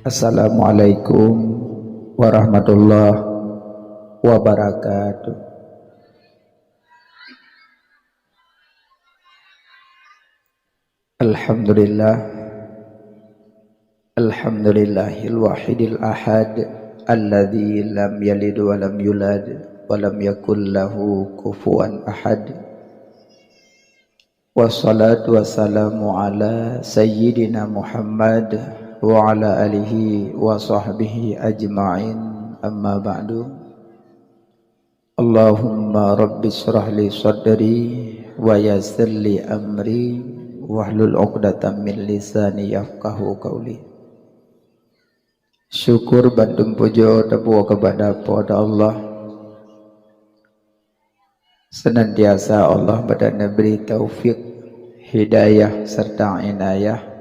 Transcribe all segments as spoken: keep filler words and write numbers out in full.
Assalamualaikum warahmatullahi wabarakatuh. Alhamdulillah. Alhamdulillahil wahidil ahad, alladzi lam yalid wa lam yulad, wa lam yakul lahu kufuwan ahad. Wassalatu wassalamu ala sayyidina Muhammad wa ala alihi wa sahbihi ajma'in, amma ba'du. Allahumma rabbi shrah li sadri wa yassir li amri wahlul 'uqdatam min lisani yafqahu qauli. Syukur bandum pujoe tapuwoe keupada Po teu Allah. Senantiasa Allah bak neubri taufik, hidayah, serta inayah.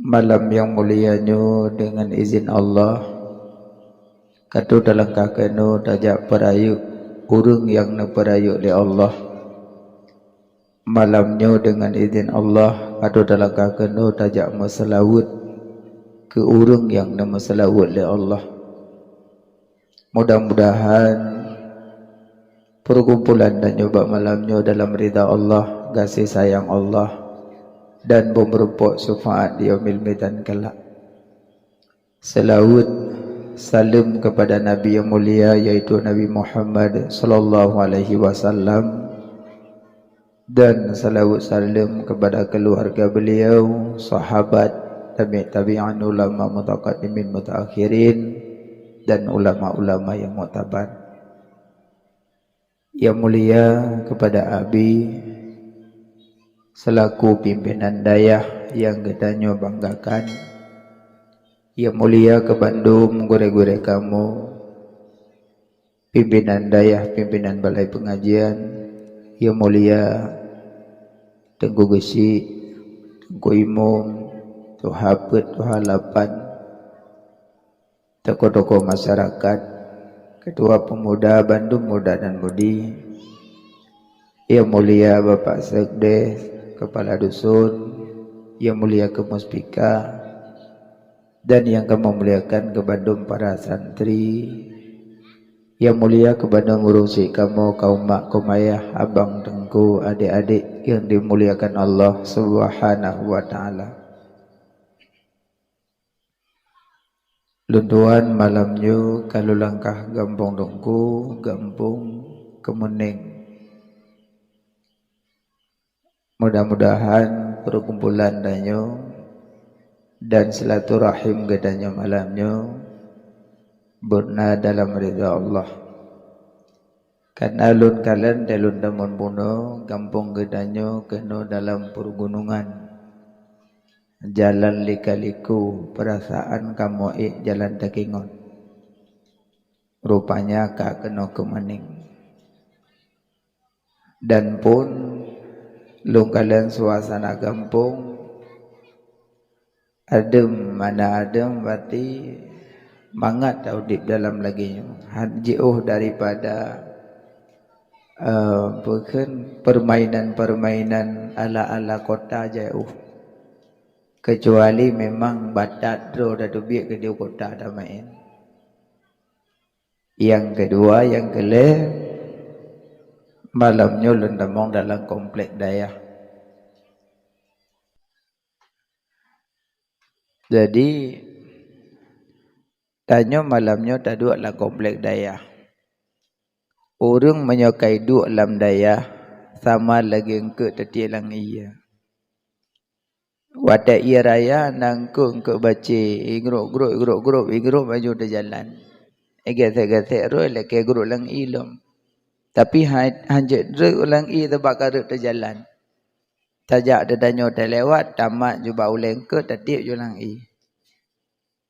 Malam nyang mulia nyoe, deungon izin Allah, ka troh talangkah keunoe tajak peurayeuk ureuëng nyang neupeurayeuk lé Allah. Malam nyoe, deungon izin Allah, ka troh talangkah keunoe tajak meuseulaweuet keu ureuëng nyang neumeuseulaweuet lé Allah. Mudah-mudahan perkumpulan tanyoe bak malam nyoe dalam ridha Allah, gaséh sayang Allah, dan beumeurumpok syafaat di yaumil mizan kelak. Seulaweuet saleuem keupada Nabi nyang mulia, yaitu Nabi Muhammad sallallahu alaihi wasallam, dan seulaweuet saleuem keupada keuluwarga beliau, sahabat, tabi' tabi'in, ulama mutaqaddimin mutaakhirin, dan ulama-ulama nyang muktabar. Nyang mulia keupada Abi, selaku pimpinan dayah nyang geutanyoe banggakan, nyang mulia keu bandum gurée-gurée kamoe, pimpinan dayah, pimpinan balai peungajian, nyang mulia Teungku Geuchik, Teungku Imum, Tuha Peuet, Tuha Lapan, tokoh-tokoh masyarakat, ketua pemuda bandum muda dan mudi, nyang mulia Bapak Sekdes, kepala dusun, nyang mulia keu muspika, dan nyang kamoe muliakan keu bandum para santri, nyang mulia keu bandum ureuëng syik kamoe, kaum mak, kaum ayah, abang, teungku, adék-adék nyang dimuliakan Allah Subhanahu wa Ta'ala. Lôn tuan malam nyoe ka lôn langkah gampông Teungku, gampông Keumeunéng. Mudah-mudahan perkumpulan tanyoe dan silaturahim geutanyoe malam nyoe beuna dalam ridha Allah. Kana lôn kalon dan lôn tamong bunoe gampông geutanyoe keunoe dalam peugunungan. Jalan lika-liku, peurasaan kamoe ék jalan takingon. Rupanya ka keunoe Keumeunéng. Dan phon lôn kalon suasana gampông adem, mana adem, berarti mangat ta udeb dalam lagée nyoe. Han jiôh daripada, eh, peue kheun, permainan-permainan ala-ala kota jiôh. Kecuali memang batat droe tateubiet keu di kota tamaén. Nyang keudua, nyang keulhée, malam nyoe lôn tamong dalam komplek dayah. Jadi, tanyoe malam nyoe taduek lam komplek dayah. Ureuëng meunyoe ka iduek lam dayah, sama lagée eungkôt tatiek lam ié. Watée ié raya na eungkôt-eungkôt bacé, igrôp-grôp, igrôp-grôp, igrôp laju teujalan. Igesek-gesek rôh ilakée grôp lam ié lom. Tapi ha-, hanjeuet rôh lam ié teubak ka rhot teujalan. Tajak teutanyoe talewat, tamat ju bak ulée eungkôt, tatiek ju lam ié.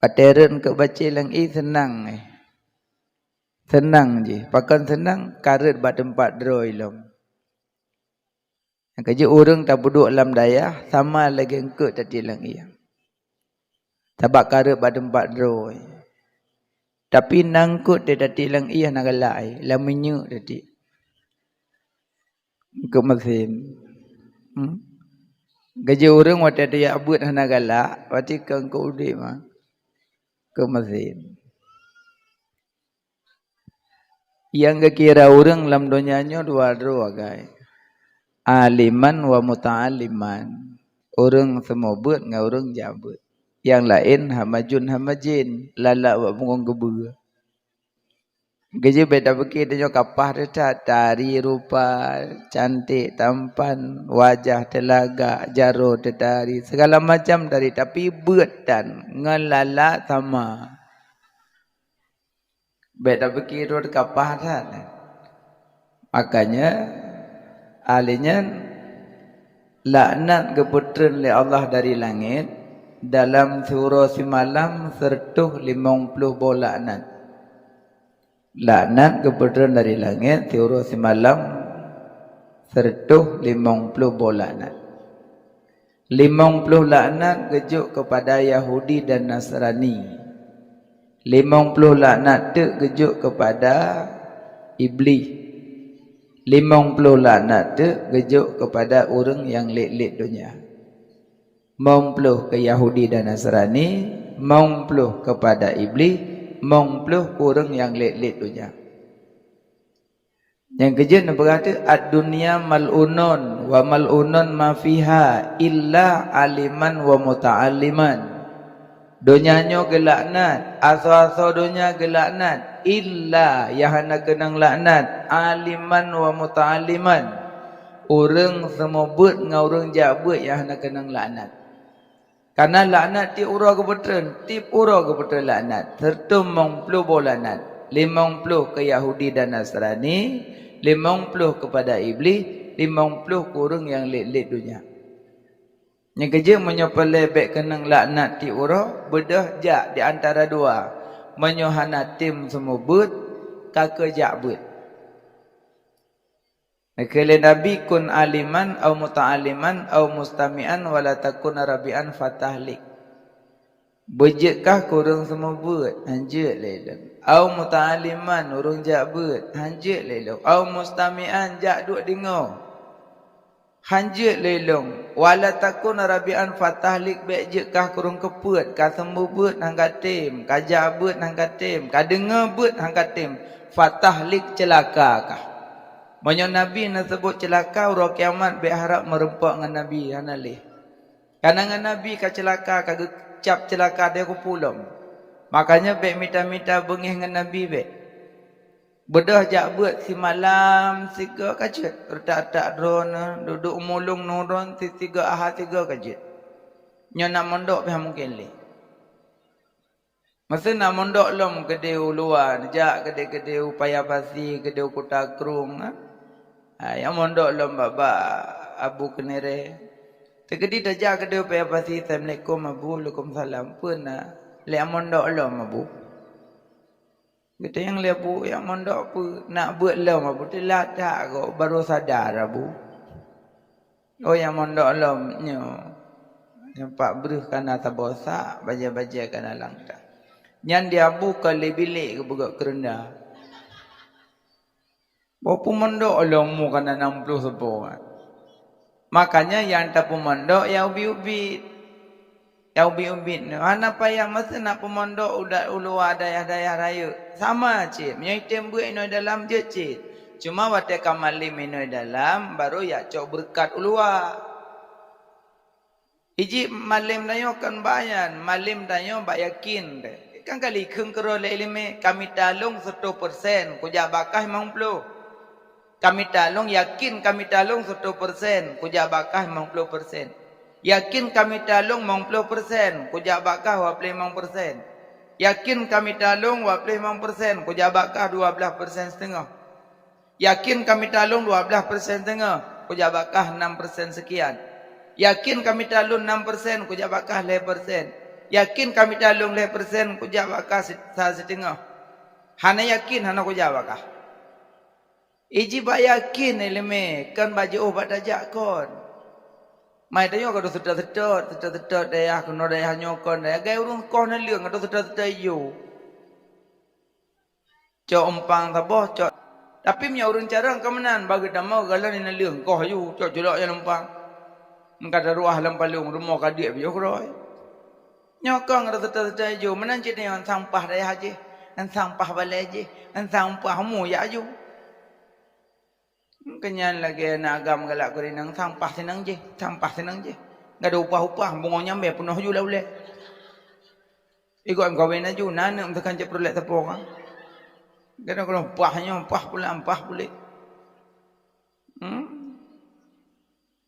Watée rhot eungkôt bacé lam ié seunang, eh. Seunang jih. Pakon seunang? Ka rhot bak teumpat droe lom. Nyang keujeuet ureuëng tapeuduek lam dayah sama lagée eungkôt tatiek lam ié. Sabab ka rhot bak teumpat droe. Tapi na eungkôt tatiek lam ié hana galak, eh, lam minyeuk tatiek. Eungkôt meusén. Hmm? Keujeuet ureuëng watée tajak beuet hana galak, berarti ka eungkôt udeb mah. Keu mesin. Nyang geukira ureuëng lam donya nyoe dua droe agak. Aliman wa muta'alliman. Ureuëng seumeubeuet ngon ureuëng jak beuet. Nyang laén hamajun hamajén, lalak bak bungong geubeue. Keujeuet bèk tapeuke tanyoe kapah teuh that, tari rupa, cantik, tampan, wajah teulagak, jaroe teutari, segala macam tari, tapi beuet tan ngon lalak sama. Bèk tapeuke rot kapah that. Makanya, ahli nyan laknat geupeutreun lé Allah dari langét dalam siuroe simalam seureutôh limong ploh boh laknat. Laknat geupeutreun dari langét siuroe simalam seureutôh limong ploh boh laknat. Limong ploh laknat geujok keupada Yahudi dan Nasrani. Limong ploh laknat teuk geujok keupada Iblih. Limong ploh laknat teuk geujok keupada ureuëng nyang lét-lét donya. Mong ploh keu Yahudi dan Nasrani, mong ploh keupada Iblih, mong ploh keu ureuëng nyang lét-lét donya. Nyang keujeuet neupeugah teuk, "Ad-dunya mal'unun wa mal'unun ma fiha illa aliman wa muta'alliman." Donya nyoe geulaknat, asoe-asoe donya geulaknat, illa, nyang hana keunong laknat, aliman wa muta'alliman. Ureuëng seumeubeuet ngon ureuëng jak beuet nyang hana keunong laknat. Kareuna laknat tieb uroe geupeutreun, tieb uroe geupeutreun laknat, seureutôh limong ploh boh laknat, limong ploh keu Yahudi dan Nasrani, limong ploh keupada Iblih, limong ploh keu ureuëng nyang lét-lét donya. Nyang keujeuet meunyoe peureulée bèk keunong laknat tieb uroe, beudôh jak di antara dua. Meunyoe hana tem seumeubeuet, ka keu jak beuet. Neukheun lé Nabi, "Kun aliman au muta'alliman au mustami'an wa la takun rabi'an fatahlik." Beujeuet kah keu ureuëng seumeubeuet, hanjeuet lé lôn. Au muta'alliman, ureuëng jak beuet, hanjeuet lé lôn. Au mustami'an, jak duek deungoe, hanjeuet lé lôn. Wa la takun rabi'an fatahlik, bèk jeuet kah keu ureuëng keupeuet, ka seumeubeuet han ka tem, ka jak beuet han ka tem, ka deungoe beuet han ka tem, fatahlik, ceulaka kah. Meunyoe Nabi neuseubut ceulaka, uroe kiamat bèk harab meurumpok ngon Nabi, hana lé. Kareuna ngon Nabi ka ceulaka, ka geucab ceulaka deh kupu lom. Makanya bèk mita-mita beungéh ngon Nabi bèk. Beudôh jak beuet simalam sigoe ka jeuet, reutak-reutak droeneuh, duek-duek mulông nurôn si-, sigoe aha sigoe ka jeuet. Nyoe na mondok pih han mungken lé. Meuseue na mondok lom keudeh u luwa, jak keudeh-keudeh u Paya Pasi, keudeh u Kuta Krueng, ha? Ha, nyang mondok lom bak-bak Abu Keunirée. Teukeudi tajak keudeh u Paya Pasi, "Assalamualaikum, Abu." "Waalaikumsalam." "Peue na?" "Lé nyang mondok lom, Abu." Geutanyong lé Abu, "Nyang mondok peue?" "Nak beuet lom, Abu." Teulat that gob, barô sadar Abu. Oh, nyang mondok lom nyoe, nyang pat breuh ka na saboh sak, bajée-bajée ka na lam tang. Nyan di Abu ka lé bilék geupeugöt keureunda. Boh peumondok lom mu ka na nam ploh saboh. Makanya nyang tapeumondok nyang ubit-ubit. Nyang ubit-ubit nyoe hana payah meuseue na peumondok u da-, u luwa dayah-dayah rayeuk. Sama cit, meunyoe item beuet inoe dalam jeuet cit. Cuma watée ka malem inoe dalam, barô jak cok beureukat u luwa. Iji malem tanyoe kon bak nyan, malem tanyoe bak yakin teuh. Kan ka likheun keudroe lé iéleumé, "Ka mita lôn seutoh persen, kujak bak kah limong ploh." Ka mita lôn, yakin ka mita lôn seutoh persen, kujak bak kah limong ploh persen. Yakin ka mita lôn limong ploh persen, kujak bak kah dua ploh limong persen. Yakin ka mita lôn dua ploh limong persen, kujak bak kah dua blaih persen siteungoh. Yakin ka mita lôn dua blaih persen siteungoh, kujak bak kah nam persen seukian. Yakin ka mita lôn nam persen, kujak bak kah lhée persen. Yakin ka mita lôn lhée persen, kujak bak kah si-, sa siteungoh. Hana yakin, hana kujak bak kah. Iji bak yakin iéleumé, kon bak jiôh bak tajak kon. Mai tanyoe ka deuh seutôt-seutôt, seutôt-seutôt dayah keunoe dayah nyoe kon, dayah gai ureuëng koh neuleueng ka deuh seutôt-seutôt iyue. Cok umpang saboh, cok. Tapi meunyoe ureuëng carông ka meunan, bagi tamong galon neuleueng koh iyue, cok culok nyan umpang. Meuka taruah lam palong, rumoh ka diek piôh keudroe. Nyoe kong rata-rata ju, meunan cit nyoe sampah dayah jih, sampah balée jih, sampah mu jak ju. Keunyan lagée na agam galak keu inong, sampah sinong jih, sampah sinong jih. Gado upah-upah, bungoe nyambée peunoh ju lam ulée. Igoe meukawen aju, na aneuk meutekan cit peureulée sapoe kan. Gado keunoe pah nyoe, pah pulang, pah puléh. Hmm?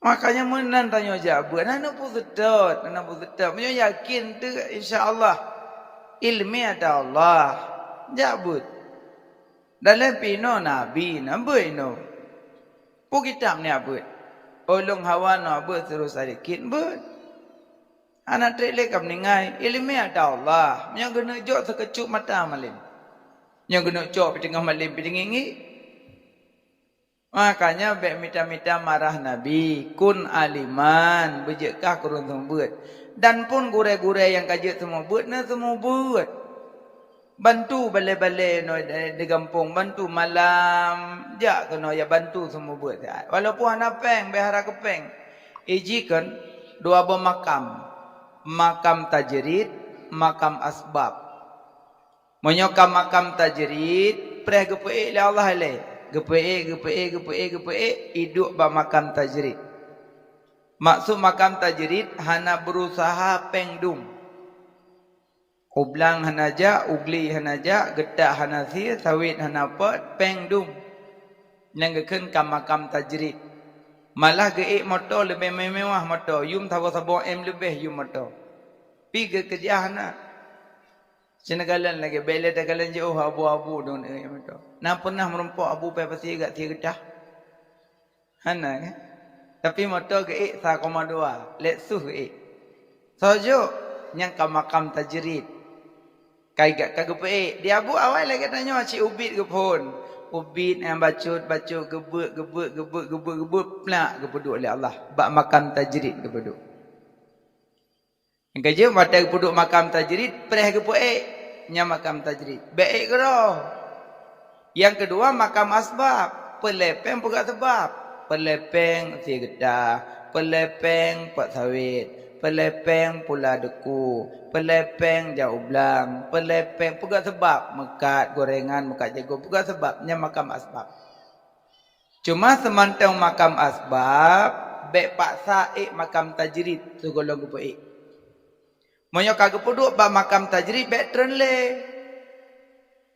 Makanya meunan tanyoe jak beuet, hana peuseutôt, hana peuseutôt. Meunyoe yakin teuk, insya Allah, ileumé ata Allah, jak beuet. Dalam pih inoe nabi na beuet inoe. Peue kitab nyak beuet? Ulôn hawa nyoe beuet, seureuh sadikit beuet. Hana treb lé ka meuninggai, ileumé ata Allah. Meunyoe geuneuk jok sikeucup mata malém. Meunyoe geuneuk cok pih teungoh malém pih teungiek-ngiek. Makanya bék mita-mita marah Nabi, kun aliman, beujeuet kah keu ureuëng seumeubeuet. Dan pun gurée-gurée nyang ka jeuet seumeubeuet, na seumeubeuet. Bantu balée-balée nyoe di gampông, bantu malam, jak keunoe ya bantu seumeubeuet. Walaupun hana péng, bék harap keu péng. Iji kon dua boh makam, makam tajrid, makam asbab. Meunyoe ka makam tajrid, preh geupeuék lé Allah ilée. Geupeuék, geupeuék, geupeuék, geupeuék, iduek bak makam tajrid. Maksud makam tajrid, hana beurusaha péng dum. U blang hana jak, u gle hana jak, geutak hana sie, sawét hana pot, péng dum. Nyang geukheun ka makam tajrid. Malah geuék moto leubeh mewah moto, yum saboh-saboh M leubeh yum moto. Pi geukeujah hana. Sineukala lagée bék lé takalon jiôh abu-abu dong ék moto. Na peunah meurumpok abu pai pasie gak sie geutah? Hana kan? Tapi moto geuék sa koma dua, Lexus geuék. Soe jok? Nyang ka makam tajrid. Kai gak ka geupeuék. Di abu awai lagée tanyoe cit ubit geuphon. Ubit nyang bacut-bacut, geubeuet, geubeuet, geubeuet, geubeuet, geubeuet, plak geupeuduek lé Allah. Bak makam tajrid geupeuduek. Nyang keujeuet watée geupeuduek makam tajrid, preh geupeuék. Nyan makam tajrid. Bék ék keudroe. Nyang keudua, makam asbab. Peureulée péng peugah sabab. Peureulée péng sie geutah, peureulée péng pot sawét, peureulée péng pula deuku, peureulée péng jak u blang, peureulée péng peugah sabab, meukat gorengan, meukat jagoe, peugah sabab. Nyan makam asbab. Cuma seumantong makam asbab, bék paksa ék makam tajrid sigohlom geupeuék. Meunyoe ka geupeuduek bak makam tajrid, bék treun lé.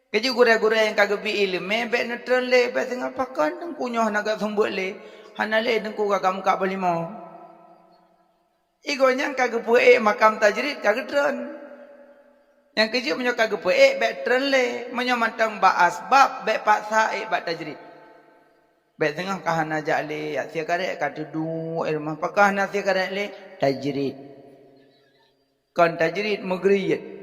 Keujeuet gurée-gurée nyang ka geubi iéleumé, bék neutreun lé, bék singoh pakon teungku nyoe hana geusumbeuet lé, hana lé teungku ka kameukat boh limo. Igoe nyan ka geupeuék makam tajrid ka geutreun. Nyang keujeuet meunyoe ka geupeuék bék treun lé, meunyoe mantong bak asbab bék paksa ék bak tajrid. Bék teungoh ka hana jak lé, jak sie karet ka teuduek i rumoh, pakon hana sie karet lé, tajrid. Kon tajrid, meugriet.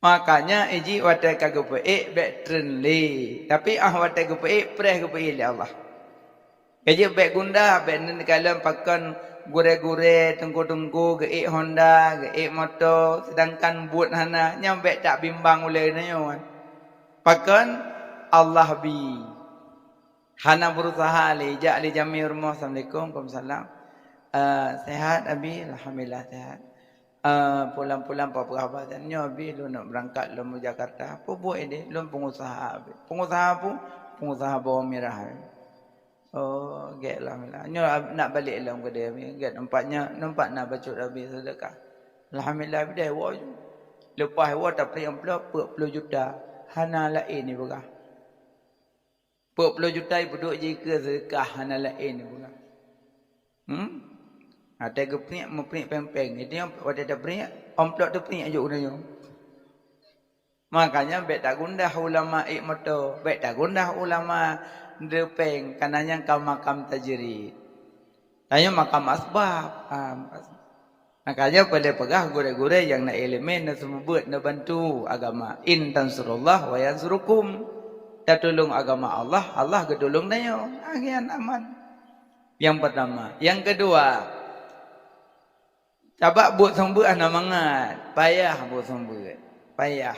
Makanya iji watée ka geupeuék bék treun lé, tapi ah watée geupeuék preh geupeuék lé Allah. Keujeuet bék gundah, bék neukalon pakon gurée-gurée, teungku-teungku geuék honda, geuék moto, seudangkan buet hana, nyan bék tabimbang ulée nyoe. Pakon Allah bi. Hana beurusaha lé, jak lé jamé rumoh, "Assalamualaikum." "Waalaikumsalam." "Eh, sehat, Abi?" "Alhamdulillah, sehat." "Eh, pulang-pulang peugah haba nyoe, Abi, lôn nak beurangkat lom u Jakarta." "Peue buet ideh?" "Lôn peungusaha, Abi." "Peungusaha peue?" "Peungusaha bawang mirah, Abi." "Oh, gét, alhamdulillah. Nyoe nak balek lom keudeh, Abi. Gét, nampak nyoe, nampak na bacut Abi seudeukah." "Alhamdulillah, Abi, deh, woe ju." Leupah woe tapriek amplop peuet ploh juta. Hana laén ipeugah. Peuet ploh juta ipeuduek jih keu seudeukah, hana laén ipeugah. Hmm? Watée geupriek, meupriek péng-péng. Jadi watée tapriek, amplop tapriek aju u nyoe. Makanya bék tagundah ulama ék moto, bék tagundah ulama deuh péng, kana nyan ka makam tajrid. Tanyoe makam asbab. Ha, makam asbab. Makanya peureulée peugah gurée-gurée nyang na iéleumé, na seumeubeuet, na bantu agama. "In tansurullah wa yansurukum." Tatulông agama Allah, Allah geutulông tanyoe. Agian aman. Nyang peurtama. Nyang keudua, sabab buet seumeubeuet hana mangat, payah buet seumeubeuet. Payah.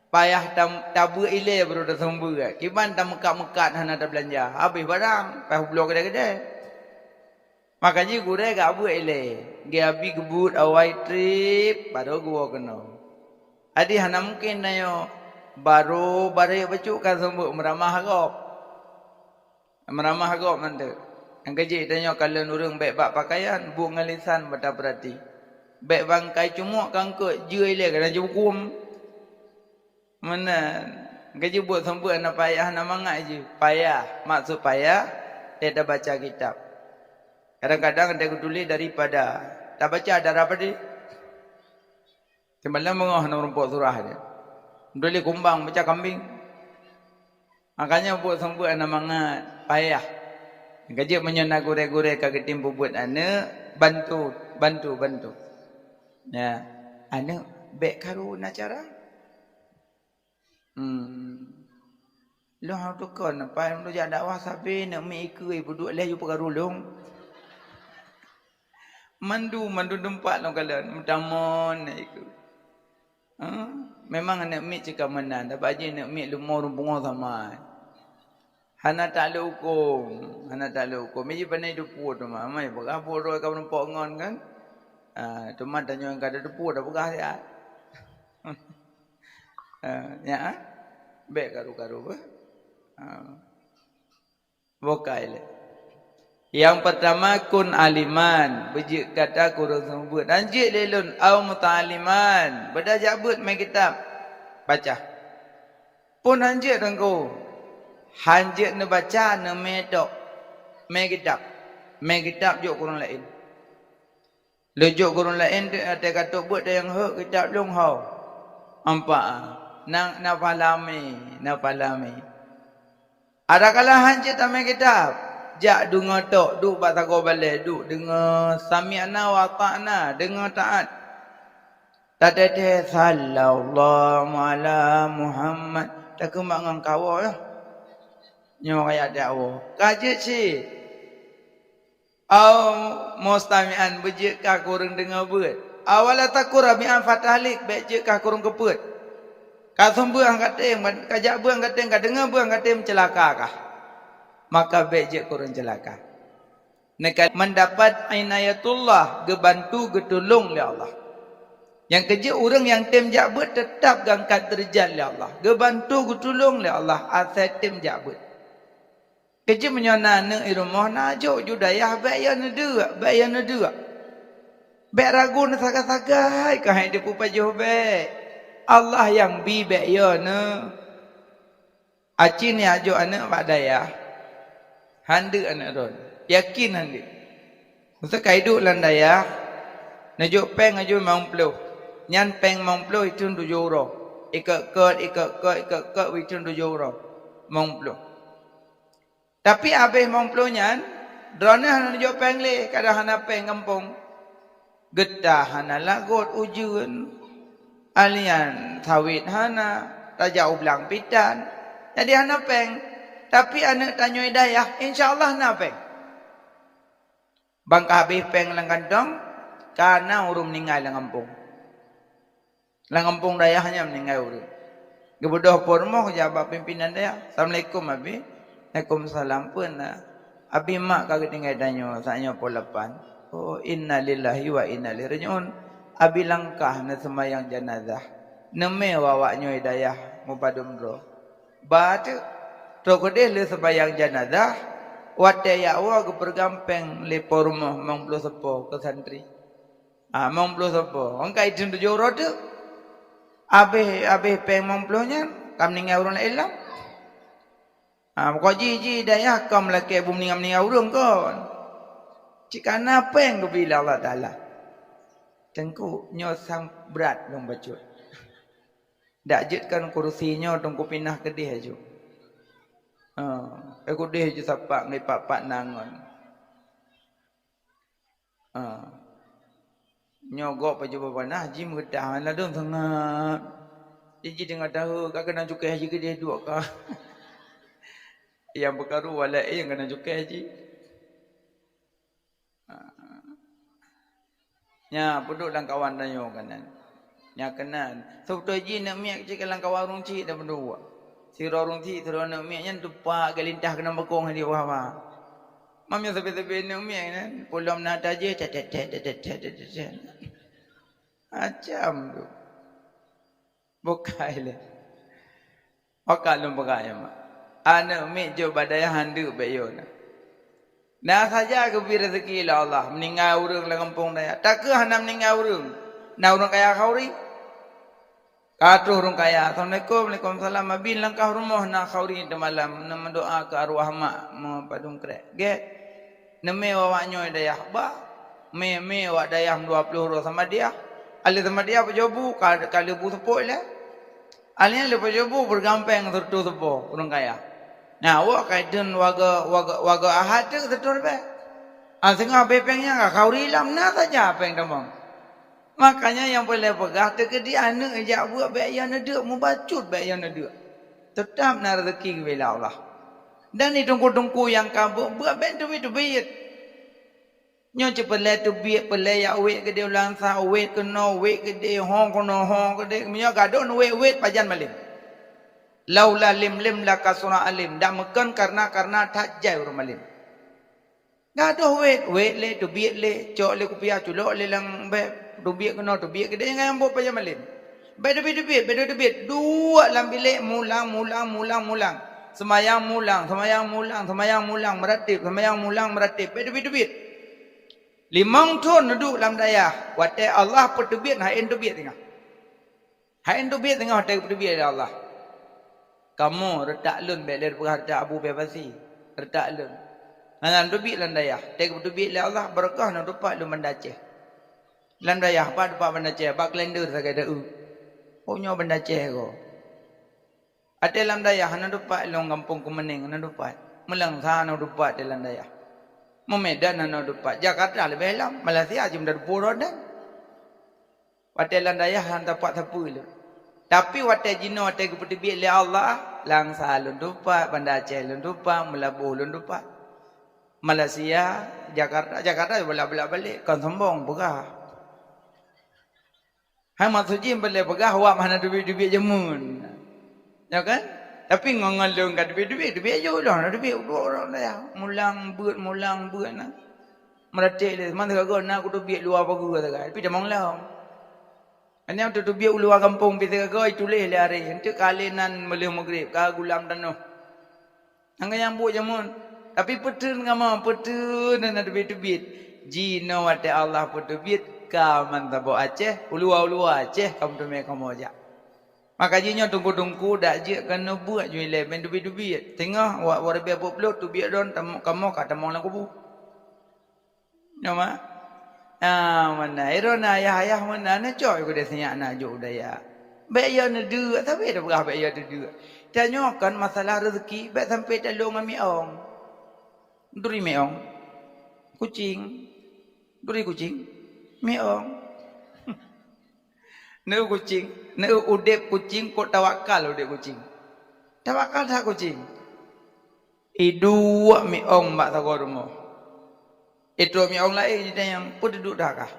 Payah tam-, tabeuet ilée baru taseumeubeuet. Kiban tameukat-meukat hana tabeulanja, habéh barang, payah bloe keudée-keudée. Makajih gurée geubeuet ilée. Geubri geubuet awai treb, barô geuwoe keunoe. Jadi hana mungken tanyoe barô barek bacut ka seumeubeuet meuramah gob. Meuramah gob mantong. Nyang keujeuet tanyoe kalon ureuëng bék bak pakaian, buet ngon lisan bata peurati. Bék bangkai cumok kangkot jeuet ilée kana jibukôm. Meunan. Keujeuet buet seumeubeuet hana payah, hana mangat jih. Payah. Maksud payah, dia tabaca kitab. Kadang-kadang ada geutuléh daripada. Tabaca dara padé. Seumalam beungoh na meurumpok surah dia. Tuléh kumbang baca kambing. Makanya buet seumeubeuet hana mangat, payah. Keujeuet meunyoe na gurée-gurée ka geutem peubuet aneuëk, bantu, bantu, bantu. Ya, aneuëk bék karu na cara. Hmm. Lôn hana teuka na pai lôn jak dakwah sabe neuk miet ikeue peuduek lhée yue peukaru lôn. Mandu, mandu teumpat lôn kalon meutamon na ikeue. Ha? Memang aneuk miet cit ka meunan, tapi jih aneuk miet leumo ureuëng pungo sama. Hana taklok huköm, hana taklok huköm. Miji pandai teupeu teuma, mai peugah boh droe ka meurumpok ngon kan. Ha, teuma tanyoe ka teupeu dah peugah siat. Ha, nyan, ah? Bék karu-karu beuh. Ha. Bukai lé. Nyang peurtama kun aliman, beujeuet gata kureueng seumeubeuet. Hanjeuet lé lôn, au muta'alliman, beuda jak beuet mé kitab. Baca. Pun hanjeuet teungku. Hanjeuet neubaca neumé tok. Mé kitab. Mé kitab jok kureueng laén. Leucok gurée laén teuk até ka tôk beuet nyang hok kitab lôn ho. Ampa, na, na pahala mé, na pahala mé. Adakala han cit tamé kitab, jak deungoe tok, duek bak sagoe balée, duek deungoe sami'na wa ata'na, deungoe taát. Tateuteue sallallahu ala Muhammad, takeumak ngon kawoe. Nyoe ayat dakwah. Ka jeuet cit. Au mustami'an, beujeuet kah kureueng deungoe beuet. Awala takun sami'an fatahlik, bék jeuet kah kureueng keupeuet. Ka seumeubeuet angkatem, ka jak beuet angkatem, ka deungoe beuet angkatem, ceulaka kah. Maka bék jeuet kureueng ceulaka. Neuka mendapat inayatullah, geubantu geutulông lé Allah. Nyang keujeuet ureuëng nyang tem jak beuet teutab geuangkat deurajat lé Allah. Geubantu geutulông lé Allah asai tem jak beuet. Keujeuet meunyoe na aneuëk i rumoh na jok ju dayah, bék yo neudeuk, bék yo neudeuk. Bék ragu neusagai-sagai keuhai teupeu pajoh bék. Allah nyang bi bék yo neu. Aci neujok aneuëk bak dayah, han deuk aneuëk droen. Yakin han deuk. Masa ka iduek lam dayah, neujok péng aju limong ploh. Nyan péng limong ploh iteun tujoh uroe. Ikot-kot, ikot-kot, ikot-kot iteun tujoh uroe. Limong ploh. Tapi abéh limong ploh nyan, droeneuh hana neujok péng lé, kadang hana péng gampông. Geutah hana lagot ujeuen, alian sawét hana, tajak u blang pitan. Jadi hana péng. Tapi aneuëk tanyoe dayah, insya Allah na péng. Ban ka habéh péng lam kantong, ka na ureuëng meuninggai lam gampông. Lam gampông dayah nyan meuninggai ureuëng. Geubeudôh po rumoh jak bak pimpinan dayah. "Assalamualaikum, Abi." "Waalaikumsalam. Peue na?" "Abi mak ka geutinggai tanyoe, saat nyoe pukul lapan." "Oh, innalillahi wa inna ilaihi raji'un." Abi langkah neuseumayang janazah. Neumé awak nyoe dayah mupadum droe. Ba teuk, troh keudeh lheueh seumayang janazah, watée jak woe geupeureugang péng lé po rumoh limong ploh seupôt keu santri. Ah, limong ploh seupôt. Engkai iteun tujoh uroe teuk. Abéh, abéh péng limong ploh nyan, ka meuninggai ureuëng laén lom. Ah, meuko jih, jih dayah ka meulakée bu meuninggai-meuninggai ureuëng kon. Cit ka na péng geubri lé Allah Taala. Teungku, nyoe sang brat lôn bacut. Dak jeuet kan kurusi nyoe teungku pinah keudeh aju. Ah, eh, keudeh aju sapak ngon pat-pat nangon. Ah. Nyoe gob pajoh bak panah, ji meugeutah, ladôm seungab. Ji, ji teungoh tahue, ka keunong cukai haji keudeh duek ka. Nyang peukaru walai, eh, nyang keunong cukai haji. Ah. Nya, peuduek lam kawan tanyoe keunan. Nya keunan. Seubeutôi jih neuk miet cit lam kawan ureuëng chik dan peuduek. Sidroe ureuëng chik, sidroe neuk miet nyan teumpat geulintah keunan beukong di bawah. Mam nyoe sabe-sabe aneuk miet nyan, peulom na tajih, tet, tet, tet. Macam tu. Bukai lé. Maka lôn peugah nyan, mak. Aneuk miet jok bak dayah han deuk bèk yo na. Na saja geubri raseuki lé Allah, meuninggai ureueng lam gampông dayah. Takeuh hana meuninggai ureueng. Na ureueng kaya khauri. Ka troh ureueng kaya, "Assalamualaikum." "Waalaikumsalam." Abi langkah rumoh na khauri teumalam, na meudoa keu arwah mak meupadum krek. Gèt. Neumè awak nyoe dayah ba. Mè, mè awak dayah dua ploh droe samadiyah. Alèh samadiyah peujobu, ka, ka lheuh bu seupôt ilèe. Alèh nyan lheuh peujobu peureugam pèng sireutoh seupo ureueng kaya. Nah, awak ka idun wagoe, wagoe, wagoe Ahad teuk sireutoh ribèe. Ah, singoh abéh pèng nyan ka khauri lam na saja pèng tamong. Makanya nyang peureulèe peugah, teukeudi aneuk jak beuet bèk yo neudeuk, mubacut bèk yo neudeuk. Teutap na raseuki geubri lé Allah. Dan di teungku-teungku nyang ka beuet, beuet bèk teubiet-teubiet. Nyoe cit peureulèe teubiet, peureulèe jak wet keudéh u Langsa, wet keunoe, wet keudéh, ho keunoe, ho keudéh. Meunyoe gadôh neuwet-wet pajan malem. Laula lim-lim lakasura alim, dak meukon karna-karna that jai ureueng malem. Gadôh wet, wet lé, teubiet lé, cok lé kupiah, culok lé lam bèe, teubiet keunoe, teubiet keudéh, nyan nyang bôh pajan malem. Bèk teubiet-teubiet, bèk teubiet-teubiet. Duek lam bilék, mulang, mulang, mulang, mulang. Seumayang mulang, seumayang mulang, seumayang mulang, meurateb, seumayang mulang, meurateb. Bèk teubiet-teubiet. Limong thon neuduek lam dayah, watèe Allah peuteubiet, han teubiet singoh. Han teubiet singoh watèe peuteubiet lé Allah. Kamoe reutak lôn bèk lé peugah reutak Abu Bèe Pasi. Reutak lôn. Hana teubiet lam dayah. Watèe peuteubiet lé Allah, beureukat na teupat lôn Banda Aceh. Lam dayah, pat teupat Banda Aceh, bak kalender sagai deuh. Oh, nyoe Banda Aceh ko. Watèe lam dayah hana teupat lôn gampông Keumeuneng, hana teupat. Meulangsa hana teupat watèe lam dayah. Meumedan hana teupat. Jakarta leubeh lom, Malaysia jeuem da dupoh rodan. Watèe lam dayah hana teupat sapeue lôn. Tapi watèe jinoe watèe geupeuteubiet lé Allah, Langsa lôn teupat, Banda Aceh lôn teupat, Meulaboh lôn teupat. Malaysia, Jakarta, Jakarta bolak-bolak balek, kon sombong peugah. Hai maksud jih, bèk lé peugah awak hana teubiet-teubiet jameun. Ya kan? Tapi ngon, ngon lôn ka teubiet-teubiet, teubiet ju lôn, teubiet u dua ureueng dayah. Mulang beuet, mulang beuet na. Meuratéb lé, man sigoe na kuteubiet luwa pageue sagai, tapi tamong lom. Hanya teubiet u luwa gampông pih sigoe, ituléh lé aré, enteuk ka lé nan meuleuh meugreb, ka gulam tanoh. Nyang keu nyang buet jameun. Tapi peuteun kamoe, peuteun hana teubiet-teubiet. Jinoe watèe Allah peuteubiet, ka meusaboh Aceh, u luwa-u luwa Aceh ka meuteumé kamoe jak. Maka jih nyoe teungku-teungku dak jeuet keuneuk beuet ju ilèe, bèk teubiet-teubiet. Teungoh awak wareubèe peuet ploh teubiet lôn, tam-, kamoe ka tamong lam kubu. Nyoe mak? Ah, meunan. Droeneuh ayah-ayah meunan, neucok u keudéh sinyak na jok u dayah. Bèk yo neudeuk, sabe tapeugah bèk yo teudeuk. Tanyoe kon masalah reuzeuki, bèk sampai talôn ngon miong. Turi miong. Kucing. Turi kucing. Miong. Neu kucing, neu udép kucing, kok tawakal udép kucing. Tawakal that kucing. Iduek miong bak sagoe rumoh. Itrok miong laén jitanyong, "Peue teuduek dah kah?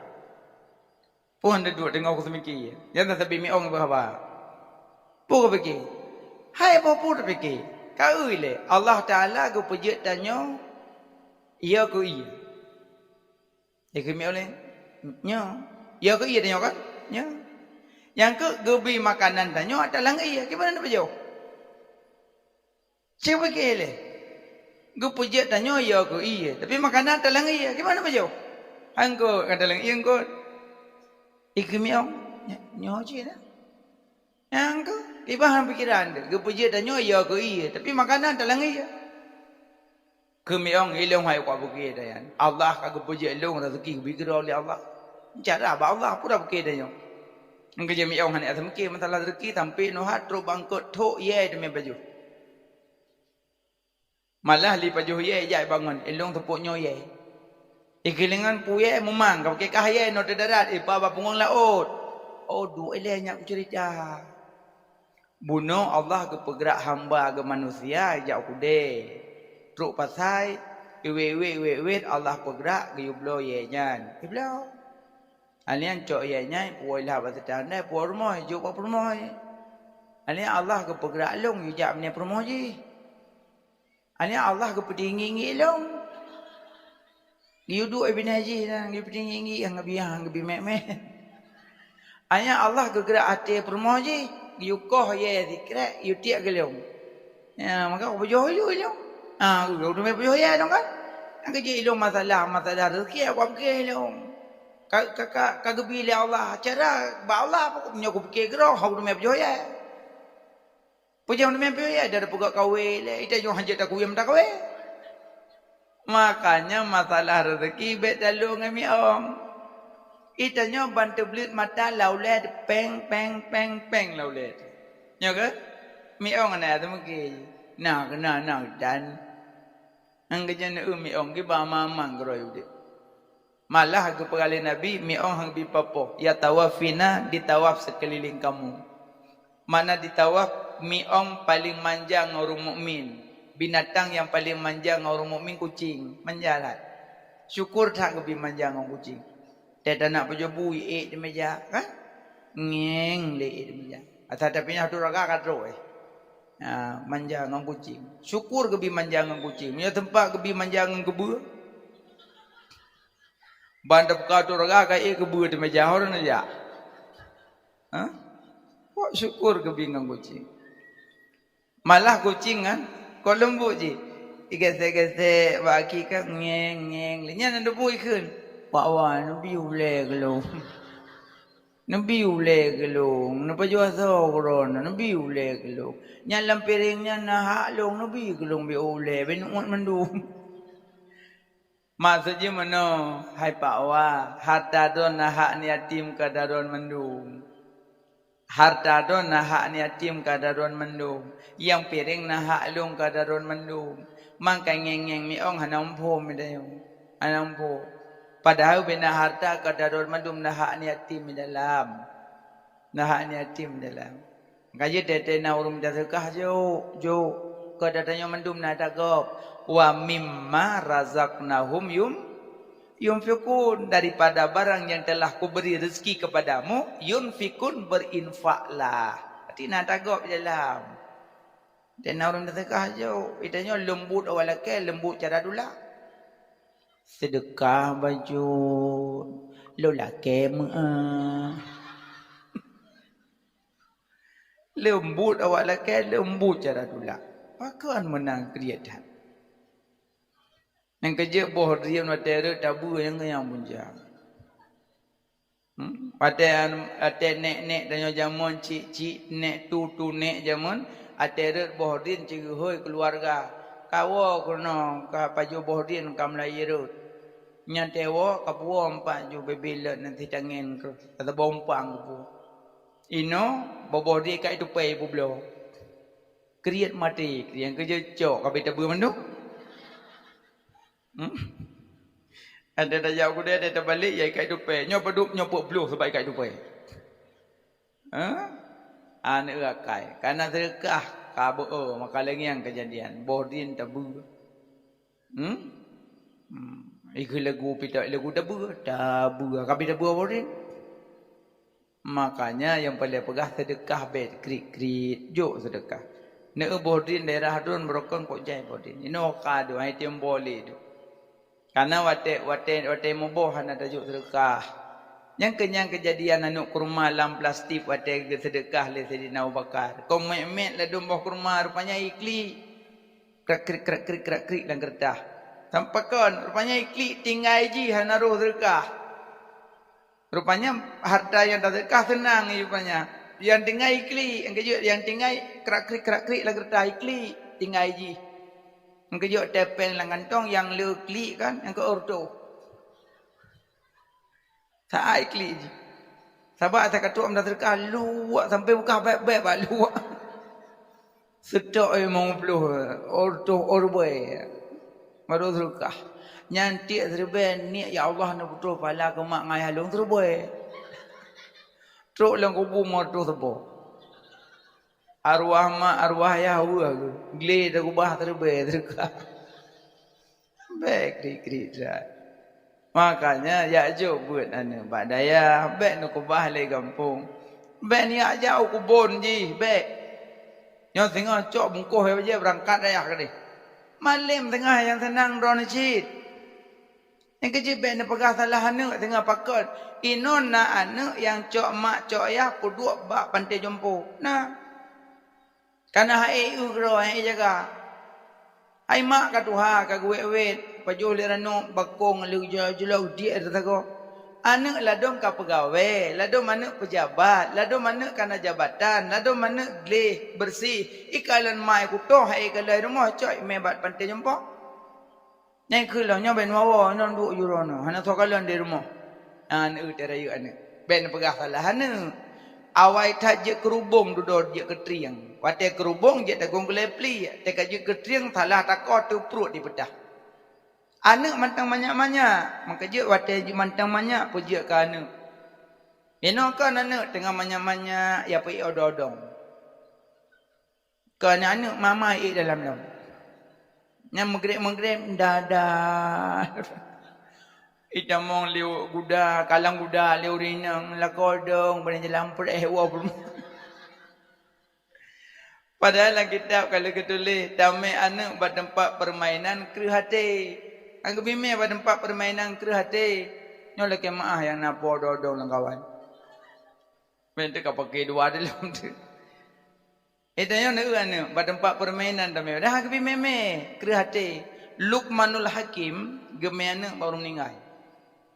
Peue han teuduek teungoh kuseumiki?" Nyan sabe miong iba haba. "Peue kapike?" "Hai boh peue tapike? Ka eu ilèe, Allah Taala geupeujeuet tanyoe yo keu ié." Ikheun miong lé, "Nyoe." "Yo keu ié tanyoe kan?" "Nyoe." "Nyang keu geubri makanan tanyoe ata lam ié, kiban na pajoh?" Cit pike lé. Geupeujeuet tanyoe yo keu ié, tapi makanan ata lam ié, kiban na pajoh? Hai eungkôt, ka ata lam ié eungkôt. Ikheun miong, "Nyoe cit na." Nyang keu, kiban pikiran teuh, geupeujeuet tanyoe yo keu ié, tapi makanan ata lam ié. Keu miong ilôn hai kupeugah tanyan. Allah ka geupeujeuet lôn reuzeuki geubri keudroe lé Allah. Cara bak Allah peue dah peukeh tanyoe. Ngon keujeuet miong hana seumike masalah reuzeuki sampai neuhat trok bangkot thok ié teumé pajoh. Malah li pajoh ié jak bangon, ilôn teupok nyoe ié. Ikeulingan pu ié mumang, ka pakai kah ié noe teudarat, ipa bak punggong laôt. Oh, duek ilèe nyak kuceurita. Bunoe Allah geupeugrak hamba geumanusia jak u keudè. Trok pasai, iwet-iwet, iwet-iwet, Allah peugrak geuyue bloe ié nyan. Geubloe. Alèh nyan cok ié nyan, ipuwoe lhah bak siteungoh, ipuwoe rumoh, ijok bak peurumoh. Alèh nyan Allah geupeugrak lôn yue jak bak peurumoh jih. Alèh nyan Allah geupeutinggi-tinggi lôn. Geuyue duek bina jih dan geuyue peutinggi-tinggi, han geubi, han geubi mèt-mèt. Hanya Allah geugrak até peurumoh jih, geuyue koh yèe sikrek, geuyue tiek geulong. Ya, maka kupajoh ilong, ilong. Ha, kuteumé pajoh yèe dong kan? Nyang keu jih ilong masalah, masalah rezeki, aku pike ilong. Ka, ka, ka, ka geubi lé Allah. Cara bak Allah, nyoe kupike keudroe, aku teumé pajoh yèe. Peue nyang teumé pajoh yèe, dara peugah kawé lé, ita nyoe hanjeuet takuyem takawé. Makanya masalah rezeki bèk talô ngon miong. Ita nyoe ban teubleuet mata lam ulèe, pèng, pèng, pèng, pèng lam ulèe. Nyoe keuh? Miong hana teumeugi. Na, na, na, dan. Nyang keujeuet neu miong kiban aman-aman keudroe udép. Malah geupeugah lé Nabi, miong han geubi papoh. Ya tawaf fina, ditawaf seukeuliléng kamoe. Makna ditawaf, miong paleng manja ngon ureueng mukmin. Binatang nyang paleng manja ngon ureueng mukmin kucing, manja that. Syukur that geubi manja ngon kucing. Teuh tanak pajoh bu, ék di meja, kan? Ngeng lé ék di meja. Asai tapinyah tu raga ka trok, eh. Ha, manja ngon kucing. Syukur geubi manja ngon kucing. Meunyoe teumpat geubi manja ngon keubeue. Ban teupeugah tu raga ka ék keubeue di meja, hor na jak. Ha? Kok syukur geubi ngon kucing. Malah kucing kan, kok leumbut jih. Igesek-gesek bak aki kan, ngeng, ngeng. Lé nyan na debu ikheun. Pak wan, neubi ulèe keu lôn. Neubi ulèe keu lôn. Neupajoh asoe keu droeneuh, neubi ulèe keu lôn. Nyan lam piréng nyan na hak lôn, neubi keu lôn bèk ulèe, bèk neuôt mandum. Maksud jih meunoe, hai Pak Wa, hareuta droen na hak aneuk yatim keu droen mandum. Hareuta droen na hak aneuk yatim keu droen mandum. Nyang piréng na hak lôn keu droen mandum. Mangkai ngeng-ngeng miong hana muphom tanyoe. Hana muphom. Padahai bubena hareuta keu droen mandum na hak aneuk yatim di dalam. Na hak aneuk yatim di dalam. Ka jeuet teuh na ureueng mita seudeukah, jok, jok. Keu gata nyoe mandum na tagôb. Wa mimma razaqnahum yun-, yunfiqun. Daripada barang yang telah Kuberi rezeki kepadamu, yunfiqun, berinfaklah. Berarti na tagôb di dalam. Teuh na ureueng mita seudeukah, jok. Ita nyoe leumbut awak lakèe, leumbut cara tulak. Seudeukah bacut, lôn lakèe meu'ah. Leumbut awak lakèe, leumbut cara tulak. Pakon meunan kriet that. Nyang keujeuet boh drien watèe rhot tabeue nyang keunong punca. Hmm? Watèe an-, watèe nèk-nèk tanyoe jameun, cik-cik, nèk tu-tu nèk jameun, watèe rhot boh drien cigeuhôi keuluwarga. Kawoe keunoe ka pajoh boh drien ka meulayeue rhot. Nyan teuwoe ka puwoe empat ju bebe lôt nan sitangén keu saboh umpang geupeue. Inoe boh-boh drien ka itupée bubloe. Kriet maté, kriet keujeuet cok ka bita beue mandum. Hmm? Ada tajak u keudè, ada tabalek, ya ikat tupée. Nyoe padub, nyoe peuet ploh sabab ikat tupée. Ha? Aneuk rakai. Kana seudeukah ka beu, maka lagée nyan keujadian. Boh drien tabeue. Hmm? Hmm. Ikeu lagu pita, lagu tabeue, tabeue. Ka pita beue boh drien. Makanya nyang paleng peugah seudeukah bèk kriet-kriet, jok seudeukah. Neuboh drien daerah droen beurokon kok jai boh drien. Inoe ka deuh, hai tiêm boleh deuh. Karena watèe, watèe, watèe muboh hana tajok seudeukah. Nyang keu nyang keujadian aneuk kurma lam plastik watèe geuseudeukah lé Saidina Abu Bakar. Kon mèt-mèt ladôm boh kurma rupanya iklik. Krak krik, krak krik, krak krik lam keureutah. Sampai kon, rupanya iklik tinggai jih hana roh seudeukah. Rupanya harta nyang taseudeukah seunang rupanya. Nyang tinggai iklik, nyang keujeuet nyang tinggai krak krik, krak krik lam keureutah iklik, tinggai jih. Nyang keujeuet tepeng lam kantong nyang le klik kan, nyang keu orto. Saai klik jih. Sabab asai ka trok meutaseudeukah luwak sampai beukah bèk-bèk bak luwak. Seutôt limong ploh, orto, ribèe. Baru seudeukah. Nyan tiek siribèe niet, "Ya Allah, neupeutroh pahala keu mak ngon ayah lôn siribèe." Trok lam kubu meututoe saboh. Arwah mak, arwah ayah weueh geuh. Glé takeubah siribèe seudeukah. Bèk krik-krik that. Makanya jak jok beuet aneuk bak dayah, bèk neukeubah lé gampông. Bèk neujak jak u keubon jih, bèk. Nyoe singoh cok bungkôh bajèe beurangkat dayah keudeh. Malém teungoh nyang seunang droeneuh cit. Nyang keuh jeuet bèk neupeugah salah aneuk teungoh pakon. Inoe na aneuk nyang cok mak cok yah peuduek bak panti jompo. Na. Kana hai eu keudroe, hai jaga. Hai mak ka tuha, ka geuwét-wét, pajoh lé ranup, bakong lé jula-jula udiek teusagoe. Aneuk ladôm ka peugawée, ladôm aneuk peujabat, ladôm aneuk kana jabatan, ladôm aneuk gleh, beureuséh. Ikalon mai kutoh hai kalon rumoh cok imé bak panti jompo. Nyang keuh lom nyoe bèk neuwoe, nyoe duek jurông nyoe, hana soe kalon di rumoh. Aneuk teuh rayeuk aneuk. Bèk neupeugah salah aneuk. Awai that jeuet keurubông dudoe jeuet keu trieng. Watèe keurubông jeuet tagong keulée pliek, teuka jeuet keu trieng salah takoe teuh pruet dipeutah. Aneuk mantong manyak-manyak, maka jeuet watèe jeuet mantong manyak peujeuet keu aneuk. Inoe kon aneuk teungoh manyak-manyak ya peuék odong-odong. Keu aneuk-aneuk mama ék dalam lom. Nyang meugreb-meugreb dada. Itamong liwuk guda, kalang guda liwuk rineng, lakoe dong, bani jalan preh woe. Padahai lam kitab ka lheueh geutuléh, tamè aneuk bak teumpat peurmainan kreueh até. Nyang geubimé bak teumpat peurmainan kreueh até. Nyoe lakèe meu'ah nyang na po dodong lam kawan. Meuntèk ka paké dua di lom tu. Eh, tanyoe na eu aneuk bak teumpat peurmainan tamè. Dah geubimé-mé kreueh até. Luqmanul Hakim geumé aneuk bak ureueng meuninggai.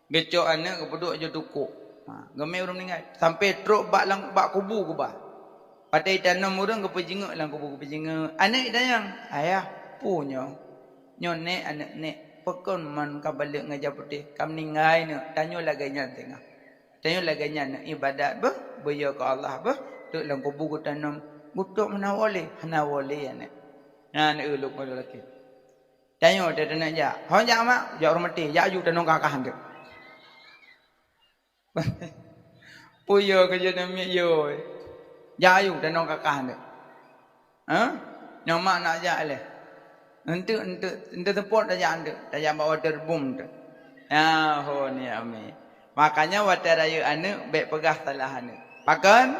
Geucok aneuk geupeuduek jeuet tukok. Ha, geumé ureueng meuninggai. Sampai trok bak lam, bak kubu geuba. Watèe itanom ureueng geupeujingeuk lam kubu geupeujingeuk. Aneuk itanyong, "Ayah, peue nyoe?" "Nyoe nèk, aneuk nèk, pakon man ka balek ngon ija putéh? Ka meuninggai neuk, tanyoe lagèe nyan teungoh." Tanyoe lagèe nyan, ibadat beuh, beuyoe keu Allah beuh, teuk lam kubu geutanom, geutok hana woe lé, hana woe lé aneuk. Nyan eu lôn lôn lakèe. Tanyoe teuh taneuk jak. Ho jak mak, jak ureueng maté, jak aju tanom kakah teuk. Peue yo keu jeuet namiet yo. Jak aju tanom kakah teuk. Hah? Nyoe mak nak jak lé. Enteuk, enteuk, enteuk seupôt tajak enteuk, tajak bak waterboom teuk. Ya, ho ni ami. Makanya watèe rayeuk aneuk bèk peugah salah aneuk. Pakon?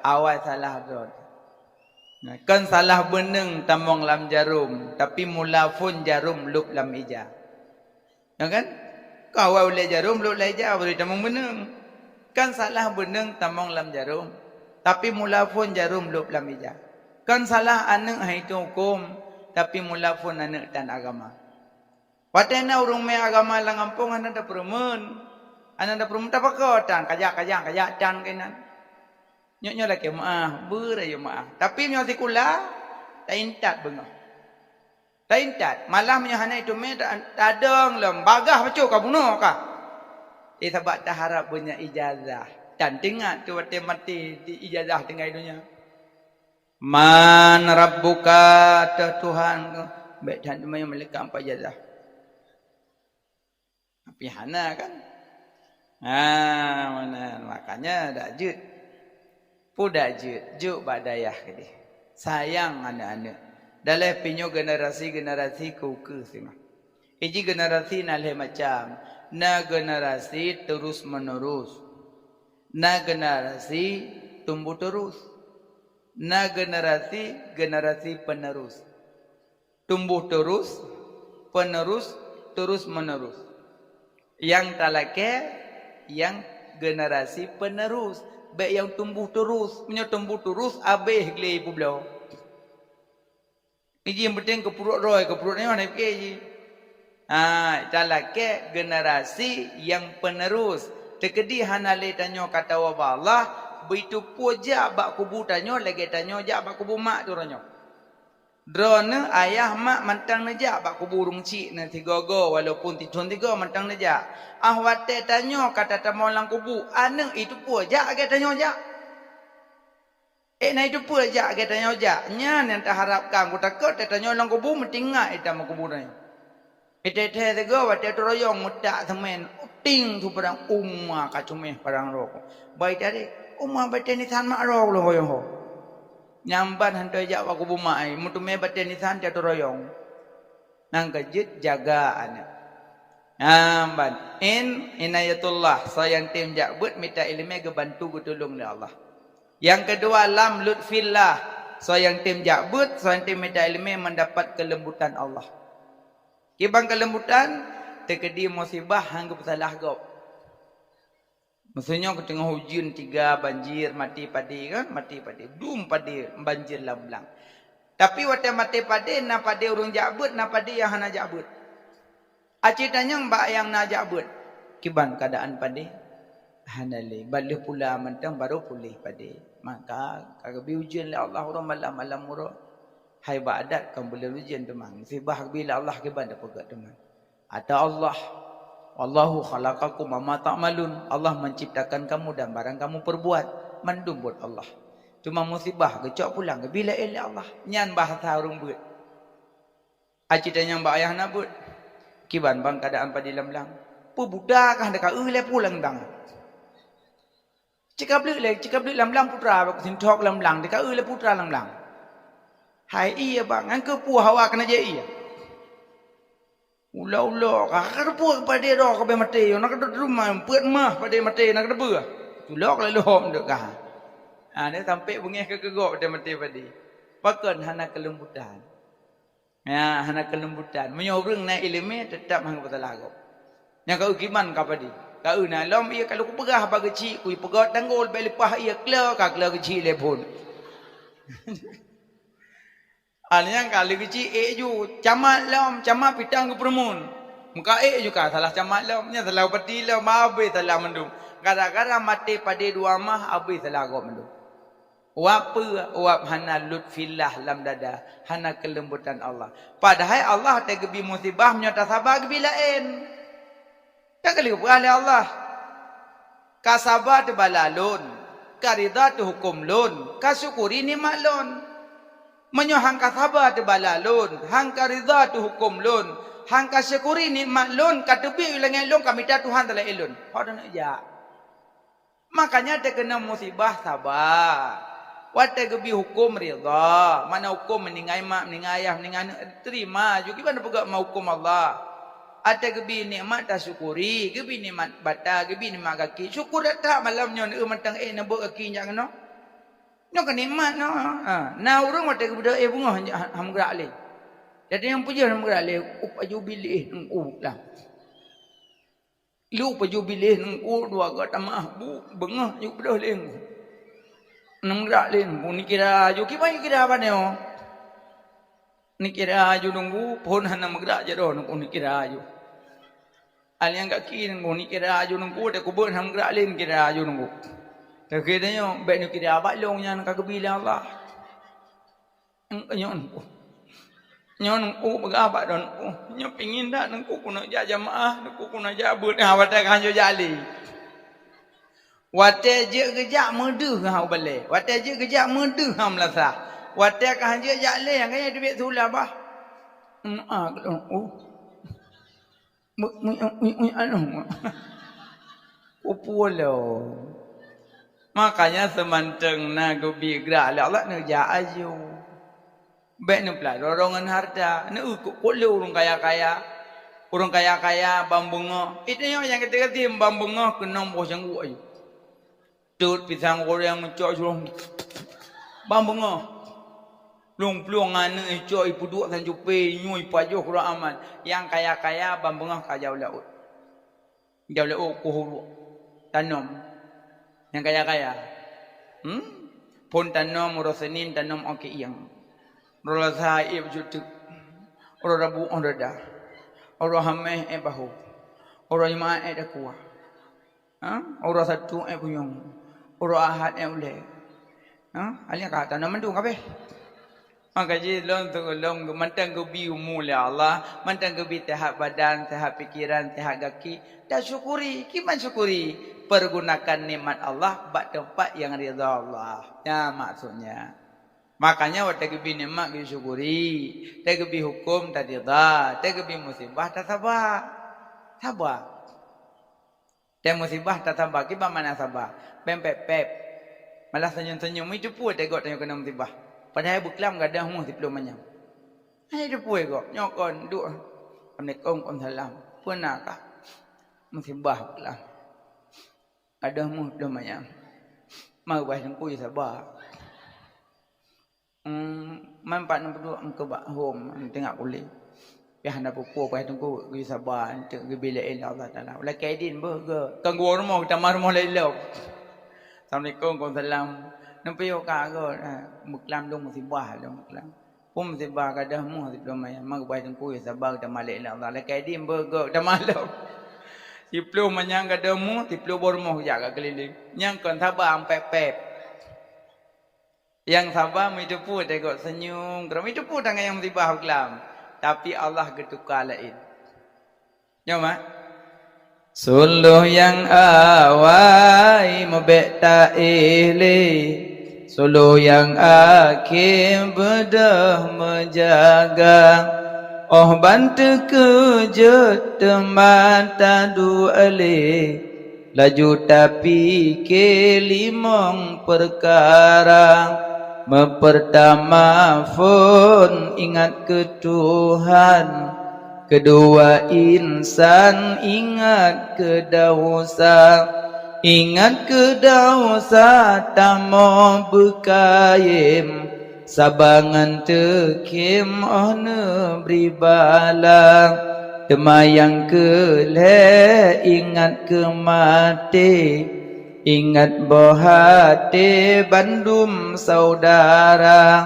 Awai salah droe. Nah, kon salah beuneueng tamong lam jarom, tapi mula phôn jarom lôb lam ija. Ya kan? Kawai ulèe jarom lôb lam ija, bari tamong beuneueng. Kan salah beuneueng tamong lam jarom, tapi mula phôn jarom lôb lam ija. Kan salah aneuk hai teuh huköm, tapi mula phôn aneuk tan agama. Watèe na ureueng mé agama lam gampông hana tapeureumeun. Hana tapeureumeun tapakoe tan, kajak-kajak, kajak tan keunan. Nyoe-nyoe lakèe meu'ah, beurayeuk meu'ah. Tapi meunyoe sikula, taintat beungoh. Taintat, malah meunyoe hana iteumé ta-, tadong lom, bagaih bacut ka bunoe ka. Eh, sabab taharab beunyan ijazah. Dan teuingat keu watèe maté di ijazah tinggai donya. "Man rabbuka?" Toh Tuhan kah? Bèk that teuma malaikat ampat ijazah. Tapi hana kan? Ha, meunan. Makanya dak jeuet. Peue dak jeuet? Jok bak dayah keudéh. Sayang aneuk-aneuk. Daleh pih nyoe generasi-generasi keu-keu singoh. Iji generasi na lhèe macam. Na generasi terus menerus. Na generasi tumbuh terus. Na generasi, generasi penerus. Tumbuh terus, penerus, terus menerus. Nyang talakèe, nyang generasi penerus. Bèk nyang tumbuh terus. Meunyoe tumbuh terus, abéh glé peubloe. Iji nyang penting keu pruet droe, keu pruet nyoe hana pike jih. Ha, talakèe generasi nyang penerus. Teukeudi hana lé tanyoe ka tawoe bak Allah, beuteupeue jak bak kubu tanyoe lagèe tanyoe jak bak kubu mak droeneuh. Droeneuh ayah mak mantong neujak bak kubu ureueng chik neuh sigoe-goe, walaupun sithôn sigoe mantong neujak. Ah watèe tanyoe ka tatamong lam kubu, aneuk iteupeue jak lagèe tanyoe jak. Eh, na iteupeue jak lagèe tanyoe jak. Nyan nyang taharapkan, geutakot watèe tanyoe lam kubu meutinggai ita meukubu nyan. Itèe-tèe sigoe watèe teuroyong meutak seumén, ting su padang uma ka cuméh padang rok. Bai tadi, uma batèe nisan mak rok lôn goyong ho. Nyang ban hana jak bak kubu mak ai, meuteumé batèe nisan teuroyong. Nyang ka jeuet jaga aneuk. Nyang ban, in inayatullah, soe nyang tem jak beuet mita ileumèe geubantu geutulông lé Allah. Nyang keudua, lam lutfillah, soe nyang tem jak beuet, soe nyang tem mita ileumèe mendapat kelembutan Allah. Kiban kelembutan, Teukeudi musibah han geupeusalah gob. Meuseu nyoe keuteungoh ujeuen tiga, banjir, maté padé kan, maté padé, dum padé, banjir lam blang. Tapi watée maté padé, na padé ureuëng jak beuet, na padé nyang hana jak beuet. Aci tanyong bak nyang na jak beuet, "Kiban keuadaan padé?" "Hana lé, ban lheueh pula mantong barô puléh padé." Maka ka geubri ujeuen lé Allah uroe malam, malam uroe. Hai bak adat kon buleuen ujeuen teuma, musibah geubri lé Allah kiban tapeugét teuma. Ata Allah, "Wallahu khalaqakum wa ma ta'malun." Allah menciptakan kamu dan barang kamu perbuat, mandum buet Allah. Cuma musibah geucok pulang, geubri laén lé Allah. Nyan bahasa ureuëng beuet. Aci tanyong bak ayah na beuet, "Kiban ban keuadaan padé lam blang?" "Peubuta kah deka eu lé pulang dang." Cikableuek lé, cikableuek lam blang putra, bak sinthok lam blang, deka eu lé putra lam blang. Hai iya bang, ngan keupeue hawa keuneuk jai iya? Ulo-ulo ka, ka teupeue padé droe ka bèe maté, na ka teuma peuet mah padé maté, na ka teupeue. Tulok lalu hom dek ka. Ha, dia sampai beungéh ke keugob dia maté padé. Pakon hana keulembutan. Ya, hana keulembutan. Meunyoe ureuëng na iéleumé, teutap hana peusalah gob. Nyang ka eukiman ka padé. Ka eu na lom, iya ka lheueh kupeugah bak geuchik, kui peugöt tanggol, bèk leupah iya klo, ka klo geuchik lé phon. Alheuh nyan ka lheueh geuchik ék ju, camat lom, camat pitang geupeureumeun. Meuka ék ju ka salah camat lom, nyan salah bupati lom, habéh salah mandum. Gara-gara maté padé dua mah, habéh salah gob mandum. Wab peue? Wab hana lutfillah lam dada, hana keulembutan Allah. Padahai Allah watèe geubri musibah, meunyoe tasaba geubri laén. Ka geupeugah lé Allah, "Ka saba teubala Lôn, ka ridha teuhuköm Lôn, ka syukuri nikmat Lôn." Meunyoe han ka saba teubala Lôn, han ka ridha teuhuköm Lôn, han ka syukuri nikmat Lôn, ka teubiet u langèt Lôn, ka mita Tuhan talaén Lôn, ho droeneuh jak. Makanya watèe keunong musibah saba. Watèe geubri huköm ridha, mana huköm meuninggai mak, meuninggai ayah, meuninggai aneuk, terima ju kiban peugah ma huköm Allah. Watèe geubri nikmat tasyukuri, geubri nikmat bata, geubri nikmat gaki, syukur that-that malam nyoe neueu mantong éh neubeuet gaki jak keunoe. Nyoe keuh nikmat nyoe. Ha, na ureuëng watèe geubeudôh éh beungoh han, han meugerak lé. Jadi nyang peujeuet han meugerak lé, up aju biléh ngon u lam. Lu pajoh biléh Teungku, dua goe tamah bu, beungoh ju beudôh lé Teungku. Neumeugerak lé Teungku, neukira aju, kiban neukira bak nyoe. Neukira aju Teungku, phon hana meugerak jaroe Teungku, neukira aju. Aliang gaki Teungku, neukira aju Teungku, watèe kubeuet hana meugerak lé neukira aju Teungku. Teuka tanyoe, bèk neukira bak lôn nyan ka geubri lé Allah. Nyoe Teungku. Nyoe Teungku peugah bak droeneuh Teungku. Nyoe pingin that Teungku keuneuk jak jamaah, Teungku keuneuk jak beuet, ha, watèe ka hanjeuet jak lé. Watèe jeuet geujak meudeuh ha u balèe. Watèe jeuet geujak meudeuh ha meulasah. Watèe ka hanjeuet jak lé, nyang ka nyan teubiet sula bah. Meu'ah keu Teungku. Meu'ah. Kupeue lom. Makanya seumantong na geubi gerak lé Allah, neujak aju. Bèk neupeularoe ngon hareuta. Neueu kok lé ureuëng kaya-kaya. Ureuëng kaya-kaya ban beungoh. Itu nyoe nyang geutem ban beungoh keunong boh jangguk aju. Tot pisang goreng meucok silueng. Ban beungoh. Plueng-plueng aneuk icok ipeuduek sancupé, inyueng ipajoh keu ureuëng aman. Nyang kaya-kaya ban beungoh ka jak u laôt. Jak u laôt kuh uruek. Tanom. Nyang kaya-kaya. Hmm? Phon tanom uroe Senin tanom ôn keuieng. Uroe Selasa ék bacut teuk. Uroe Rabu ôn dada. Uroe Hamèh ék bahô. Uroe Jumat ék dakua. Ha? Uroe Sabtu ék kuyong. Uroe Ahad ék ulèe. Ha? Alèh ka tanom mandum kabéh. Maka jih lôn teuka lôn mantong geubi umu lé Allah, mantong geubi seuhat badan, seuhat pikeran, seuhat gaki. Tasyukuri, kiban syukuri. Pergunakan nikmat Allah bak teumpat nyang ridha Allah. Nyan maksudnya. Makanya watèe geubi nikmat geusyukuri, watèe geubi huköm taridha, watèe geubi musibah tasaba. Saba. Watèe musibah tasaba, kiban makna saba? Bèk pép-pép. Malah senyum-senyum, meuteupeue teugot tanyoe keunong musibah. Padahai beuklam gadôh meuh siplôh manyam. Hai teupeue gob, nyoe kon duek. Assalamualaikum, waalaikumsalam. Peue na kah? Musibah beuklam. Gadôh meuh siplôh manyam. Meuubah teungku saba. Hmm, man pat neupeuduek meukeubak hom, teuingat ulèe. Pih hana peue-peue, pih teungku geusaba, enteuk geubri lé Allah Taala. Lakée idin beuh geuh, kon geuwoe rumoh, geutamah rumoh laén lom. Assalamualaikum, waalaikumsalam. Neupiyôh ka geuh, eh, meuklam lôn musibah lôn meuklam. Peue musibah, gadôh muh siplôh manyang, ma geubai teungku, ya saba, geutamah lé Allah. Lakée idin beuh geuh, geutamah lom. Siplôh manyang gadôh muh, siplôh boh rumoh jak ka keulileng. Nyang kon saba ampék-pék. Nyang saba meuteupeue teugob seunyum, keureuh meuteupeue tangai nyang musibah beukelam. Tapi Allah geutuka laén. Nyoe mak, suluh nyang awai meubék taéh lé, suluh nyang akhé beudôh meujaga. Óh ban teukeujot teuma taduek lé, laju tapike limong peukara. Meupeurtama phon ingat keu Tuhan, keudua insan ingat keu desya. Ingat keu desya tamoe beukayém, saba ngon teukhém óh neubri bala. Teuma nyang keu lhée ingat keu maté, ingat boh até bandum syedara.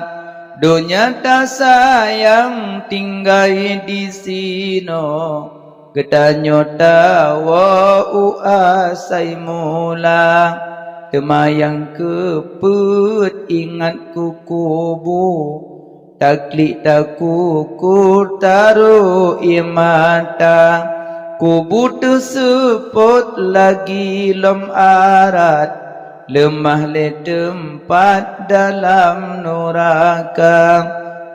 Donya tasayang tinggai disinoe, geutanyoe tawoe u asai mula. Teuma nyang keu peuet ingat keu kubu, taklik takuku taroh ié mata. Kubu teuseupôt lagi lom arat, leumah lé teumpat dalam nuraka.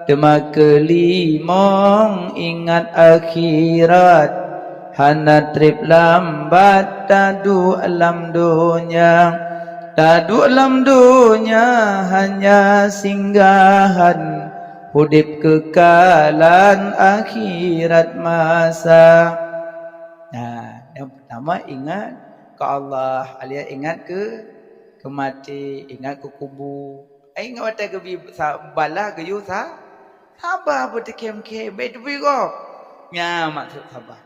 Teuma keulimong ingat akhirat, hana treb lambat taduek lam donya. Taduek lam donya hanya singgahan, udeb keukalan akhirat masa. Nah, nyang peurtama ingat keu Allah, alia ingat keu, keu maté, ingat keu kubu. Ai ingat watée geubi sa-, bala geuyue sa-, saba beuteukhém-khém, bék teubi gob. Nyan maksud saba.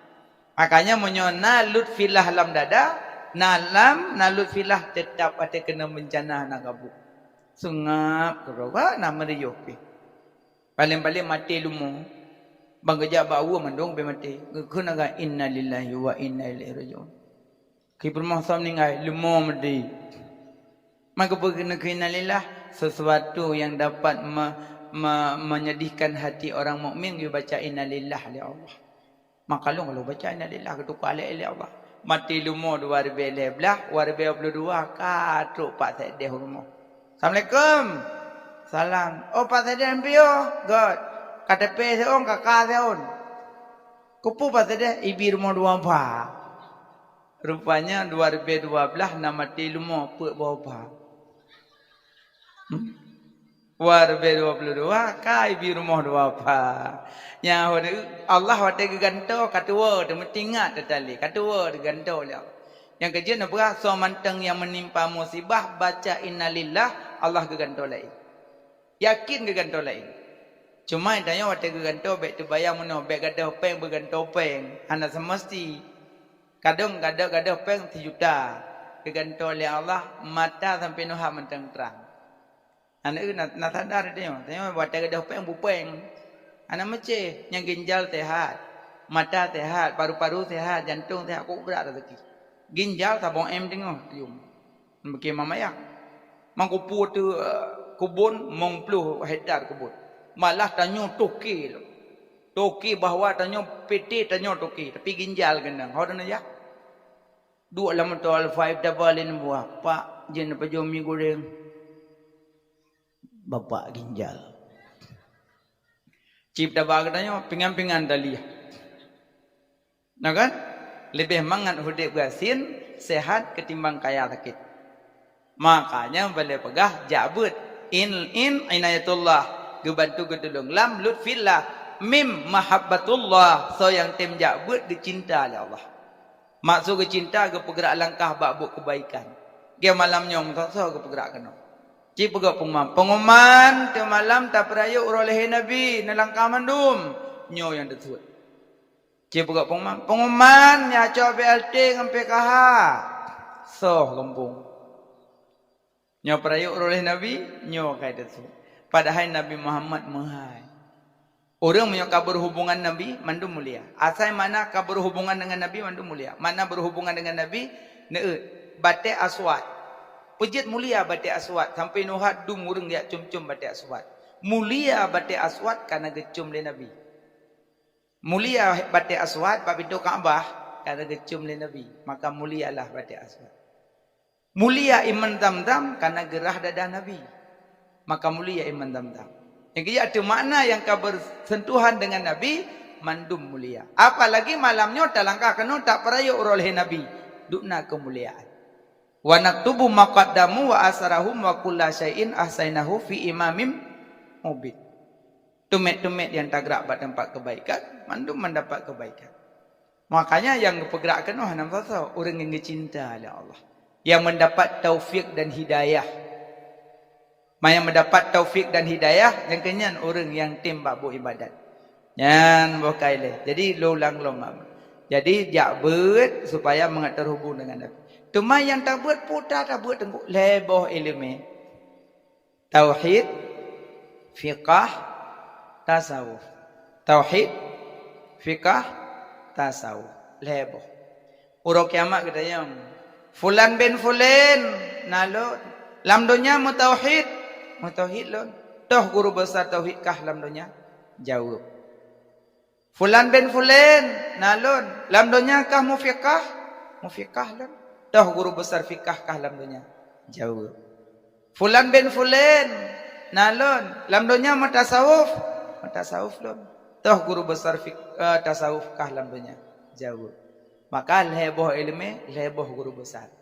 Makanya meunyoe na lutfillah lam dada, na lam, na lutfillah, teutab watée keuneuk beuncana hana gabuk. Seungab keudroe, na meuriyôh pih. Paleng-paleng maté leumo. Ban geujak bak aweueng mandum beu maté. Geukheun agam innalillahi wa inna ilaihi rajiun. Khi peurumoh soe meuninggai, leumo maté. Maka beukeunong innalillah, sesuatu yang dapat me-, me-, menyedihkan hati orang mukmin, geubaca innalillah lé Allah. Maka lôn ka lôn baca innalillah, geutuka lé, lé Allah. Maté leumo dua ribée lhée blaih, dua ribée dua puluh dua ka trok Pak Sekdes u rumoh. "Assalamualaikum." "Salam." "Oh, Pak Sekdes, piôh?" "Göt." "K T P siôn, K K siôn." "Keupeue, Pak Sekdes?" "Ibi rumoh dua pha." Rupanya dua ribée dua blaih na maté leumo peuet boh pha. Hmm? Dua ribée dua puluh dua ka ibi rumoh dua pha. Nyan Allah watée geugantoe ka tuwoe, teumeutingat teutalé, ka tuwoe geugantoe lé Allah. Nyang keujeuet neupeugah, soe mantong nyang meunimpa musibah, baca innalillah, Allah geugantoe laén. Yakin geugantoe laén. Cuma tanyoe watée geugantoe bék teubayang meunoe, bék gadôh péng beugantoe péng, hana seumeusti. Kadang gadôh-gadôh péng sijuta, geugantoe lé Allah mata sampoe nyoe hana mantong trang. Aneuk na, na sadar tanyoe, tanyoe watée gadôh péng bupéng. Hana meucéh, nyang ginjal sehat, mata sehat, paru-paru sehat, jantong sehat, kok brat rezeki. Ginjal saboh M teungoh yuem. Mungkin mamayang. Mangkupue teu, eh, keubon, mong ploh hektar keubon. Malah tanyoe toke lom. Toke bahwa tanyoe P T tanyoe toke, tapi ginjal keunong. Ho tanyoe jak. Duek lam moto Alphard taba lé buah, "Pak, jeuet neupajoh mi goreng." Bapak ginjal. Cit taba geutanyoe pingan-pingan taliah. Nah kan? Leubeh mangat udeb gasien, sehat ketimbang kaya sakét. Makanya beu lé peugah jak beuet. In, in inayatullah, geubantu geutulông. Lam lutfillah, mim mahabbatullah, soe nyang tem jak beuet geucinta lé Allah. Maksud geucinta, geupeugerak langkah bak buet keubaikan. Geu malam nyoe meusoe-soe geupeugerak keunoe. Cit peugah pengumuman, pengumuman teumalam tapeurayeuk uroe lahé Nabi, neulangkah mandum. Nyoe nyang teusuet. Cit peugah pengumuman, pengumuman nyang cok B L T ngon P K H. Soh gampông. Nyoe peurayeuk uroe lhèe Nabi, nyoe ka teusu. Padahai Nabi Muhammad meuhai. Ureuëng meunyoe ka berhubungan Nabi, mandum mulia. Asai makna ka berhubungan dengan Nabi, mandum mulia. Makna berhubungan dengan Nabi, neuet. Batée aswad. Peujeuet mulia batée aswad, sampai nyoe hat dum ureuëng jak com-com batée aswad. Mulia batée aswad kana geucom lé Nabi. Mulia batée aswad bak pintoe Ka'bah kana geucom lé Nabi. Maka mulialah batée aswad. Mulia iman Zamzam kana geurah dadah Nabi. Maka mulia iman Zamzam. Nyang keu ateueh makna nyang ka bersentuhan dengan Nabi, mandum mulia. Apalagi malam nyoe talangkah keunoe tapeurayeuk uroe lhèe Nabi. Dubna keumuliaan. "Wa naktubu ma qaddamu wa asarahum wa kulla syai'in ahsainahu fi imamim mubin." Teumèt-teumèt nyang tagrak bak teumpat keubaikan, mandum mendapat keubaikan. Makanya nyang geupeugrak keunoe hana meusoe-soe, ureuëng nyang geucinta lé Allah. Nyang mendapat taufik dan hidayah. Nyang mendapat taufik dan hidayah, nyang keu nyan ureuëng nyang tem bak buet ibadat. Nyan boh ka ilée. Jadi, lôn ulang lom. Jadi, jak beuet supaya mangat terhubung dengan Nabi. Teuma nyang tabeuet peue tabeuet teungku, lhèe boh iéleumé. Tauhid, fiqah, tasawuf. Tauhid, fiqah, tasawuf. Lhèe boh. Uroe kiamat geutanyong, "Fulan bin Fulan, na lôn. Lam donya meutauhid?" "Meutauhid lôn." "Toh guru besar tauhid kah lam donya?" Jaweueb. "Fulan bin Fulan, na lôn. Lam donya kah mufiqah?" "Mufiqah lôn." "Toh guru besar fikah kah lam donya?" Jaweueb. "Fulan bin Fulan, na lôn. Lam donya meutasawuf?" "Meutasawuf lôn." "Toh guru besar fik-, eh, tasawuf kah lam donya?" Jaweueb. Maka lhèe boh iéleumé, lhèe boh guru besar.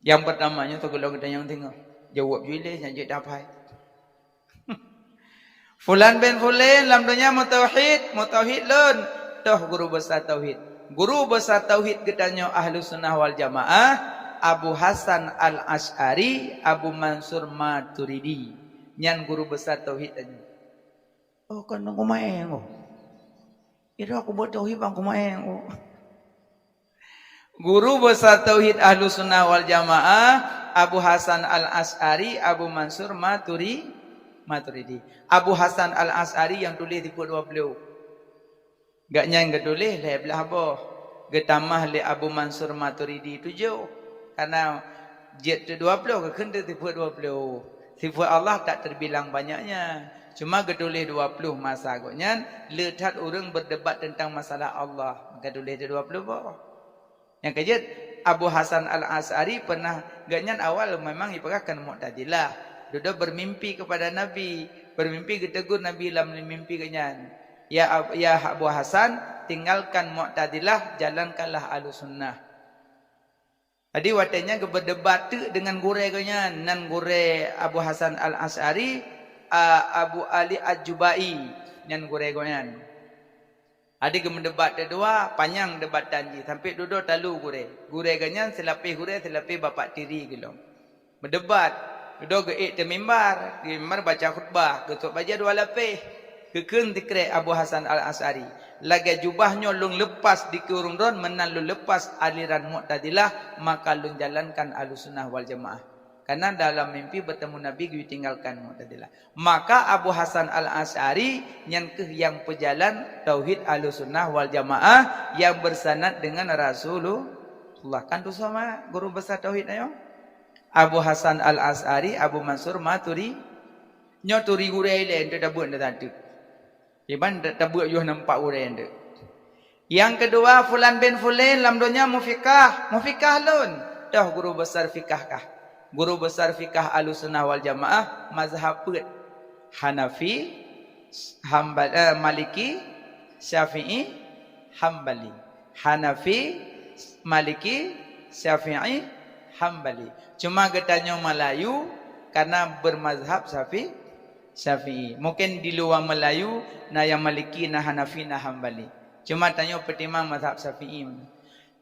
Nyang peurtama nyoe teugeulong geutanyoe teungoh. Jaweueb jih lé nyang jeuet dapai. "Fulan bin Fulan lam donya meutauhid?" "Meutauhid lôn." "Toh guru besar tauhid?" Guru besar tauhid geutanyoe Ahlussunnah wal Jamaah, Abu Hasan Al-Asy'ari, Abu Mansur Maturidi. Nyan guru besar tauhid tanyoe. Oh, kon nunggu maeng, oh. Itu aku buat tauhid bang kumaeng, oh. Guru besar tauhid Ahlussunnah wal Jamaah, Abu Hasan Al-Asy'ari, Abu Mansur Maturi-, Maturidi. Abu Hasan Al-Asy'ari nyang tuléh sifeuet dua ploh. Gobnyan geutuléh lhèe blah boh. Geutamah lé Abu Mansur Maturidi tujoh. Karena jeuet dua ploh, geukheun teuk sifeuet dua ploh. Sifeuet Allah tak terbilang banyaknya. Cuma geutuléh dua ploh masa gobnyan, le that ureuëng berdebat tentang masalah Allah. Maka tuléh teuk dua ploh boh. Nyang keujeuet, Abu Hasan Al-Asy'ari pernah, gobnyan awal memang ipeugah keu Mu'tazilah. Dudoe bermimpi kepada Nabi, bermimpi geutegur Nabi lam mimpi gobnyan, "Ya Ab-, ya Abu Hasan, tinggalkan Mu'tazilah, jalankanlah Ahlussunnah." Jadi watée nyan geubeudeubat teuk deungon gurée gobnyan, nan gurée Abu Hasan Al-Asy'ari, a, Abu Ali Al-Jubai, nyan gurée gobnyan. Jadi geumeudebat teuk dua, panyang debatan jih, sampai dudoe talu gurée. Gurée gobnyan silapéh gurée, silapéh bapak tiri geulong. Meudebat, dudoe geuék teuk mimbar, di mimbar baca khutbah, geusok bajée dua lapéh. Geukheun sikrek Abu Hasan Al-Asy'ari, "Lagée jubah nyoe lôn leupas dikeue ureuëng droen, meunan lôn leupas aliran Mu'tazilah, maka lôn jalankan Ahlussunnah wal Jamaah." Karena dalam mimpi bertemu Nabi geutinggalkan Mu'tazilah. Maka Abu Hasan Al-Asy'ari nyan kheueh nyang peujalan tauhid Ahlussunnah wal Jamaah nyang bersanad dengan Rasulullah. Kan tu sama guru besar tauhid ayo? Abu Hasan Al-Asy'ari, Abu Mansur Maturi-, nyoe turi gurée ilée, ente tabeuet ente tatu. Iban ta-, tabeuet yoh nampak gurée ente. Nyang keudua, "Fulan bin Fulan lam donya mufiqah, mufiqah lôn." Toh guru besar fikah kah? Guru besar fikah Ahlussunnah wal Jamaah mazhab peuet. Hanafi, Hambal-, eh, Maliki, Syafi'i, Hambali. Hanafi, Maliki, Syafi'i, Hambali. Cuma geutanyoe Malayu karena bermazhab Syafi-, Syafi'i. Mungkin di luwa Malayu na nyang Maliki, na Hanafi, na Hambali. Cuma tanyoe peutimang mazhab Syafi'i.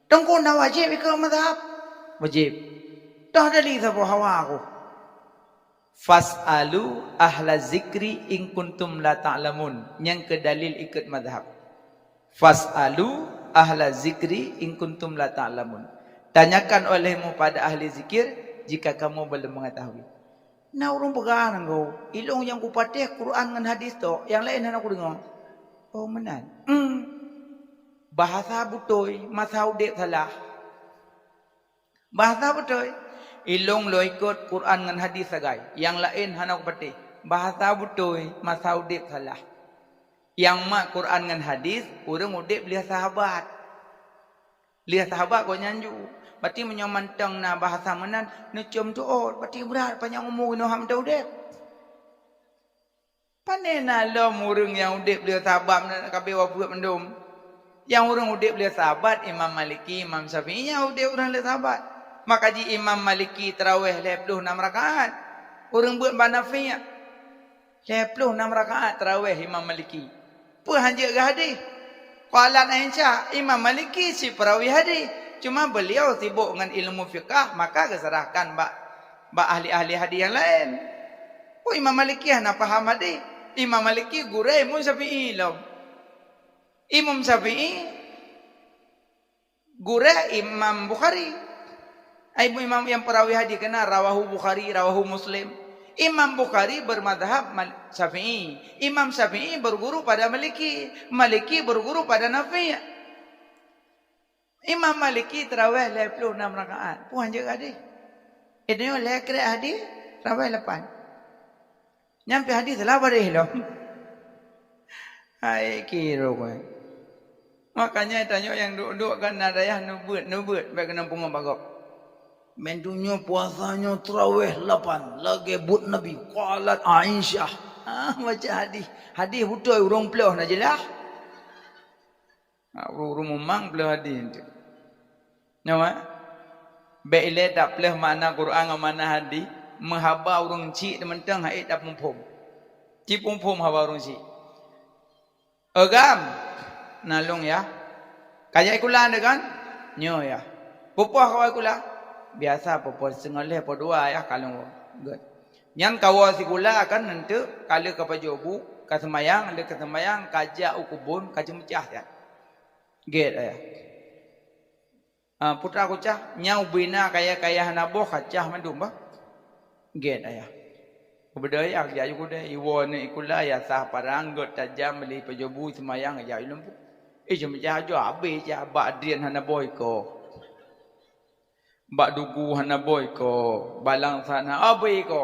Teungku na wajéb ikot mazhab? Wajéb. Toh dalil saboh hawa aku. "Fas'alu ahla zikri in kuntum la ta'lamun." Nyang keu dalil ikot mazhab. "Fas'alu ahla zikri in kuntum la ta'lamun." Tanyakan olehmu pada ahli zikir jika kamu belum mengetahui. Na ureuëng peugah nanggroe, "Ilong nyang kupatéh Quran ngon hadis tok, nyang laén hana kudeungoe." Oh, meunan. Hmm. Bahasa beutôi, masa udeb salah. Bahasa beutôi. Ilong lôn ikot Quran ngon hadis sagai, nyang laén hana kupatéh. Bahasa beutôi, masa udeb salah. Nyang mat Quran ngon hadis, ureuëng udeb lheueh sahabat. Lheueh sahabat gobnyan ju. Berarti meunyoe mantong na bahasa meunan, neucom tuot, berarti brat panyang umu inoe hana udeb. Pane na lom ureuëng nyang udeb lheueh sahabat meunan, ka beuet wafeuet mandum. Nyang ureuëng udeb lheueh sahabat, Imam Maliki, Imam Syafi'i, nyang udeb ureuëng lheueh sahabat. Maka jih Imam Maliki taraweh lhée ploh nam rakaat. Ureuëng beuet bak Nafi', lhée ploh nam rakaat taraweh Imam Maliki. Peue han jeuet keu hadis? Qalat Aisyah, Imam Maliki cit peurawi hadis, cuma beliau sibok ngon ilmu fiqah, maka geuserahkan bak, bak ahli-ahli hadis nyang laén. Oh, Imam Maliki hana paham hadis. Imam Maliki gurée Imam Syafi'i lom. Imam Syafi'i gurée Imam Bukhari. Ai, imam nyang peurawi hadis keunan, rawahu Bukhari, rawahu Muslim. Imam Bukhari bermazhab Mal-, Syafi'i. Imam Syafi'i berguru pada Maliki. Maliki berguru pada Nafi'. Imam Maliki taraweh lhée ploh nam rakaat. Peue han jeuet keu hadis? Di tanyoe lhée krek hadis, taraweh lapan. Nyan pih hadis salah baréh lom. Hai, kiro keuh. Makanya tanyoe nyang duek-duek kan na dayah neubeuet, neubeuet, bék keuneuk pungo bak gob. Ban donya puasa nyoe taraweh lapan, lagée buet Nabi, qalat Aisyah. Ah, baca hadis. Hadis beutôi, ureuëng ploh na jeulaih. Ha, ureuëng-ureuëng mumang ploh hadis tu. Nyoe, bék ilée tapleuh makna Quran ngon makna hadis, meuhaba ureuëng chik teuh mantong han ék taphom-phom. Ci phom-phom haba ureuëng chik. "Eugam, na lôn yah. Ka jak sikula neuh kan?" "Nyoe yah." "Peue poh kawai sikula?" "Biasa peue poh singoh lhée poh dua yah ka lôn woe." Gét. Nyan kawoe sikula kan, eunteuk ka lheueh ka pajoh bu, ka seumayang, lheueh ka seumayang ka jak u keubon, ka ceumeucah that. Gét ayah. Ah, putra kucah, nyang ubena kayèe-kayèe hana boh ka cah mandum bah. Gét ayah. Keubeudoe ayah jak ju keudè, iwoe aneuk sikula, yah sah parang, gét tajam, beli pajoh bu, seumayang, jak ju lumpur. Eh, ceumeucah ju abéh cah, bak drien hana boh iko. Bak duku hana boh iko, bak langsat hana boh iko.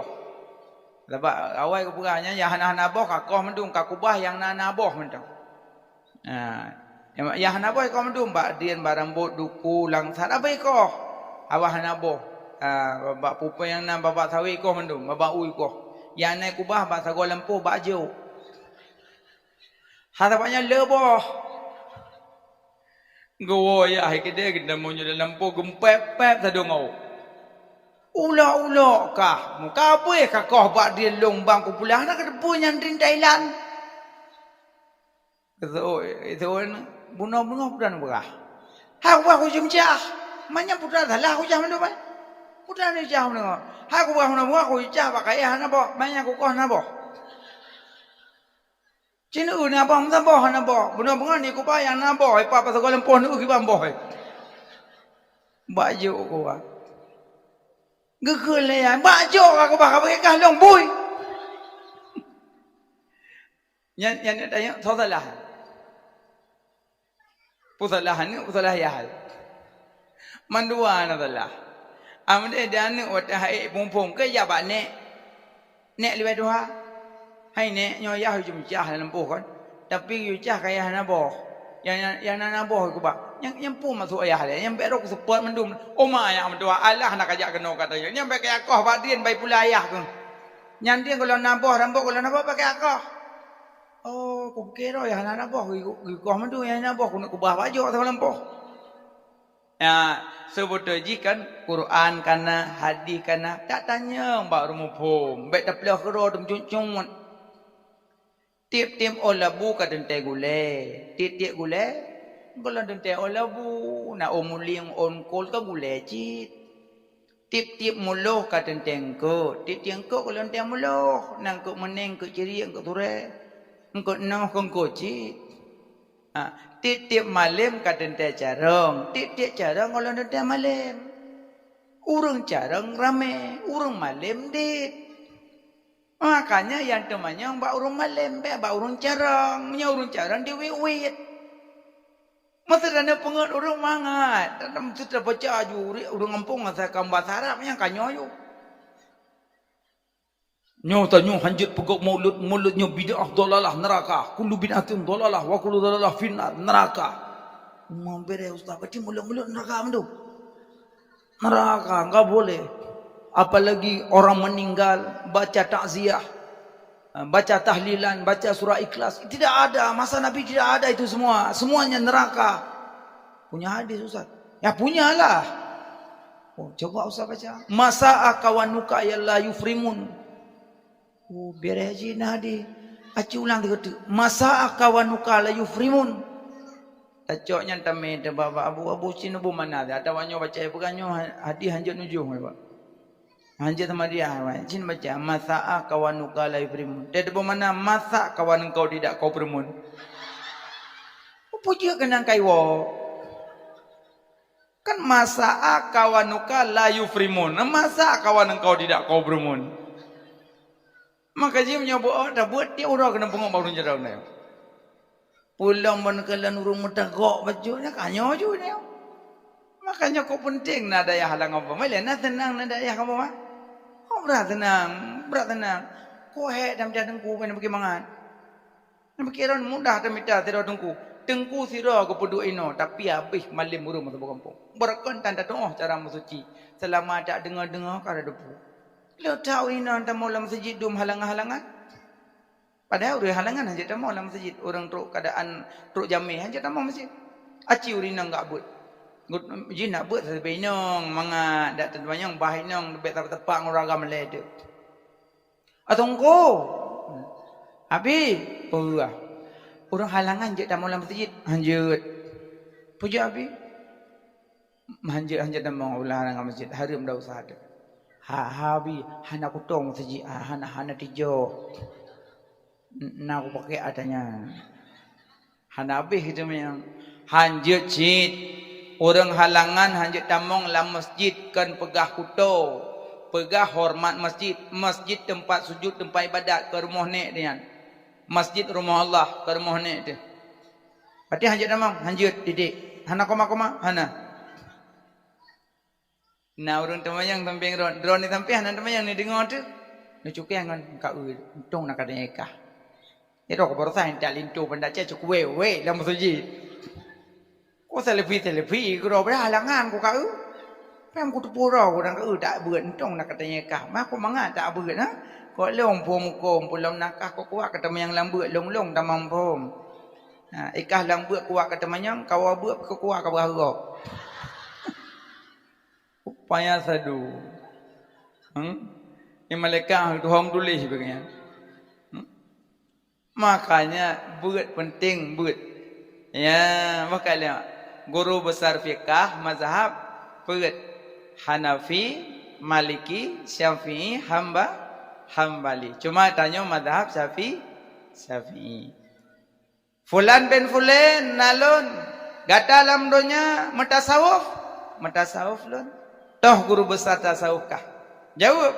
Sabab awai geupeugah nyan, nyang hana-hana boh ka koh mandum, ka kubah nyang na-na boh mantong. Ha, nyang hana boh iko mandum, bak drien, bak rambot, duku, langsat, abéh iko. Awai hana boh. Ha, bak pupeng nyang na, bak sawét iko mandum, bak u iko. Nyang na kubah bak sagoe lampôh, bak jok. Hana banyak leuboh. Geuwoe yah keudè geutanyoe meunyoe lam lampôh geumpép-pép sadong awak. Ulok-ulok kah, muka abéh ka koh bak drien lôn bang kupulang, hana kateupeue nyan drien Thailand. Geuseuôt, geuseuôt bunoe-bunoe putra neupeugah. Hai kubah kucah meucah. Manyang putra salah kucah mandum ai. Putra neucah mandum. Hai kubah bunoe-bunoe kucah bak kayèe hana boh, manyang kukoh hana boh. Cit neueu na boh, meusaboh hana boh. Bunoe beungon ni kubah nyang na boh, ipa pasoe goe lampôh neueu kiban boh. Bak jok kubah. Geukheun lé nyan, bak jok ka kubah ka beuké kah lôn bui. Nyan, nyan tanyong soe salah. Peue salah aneuk, peue salah yah. Mandua na salah. Ameudeh di aneuk watèe haiek phon-phon keu jak bak nèk. Nèk leubeh tuha. Hai nèk, nyoe yah yue meucah lam lampôh kon. Tapi yue cah kayèe hana boh. Nyang, nyang, nyang na boh kubah. Nyang, nyang peue maksud ayah lé? Nyang bèk rôh kuseupôt mandum. Oma nyang meutuha, alah na kajak keunoe ka tanyoe. Nyang bèk kajak koh bak drien bai pula ayah keuh. Nyang drien gohlom na boh, rambôt gohlom na boh, bèk kajak koh. Oh, kupike droe nyang hana boh, geukoh mandum nyang hana boh, keuneuk kubah bak jok sagoe lampôh. Ya, seubeutôi jih kan, Quran ka na, hadis ka na, tatanyong bak ureueng muphom, bèk tapeuleueh keudroe teumeucut-cut. Tiep-tiep ôn labu ka teuntèe gulèe, tiep-tiep gulèe gohlom teuntèe ôn labu, na ôn mulieng, ôn kol ka gulèe cit. Tiep-tiep muloh ka teuntèe eungkôt, tiep-tiep eungkôt ka lheueh teuntèe muloh, na eungkôt meuneng, eungkôt ciriek, eungkôt surée, eungkôt noh, eungkôt cit. Ha, tiep-tiep malem ka teuntèe carông, tiep-tiep carông gohlom teuntèe malem. Ureueng carông ramè, ureueng malem dit. Makanya nyang teumanyong bak ureueng malem, bèk bak ureueng carông. Meunyoe ureueng carông diwiet-wiet. Masa na peungeuet ureueng mangat, dan meusti tabaca aju ureueng gampông asai ka bahasa Arab nyang ka nyoe yue. Nyoe tanyoe hanjeuet peugah maulud, maulud nyoe bid'ah, dhalalah, neuraka. Kullu bid'atin dhalalah wa kullu dhalalah finnar, neuraka. Meubeureh ustaz, berarti maulud-maulud neuraka mandum. Neuraka, enggak boleh. Apalagi orang meninggal, baca takziah, baca tahlilan, baca surah Ikhlas. Tidak ada, masa Nabi tidak ada itu semua. Semuanya neraka. Punya hadis, Ustaz. Ya, punyalah. Oh, coba Ustaz baca. Masa akawanuka ya la yufrimun. Oh, beureh jih na hadis. Aci ulang teuka teuk. Masa akawanuka la yufrimun. Tacok nyan tamé teuba bak abu, abu cit neubu mana. Atawa nyoe baca peugah nyoe ha-, hadis hanjeuet nujôh, Pak. Hanjeuet sama dia, Pak. Cit baca, "Masa akawanuka la yufrimun." Dia teubu mana, "Masa kawan engkau tidak kau primun?" Peue jeuet keunan kaiwoe? Kan, "Masa akawanuka la yufrimun." Masa kawan engkau tidak kau primun? Maka jih meunyoe beuôt, tabeuôt tiep uroe keuneuk peungeuet bak ureueng carông nyoe. Peue lom ban keu lôn ureueng meutagok bacut nyoe, ka nyoe ju nyoe. Maka nyoe kok peunteng na dayah lam gampông. Malèe na seunang na dayah gampông, ah? Oh, brat seunang, brat seunang. Kok hék tamita teungku, ban beuki mangat. Neupiké droe mudah tamita sidroe teungku. Teungku sidroe geupeuduek inoe, tapi habéh malem ureueng meusaboh gampông. Beureukan tan tatuoh cara meusuci. Seulama tak deungoe-deungoe ka teupeue. Lheueh that ureueng inong tamong lam meuseujid dum halangan-halangan. Padahai ureueng halangan hanjeuet tamong lam meuseujid. Ureueng trok keuadaan trok jamé hanjeuet tamong meuseujid. Aci ureueng inong gak beuet. Ngut-, jih nak beuet sabe inong, mangat dak teumanyong bah inong leubeh teupeu-teupeu ngon ureueng agam lé teuh. "Ateueh Teungku, Abi, peue? Ureueng halangan jeuet tamong lam meuseujid?" "Hanjeuet." "Peue jeuet, Abi?" "Hanjeuet, hanjeuet tamong ulah halangan meuseujid, hareuem dak usah teuh." "Ha, ha, Abi, hana kutong meuseujid, ha, hana, hana tijoh. N-, na kupakèk ata nyan." Hana habéh geuteumanyong. Hanjeuet cit. Ureueng halangan hanjeuet tamong lam meuseujid, kon peugah kuto, peugah horeumat meuseujid. Meuseujid teumpat sujud, teumpat ibadat, kon rumoh nèk teuh nyan. Meuseujid rumoh Allah, kon rumoh nèk teuh. Berarti hanjeuet tamong, hanjeuet titik. Hana koma-koma, hana. Na ureueng teumanyong sampéng droe, droe ni sampéng hana teumanyong, ni deungoe teuh. Neucukée ngon kaeu, untông na ka tanyong i kah. Nyoe droe keubarosan intat linto banda cit cok wée-wée lam meuseujid. Ku selfie-selfie keudroe, padahai halangan ku kaeu. Pém kuteupeue droe ku dan kaeu tak beuet, untông na ka tanyong i kah. Mah ku mangat tak beuet, ha? Kok lôn phom huköm, peue lom na kah kok kuat ka teumanyong lam beuet, lôn-lôn tamong phom. Ha, i kah lam beuet kuat ka teumanyong, kawoe beuet kok kuat ka beuharok. Upaya sadu. Hmm? Ni malaikat Tuhan tuléh bak nyan. Hmm? Makanya beuet penting, beuet. Ya, makanya guru besar fikah mazhab peuet. Hanafi, Maliki, Syafi'i, Hamba-, Hambali. Cuma tanyoe mazhab Syafi-, Syafi'i. Fulan bin Fulan, na lôn. Gata lam donya meutasawuf? Meutasawuf lôn. Toh guru besar tasawuf kah? Jaweueb,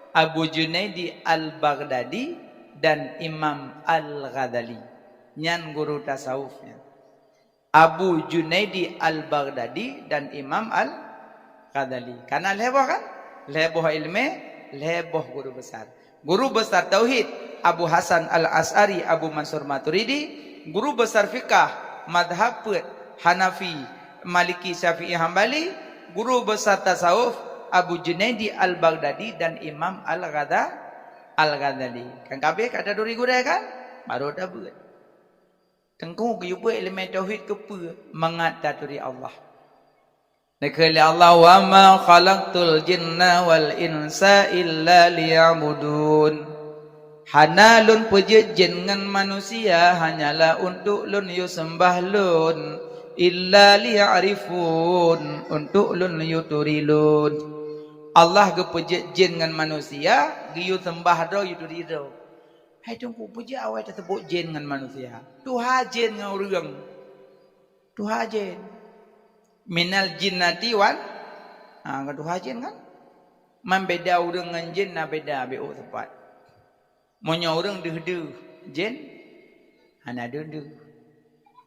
Abu Junaidi Al-Baghdadi dan Imam Al-Ghazali. Nyan guru tasawuf nyan. Abu Junaidi Al-Baghdadi dan Imam Al-Ghazali. Kana lhèe boh kan? Lhèe boh ileumèe, lhèe boh guru besar. Guru besar tauhid, Abu Hasan Al-Asy'ari, Abu Mansur Maturidi. Guru besar fikah, mazhab peuet, Hanafi, Maliki, Syafi'i, Hambali. Guru besar tasawuf, Abu Junaidi Al-Baghdadi dan Imam Al-Ghada-, Al-Ghazali. Kan ka abéh ka taturi gurèe kan? Baru tabeuet. Teungku geuyue beuet ileumèe tauhid keupeue? Mangat taturi Allah. Neukheun lé Allah, "Wa ma khalaqtul jinna wal insa illa liya'budun." Hana lôn peujeuet jén ngon manusia, hanyalah untuk lôn yue seumbah lôn, illa liya'rifun, untuk lôn yue turi lôn. Allah geupeujeuet jén ngon manusia, geuyue seumbah droe, yue turi droe. Hai Teungku, peue jeuet awai taseubut jén ngon manusia? Tuha jén ngon ureuëng. Tuha jén. Minal jinnati wan, ha, ngon tuha jén kan? Man beda ureuëng ngon jén na beda, beu sepat. Meunyoe ureuëng deuh-deuh, jén hana deuh-deuh.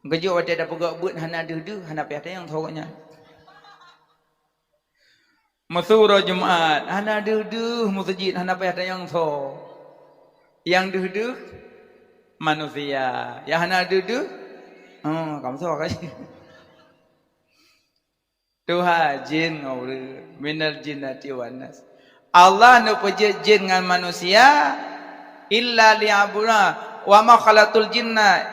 Geujok watée tapeugah beuet hana deuh-deuh, hana payah tanyong soe nyan. Meusu uroe Jumat, hana deuh-deuh meuseujid, hana payah tanyong soe. Nyang deuh-deuh manusia, nyang hana deuh-deuh, oh, kamsoe ka. Tuha jén ngon ureuëng, minal jinnati wan nas. Allah neupeujeuet jén ngon manusia illa liya'budun, wa ma khalaqtul jinna,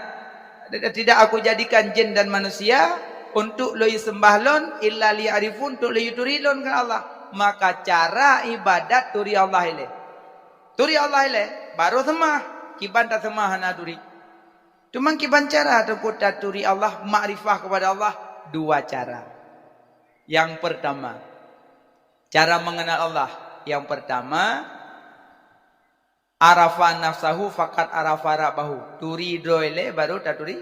tidak Aku jadikan jén dan manusia untuk lôn sembah Lôn, illa liya'rifun, untuk lôn turi Lôn, kheun Allah. Maka cara ibadat turi Allah ilée. Turi Allah ilée, baru seumah. Kiban taseumah hana turi. Teuma kiban cara Teungku taturi Allah, makrifah kepada Allah? Dua cara. Yang pertama, cara mengenal Allah. Yang pertama, arafa nafsahu faqad arafa rabbahu. Turi droe lé baru taturi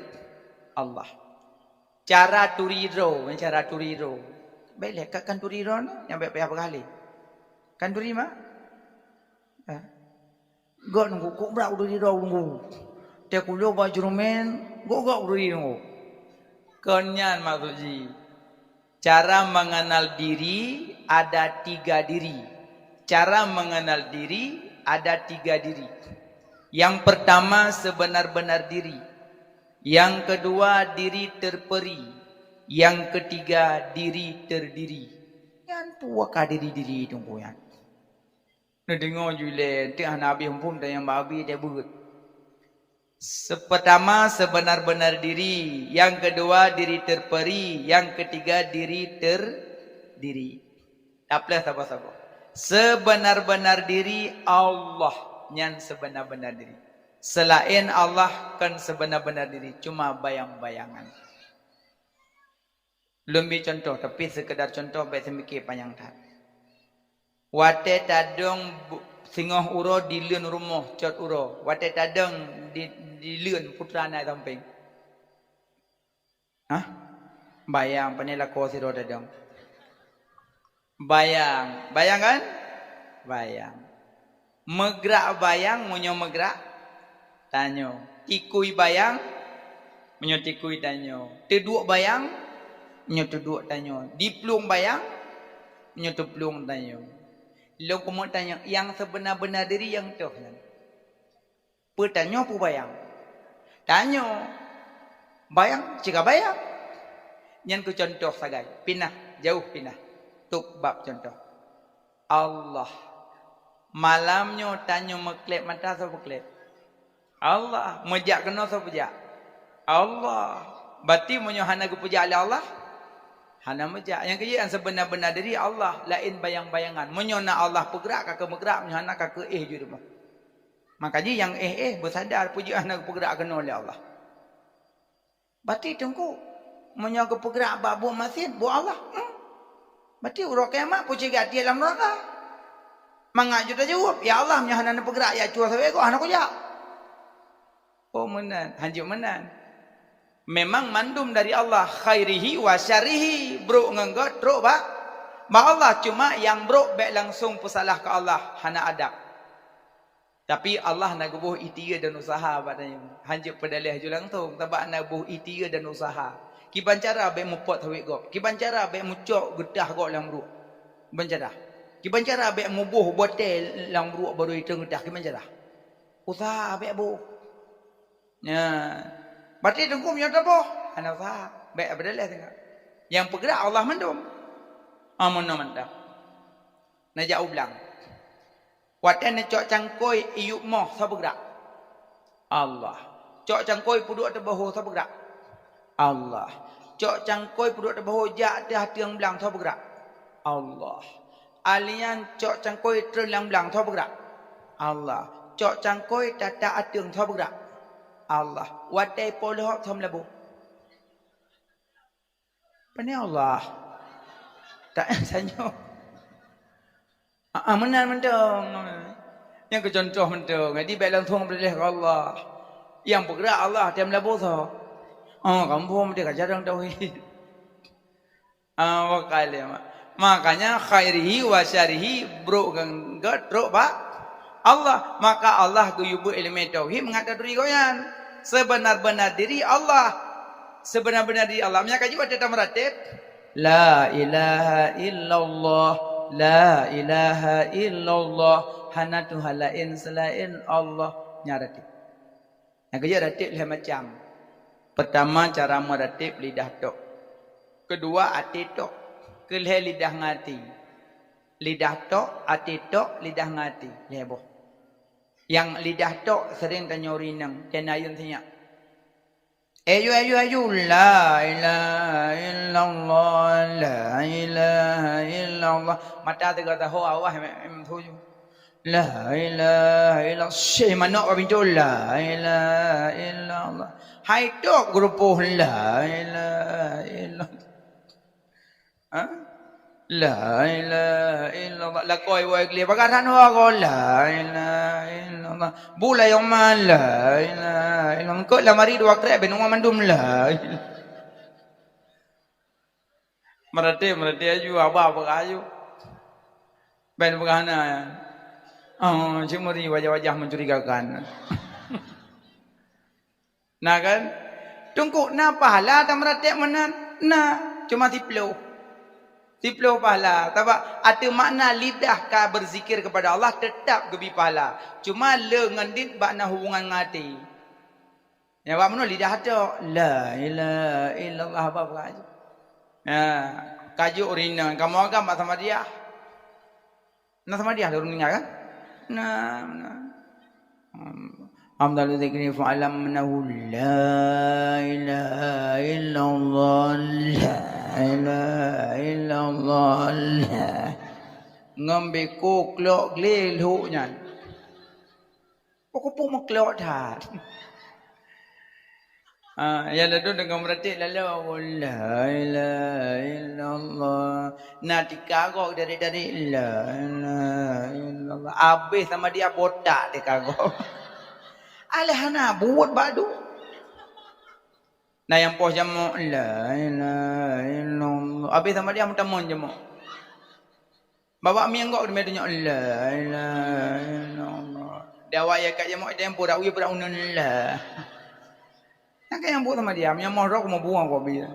Allah. Cara turi droe, cara turi droe. Baik lé, ka kan turi droe na, nyang baik payah peugah lé. Kan turi ma? Ha? Gok nunggu, gok brak uduri droe nunggu. Teukulo bak jurumén, gok gok uduri nunggu. Kon nyan maksud jih. Cara mengenal diri ada tiga diri. Cara mengenal diri ada tiga diri. Yang pertama sebenar-benar diri. Yang kedua diri terperi. Yang ketiga diri terdiri. Nyan peue ka diri-diri Teungku nyan. Neudeungoe ju lé, enteuk hana habéh muphom tanyong bak Abi teuh beuet. Sepertama sebenar-benar diri, yang kedua diri terperi, yang ketiga diri terdiri. Tapleh saboh-saboh. Sebenar-benar diri Allah, nyan sebenar-benar diri. Selain Allah kon sebenar-benar diri, cuma bayang-bayangan. Lôn bi contoh, tapi sekedar contoh, bék seumiké panyang that. Watée tadong bu-, singoh uroe dileuen rumoh cot uroe, watée tadong di, dileuen putra na sampéng. Hah? Bayang, pane lakoe sidroe tadong. Bayang. Bayang kan? Bayang. Meugrak bayang, meunyoe meugrak tanyoe. Tikui bayang, meunyoe tikui tanyoe. Teuduek bayang, meunyoe teuduek tanyoe. Diplueng bayang, meunyoe teuplueng tanyoe. Lôn keumeung tanyong, nyang seubeunar-beunar diri nyang toh nyan? Peue tanyoe peue bayang? Tanyoe bayang cit ka bayang. Nyan keuh contoh sagai, pinah, jauh pinah. Tôb bab contoh. Allah. Malam nyoe tanyoe meukleb mata, soe peukleb? Allah. Meujak keunoe, soe peujak? Allah. Berarti meunyoe hana geupeujak lé Allah, hana meujak. Nyang keujeuet nyang seubeunar-beunar diri Allah, laén bayang-bayangan. Meunyoe na Allah peugrak, ka keuh meugrak, meunyoe hana, ka keuh éh ju rumoh. Makajih nyang éh-éh beusadar peue jeuet hana geupeugrak keunoe lé Allah. Berarti Teungku, meunyoe geupeugrak bak buet masin, buet Allah, hmm. Berarti uroe kiamat peucit gaki lam neuraka. Mangat jeuet tajaweueb, "Ya Allah, meunyoe hana neupeugrak jak cue sabe gob, hana kujak." Oh meunan, hanjeuet meunan. Memang mandum dari Allah, khairihi wa syarrihi, brok ngon gét trok bak, bak Allah. Cuma nyang brok bék langsung peusalah keu Allah, hana adab. Tapi Allah na geuboh ikhtiar dan usaha bak tanyoe. Hanjeuet peudaleh ju langsung, sabab na geuboh ikhtiar dan usaha. Kiban cara bék mupot sawét gob. Kiban cara bék mucok geutah gob lam bruek. Kiban cara. Kiban cara bék muboh bote lam bruek baru itong geutah. Kiban cara. Usaha bék boh. Nya. Berarti Teungku meunyoe taboh, hana usaha. Bék peudaleh teuka. Nyang peugrak Allah mandum. Amono mantap. Neujak u blang. Watée neucok cangkôi iyup moh, soe peugrak? Allah. Cok cangkôi peuduek teubeuho, soe peugrak? Allah. Cok cangkôi peuduek teubeuho jak teuh ateueng blang, soe peugrak? Allah. Alian cok cangkôi treun lam blang, soe peugrak? Allah. Cok cangkôi tatak ateueng, soe peugrak? Allah. Watée po leuhok, soe meulaboh? Pane Allah. Tak tanyoe. Ah, ah, meunan mantong. Nyan keu contoh mantong. Jadi bèk langsung meuleleh keu Allah. Nyang peugrak Allah, tem labo soe? Oh, kamoe meuti ka jarang tauhid. Ah, wakali ma-, makanya khairihi wa syarihi brok ngon gèt trok bak Allah. Maka Allah geuyue beuet ileumèe tauhid mangat taturi gobnyan. Seubeuna-beuna diri Allah. Seubeuna-beuna diri Allah. Meunyo ka jiôh watèe tameuratéb, la ilaha illallah, la ilaha illallah, hana Tuhan laén seulaén Allah. Nyan ratéb. Nyang keujeuet ratéb lhèe macam. Peurtama, cara meuratéb lidah tok. Keudua, até tok. Keulhèe, lidah ngon até. Lidah tok, até tok, lidah ngon até. Lhèe boh. Nyang lidah tok seuring tanyoe rineng, dan ayeueng sinyak. Ayu, ayu, ayu, la ilaha illallah, la ilaha illallah. Mata teuga taho awah, em, em, tuju. La ilaha illallah. Syekh manok ka pintoe, la ilaha illallah. Hai tok geurupoh, la ilaha illallah. Ha? La ilaha illallah. Lakôi woe gleh bagasan ho ko, la ilaha illallah. Bu layong ma, la ilaha illallah. Keu lamari dua krek ben uma mandum, la ilaha. Meuratéb, meuratéb aju, haba peugah aju. Ben peugah na. Oh, cemuri wajah-wajah mencurigakan. Na kan? Teungku, na pahala tameuratéb meunan? Na, cuma siploh. Siploh pahala. Sabab ateueh makna lidah ka beuzikir keupada Allah, teutap geubri pahala. Cuma le ngon dit bak na hubungan ngon até. Nyang bak meunoe lidah tok. La ilaha illallah, haba peugah aju. Ya, ka jok ureueng inong, kamoe agam bak Samadiyah. Na Samadiyah lôn ingat kan? Na, na. Hmm. Afdalu dzikri fa'lam annahu la ilaha illallah, la ilaha illallah, la. Ngon beko klok gleh lhok nyan. Pokok-pokok meuklok that. Ah, nyang ladôm deungon meuratéb laloe, la ilaha illallah. Na tika gob dari-dari, la ilaha illallah. Abéh Samadiyah botak tika gob. Alah hana buet bak du. Na nyang poh jamok, la ilaha illallah. Abéh Samadiyah meutamong jamok. Babah mieng gob teumé tunyok, la ilaha illallah. Di awak ya kat jamok tempo dak uye peudak uneun, la. Nyang ka nyang buet Samadiyah, nyang moh rok meubuang gob biya.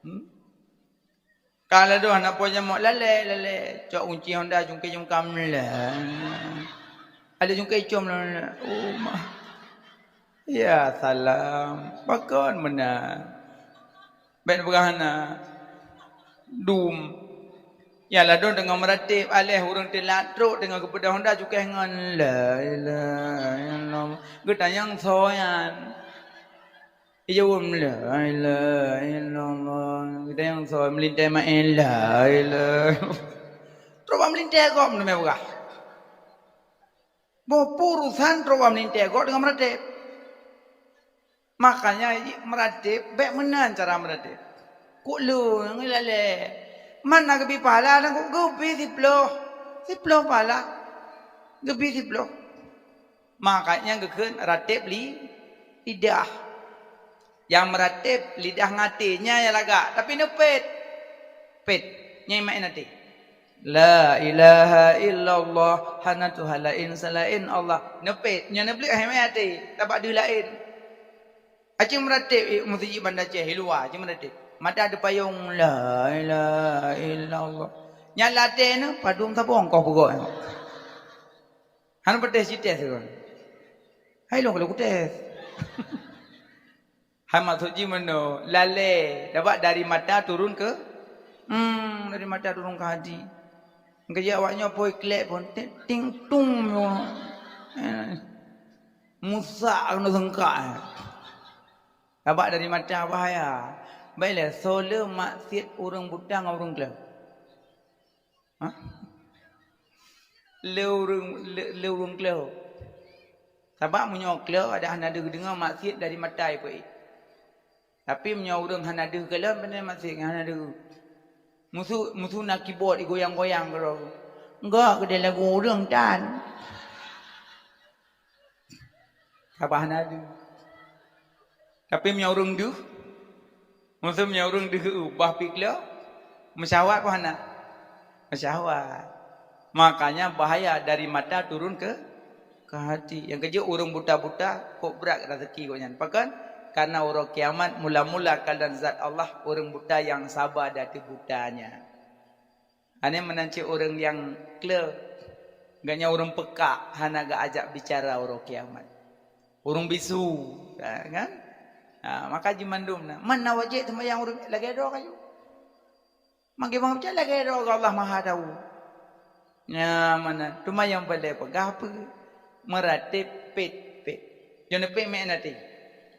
Hmm? Ka ladôm hana poh jamok, lalé, lalé. Cok kunci Honda cungké cungkam, la. Ada cungké icom, la, la. Oh, ma. Ya salam, pakon meunan. Bèk peugah hana. Dum. Ya ladôm deungon meuratéb, aléh ureueng teulat trok deungon geupeudong Honda cukéh ngon la ilaha illallah. Geutanyong soe nyan. Ijaweueb, la ilaha illallah. Geutanyong soe, meulintèe maén, la ilaha. Trok bak meulintèe gob, teumé peugah. Boh urusan trok bak meulintèe gob deungon meuratéb. Makanya meuratéb bèk meunan cara meuratéb. Kok lôn ngilalée. Man na geubi pahala dan kok geubi siploh. Siploh pahala. Geubi siploh. Makanya geukheun ratéb li-, lidah. Nyang meuratéb lidah ngon até nyan nyang lagak, tapi neupét. Pét, nyang imat até. La ilaha illallah, hana Tuhan laén seulaén Allah. Neupét, nyan neubleuet hai mé até, tabak deuh laén. Aci meuratéb, eh, meuseujid Banda Aceh, i luwa, aci meuratéb. Mata teupayong, la ilaha illallah. Nyan latée nyoe, padum saboh engkoh peugok nyoe. Hana peutéh sitéh sigoe. Hai lôn kalau kutéh. Hai maksud jih meunoe, lalée, dabak dari mata turun ke, hmm, dari mata turun ke hati. Keujak awak nyoe poi klek pun, ting, ting, tung, nyoe. Eh, musak keunoe seungkak. Dabak dari mata bahaya. Baiklah, soe le maksiet ureueng buta ngon ureueng kleuh? Hah? Le ureueng, le, le ureueng kleuh. Sabab meunyoe kleuh, adak hana deuh geudeungoe maksiet dari mata ipeuék. Tapi meunyoe ureueng hana deuh kalon, beuna maksiet ngon hana deuh. Musu, musu na keyboard igoyang-goyang keudroe. Enggak, keudeh lagu ureueng tan. Sabab hana deuh. Tapi meunyoe ureuëng deuh, maksud meunyoe ureuëng deuh ubah pih klo, meusyahwat pun hana. Meusyahwat. Makanya bahaya dari mata turun ke, ke hati. Nyang keujeuet ureuëng buta-buta, kok brat rezeki gobnyan. Pakon? Karena uroe kiamat mula-mula kalon zat Allah, ureuëng buta nyang saba di ateueh butanya. Aneh meunan cit ureuëng nyang kle, gobnyan ureuëng peka, hana geuajak bicara uroe kiamat. Ureuëng bisu, ha, kan? Ha, maka jimandum na. Man na wajéb seumayang ureuëng lagée droe kayu. Makai bangai peucaya lagée droe Allah Maha Tahu. Nya mana? Teuma nyang paleng peugah peue? Meuratéb pet-pet. Jeuet pet meu'en até.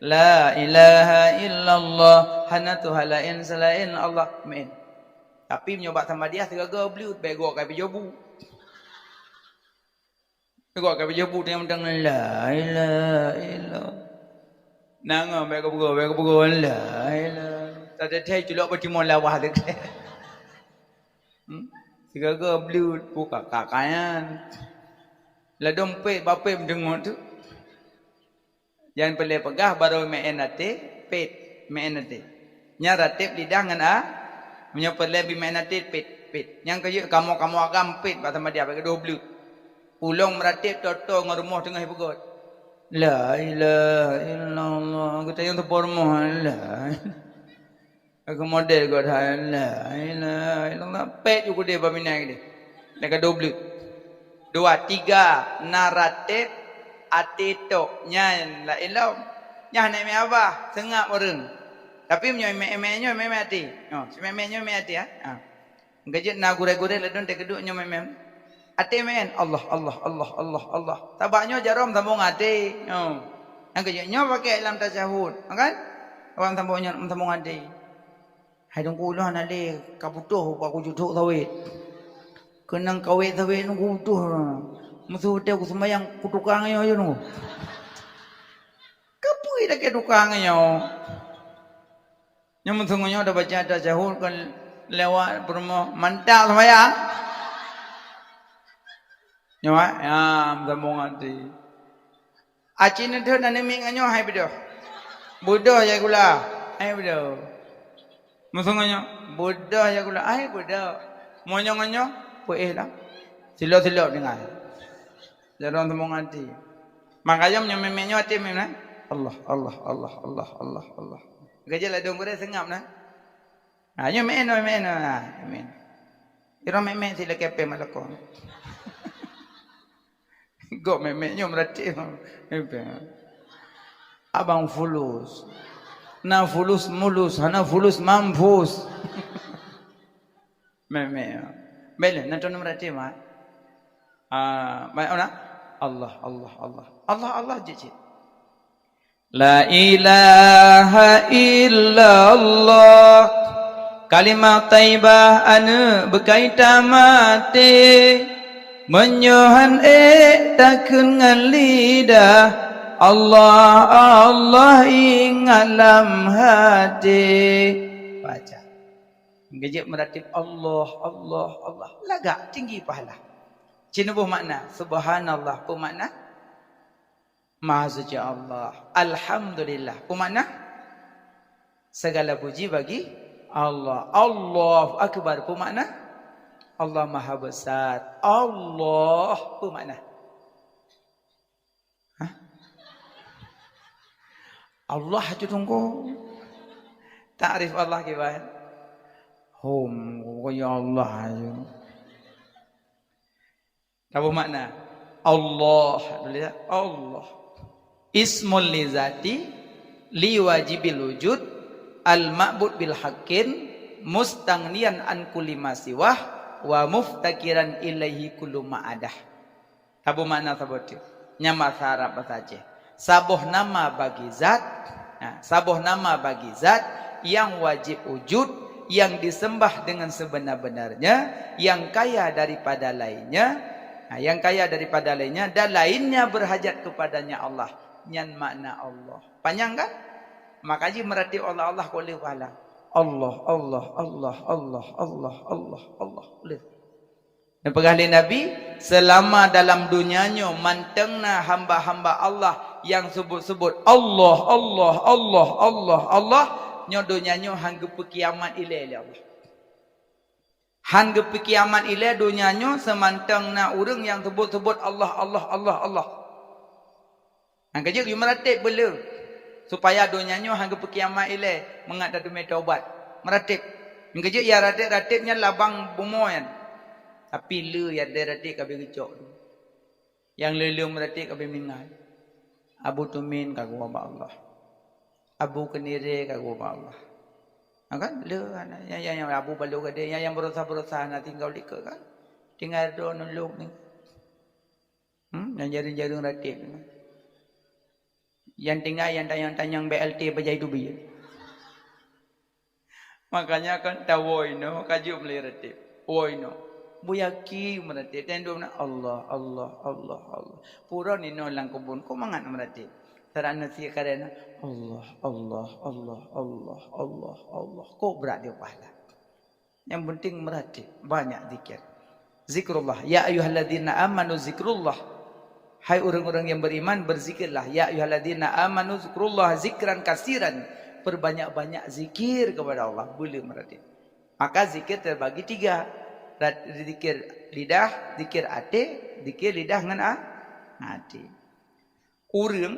La ilaha illallah, hana Tuhan laén seulaén Allah, meu'en. Tapi meunyoe bak samadiyah sigoe-goe bleut, bèk goe ka pijobu. Sigoe ka pijobu, teuma mantong la ilaha illallah. Nangoe bèk geupeugah, bèk geupeugah la ilaha. Teuthèe culok bak timon lawah teuthèe. Hmm? Sigoe-goe bleut, buka kakayan. Ladôm pet, bapet meudeungoe tu. Nyang paleng peugah barô meu'en até, pet, meu'en até. Nyan ratéb lidah ngon a, meunyoe peureulèe bi meu'en até, pet, pet. Nyang keujeuet kamoe-kamoe agam pet bak samadiyah, bèk gadoh bleut. Ulôn meuratéb toe-toe ngon rumoh teungoh ipeugöt. La ilaha illallah. Geutanyoe teupeu rumoh, la. Aku model geutanyoe, la ilaha illallah. Pet ju keudeh bak minan keudeh. Dah gadoh bleut. Dua, tiga, na ratéb até tok. Nyan laén lom. Nyan hana mé abah, seungab ureueng. Tapi meunyoe mé-mé nyoe mé-mé até. Nyoe, si mé-mé nyoe mé até, ha? Ha. Geujeuet na gurée-gurée ladôm teukeuduk nyoe mé-mé. Até meu'en, Allah, Allah, Allah, Allah, Allah. Sabab nyoe jaroe meusambông até. Nyoe. Nyang geujeuet nyoe pakai lam tasyahud, kan? Awak meusambông nyoe, meusambông até. Hai Teungku, ulôn hana lé ka putôh bak kujeuet thok sawét. Keunong kawét sawét nyoe kuputôh. Meusu watèe kuseumayang kutukang nyoe, nyoe. Kapeue lakèe tukang nyoe? Nyoe meusu ngon nyoe dah baca tasyahud kon lewat peurumoh mantap seumayang. Nyoe, ya, meusambông até. Aci neuteuet na neumik ngon nyoe hai beudôh. Beudôh ya gula. Hai beudôh. Meusu ngon nyoe, beudôh ya gula. Hai beudôh. Meunyoe ngon nyoe, peuéh lah. Silop-silop deungon. Jaroe meusambông até. Makanya meunyoe mé-mé nyoe até meu'en, Allah, Allah, Allah, Allah, Allah, Allah. Geujeuet ladôm gurée seungab na. Ha, nyoe meu'en, meu'en, ha, meu'en. Irong mé-mé si lakèe pèng malakong. Gok mé-mé nyoe meuratéb. Abang fulus. Na fulus mulus, hana fulus mampus. Mé-mé. Bèk lé, na teuneuk meuratéb, ha. Ah, baik, ona. Allah, Allah, Allah. Allah, Allah, jeuet, jeuet. La ilaha illallah. Kalimah thaibah aneuk beukai tamaté. Meunyoe han ék takheun ngon lidah, Allah, Allah ingat lam haté. Baca. Geujeuet meuratéb Allah, Allah, Allah. Lagak tinggi pahala. Ci neuboh makna, subhanallah, peue makna? Maha suci Allah. Alhamdulillah. Peue makna? Segala puji bagi Allah. Allahu Akbar. Peue makna? Allah Maha Besar. Allah. Peue makna? Hah? Allah tu tunggu. Takrif Allah kiban? Hom, ya Allah. Taboh makna. Allah, tulis ya. Allah. Ismul li zati, li wajibil wujud, al ma'bud bil haqqin, mustaghniyan an kulli ma siwah, wa muftaqiran ilaihi kullu ma adah. Taboh makna saboh teuk. Nyan basa Arab, basa Aceh. Saboh nama bagi zat, nah, saboh nama bagi zat yang wajib wujud, yang disembah dengan sebenar-benarnya, yang kaya daripada lainnya, nah, yang kaya daripada lainnya, dan lainnya berhajat kepadanya Allah. Nyan makna Allah. Panyang kan? Maka jih meuratéb Allah, Allah kok lé pahala. Allah, Allah, Allah, Allah, Allah, Allah, Allah, Allah. Lé. Neupeugah lé Nabi, "Seulama dalam donya nyoe mantong na hamba-hamba Allah nyang seubut-seubut Allah, Allah, Allah, Allah, Allah, nyoe donya nyoe han geupeukiamat ilée lé Allah." Han geupeukiamat ilée donya nyoe seumantong na ureuëng nyang seubut-seubut Allah, Allah, Allah, Allah. Nyang keujeuet yue meuratéb beuleu, supaya donya nyoe han geupeukiamat ilée, mangat tateumé taubat. Meuratéb. Nyang keujeuet ya ratéb-ratéb nyan labang bumoe nyan. Tapi le ya ratéb-ratéb ka beucok tu. Nyang le-le meuratéb ka beumingat. Abu Tumin ka geuwoe bak Allah. Abu Keunire ka geuwoe bak Allah. Ha kan? Le nyang, nyang, nyang Abu Balok Gadeng, nyang, nyang beurasa-beurasa na tinggai likot kan? Tinggai droe nulok ni. Hmm, nyang jareueng-jareueng ratéb ni. Nyang tinggai nyang tanyong-tanyong B L T bajai teubiet. Makanya kan tawoe inoe ka jeuet meulée ratéb. Woe inoe. Beuyakin meuratéb. Tandom na Allah, Allah, Allah, Allah. Puron inoe lam keubon, kok mangat meuratéb. Sarana sie karena Allah, Allah, Allah, Allah, Allah, Allah. Kok brat dia pahala. Yang penting meuratéb, banyak zikir. Zikrullah. Ya ayyuhalladzina amanu zikrullah. Hai ureuëng-ureuëng nyang beriman, berzikirlah. Ya ayyuhalladzina amanu zikrullah zikran kasiran. Perbanyak-banyak zikir kepada Allah. Boleh meuratéb. Maka zikir terbagi tiga. Rat-, zikir lidah, zikir até, zikir lidah ngon a-, até. Ureuëng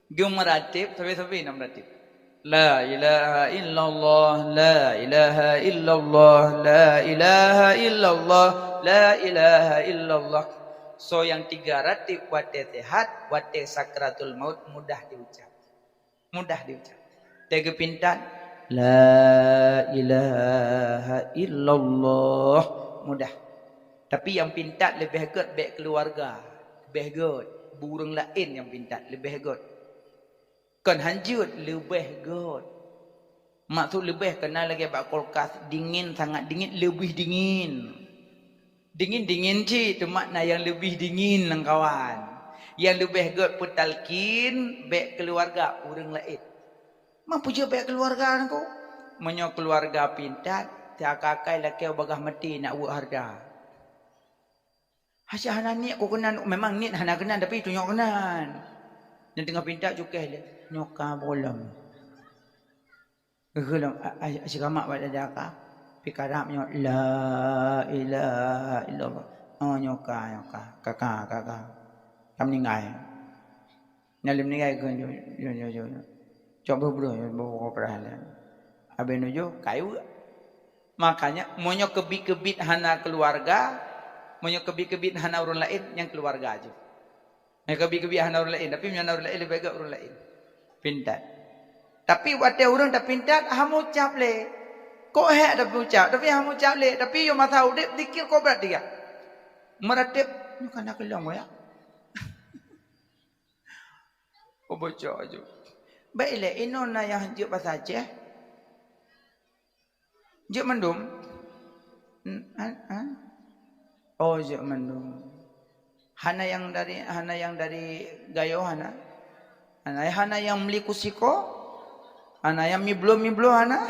geumeuratéb, sabe-sabe na meuratéb. La ilaha illallah, la ilaha illallah, la ilaha illallah, la ilaha illallah. Soe nyang tiga ratéb watée sehat, watée sakratul maut mudah diucap. Mudah diucap. Teugeupintat, la ilaha illallah. Mudah. Tapi nyang pintat leubeh gét bék keuluwarga. Leubeh gét. Ureuëng laén nyang pintat leubeh gét. Kon hanjeuet, leubeh gét. Maksud leubeh keunan lagée bak kulkas, dingin, sangat dingin, leubeh dingin. Dingin-dingin cit, teuma na nyang leubeh dingin lam kawan. Nyang leubeh gét peutalkin bék keuluwarga ureuëng laén. Ma peujeuet bék keuluwarga nangko? Meunyoe keuluwarga pintat, teuakai-akai lakée bagah maté nak weuek hareuta. Hasya hana niet, kok keunan, memang niet hana keunan, tapi tunyok keunan. Nyang teungoh pintat cukéh lé, nyoe ka bolom. Geuh lom, a, a, sigamak bak dada ka. Pi karab nyoe, la ilaha illallah. Oh, nyoe ka, nyoe ka. Ka, ka, ka, ka. Ka meuninggai. Nyang lheueh meuninggai geuh, nyoe, nyoe, nyoe, nyoe. Cok breuh-breuh, nyoe, boh, boh, peurah lé. Abéh nujoh, kayue. Makanya, meunyoe keubiet-keubiet hana keuluwarga, meunyoe keubiet-keubiet hana ureuëng laén, nyang keuluwarga jih. Nyang keubiet-keubiet hana ureuëng laén, tapi meunyoe hana ureuëng laén, leubeh gét ureuëng laén. Pintat. Tapi watée ureuëng tapintat, hana meucap lé. Kok hék tapeucap, tapi hana meucap lé. Tapi yoh masa udeb, zikir kok brat tiga. Meuratéb, nyoe ka na keulong ya. Oh, bocok aju. Baik lé, inoe na nyang jeuet basa Aceh. Jeuet mandum? Hmm, ha, ha? Oh, jeuet mandum. Hana nyang dari, hana nyang dari Gayo hana? Hana, hana nyang meuli kusiko? Hana nyang miblo-miblo hana?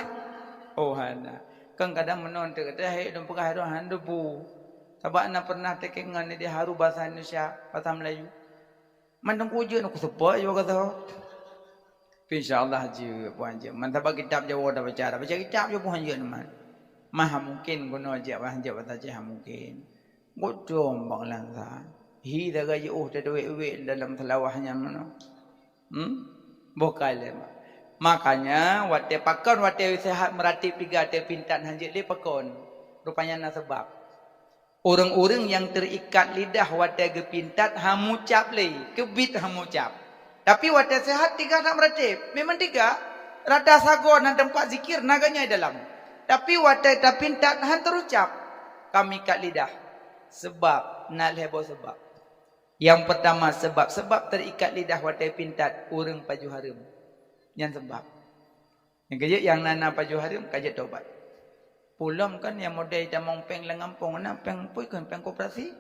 Oh, hana. Kan kadang meunoe teuh, teuh hai dong peugah dong han debu. Sabab na pernah teukengon di haru bahasa Indonesia, bahasa Melayu. Mandum kujeuet na kuseupôt jih bak gasoe. Tapi insya Allah jeuet, puhan jeuet. Mantap bak kitab Jawoe dah baca, dah baca kitab jih puhan jeuet man. Mah mungkin guna jeuet, bah jeuet bak tajih mungkin. Godom bak lansa. Hi dah gaji uh tadawek-wek dalam selawah nyan mana. Hmm? Boh kali. Makanya watée pakon watée sehat meuratéb tiga watée pintan hanjeuet lé pakon. Rupanya na sebab. Ureuëng-ureuëng nyang teuikat lidah watée geupintat hamucab lé, keubiet hamucab. Tapi watée seuhat tiga that meuratéb. Memang tiga, rata sagoe nan teumpat zikir na ganyai dalam. Tapi watée tapintat han teurucab, ka meuikat lidah. Seubab, na lhée boh seubab. Nyang peurtama seubab, seubab teuikat lidah watée pintat ureuëng pajoh hareuem. Nyan seubab. Nyang keujeuet nyang na-na pajoh hareuem ka jeuet tobat. Pulom kan nyang modai tamong péng lam gampông na péng pui kan péng koperasi.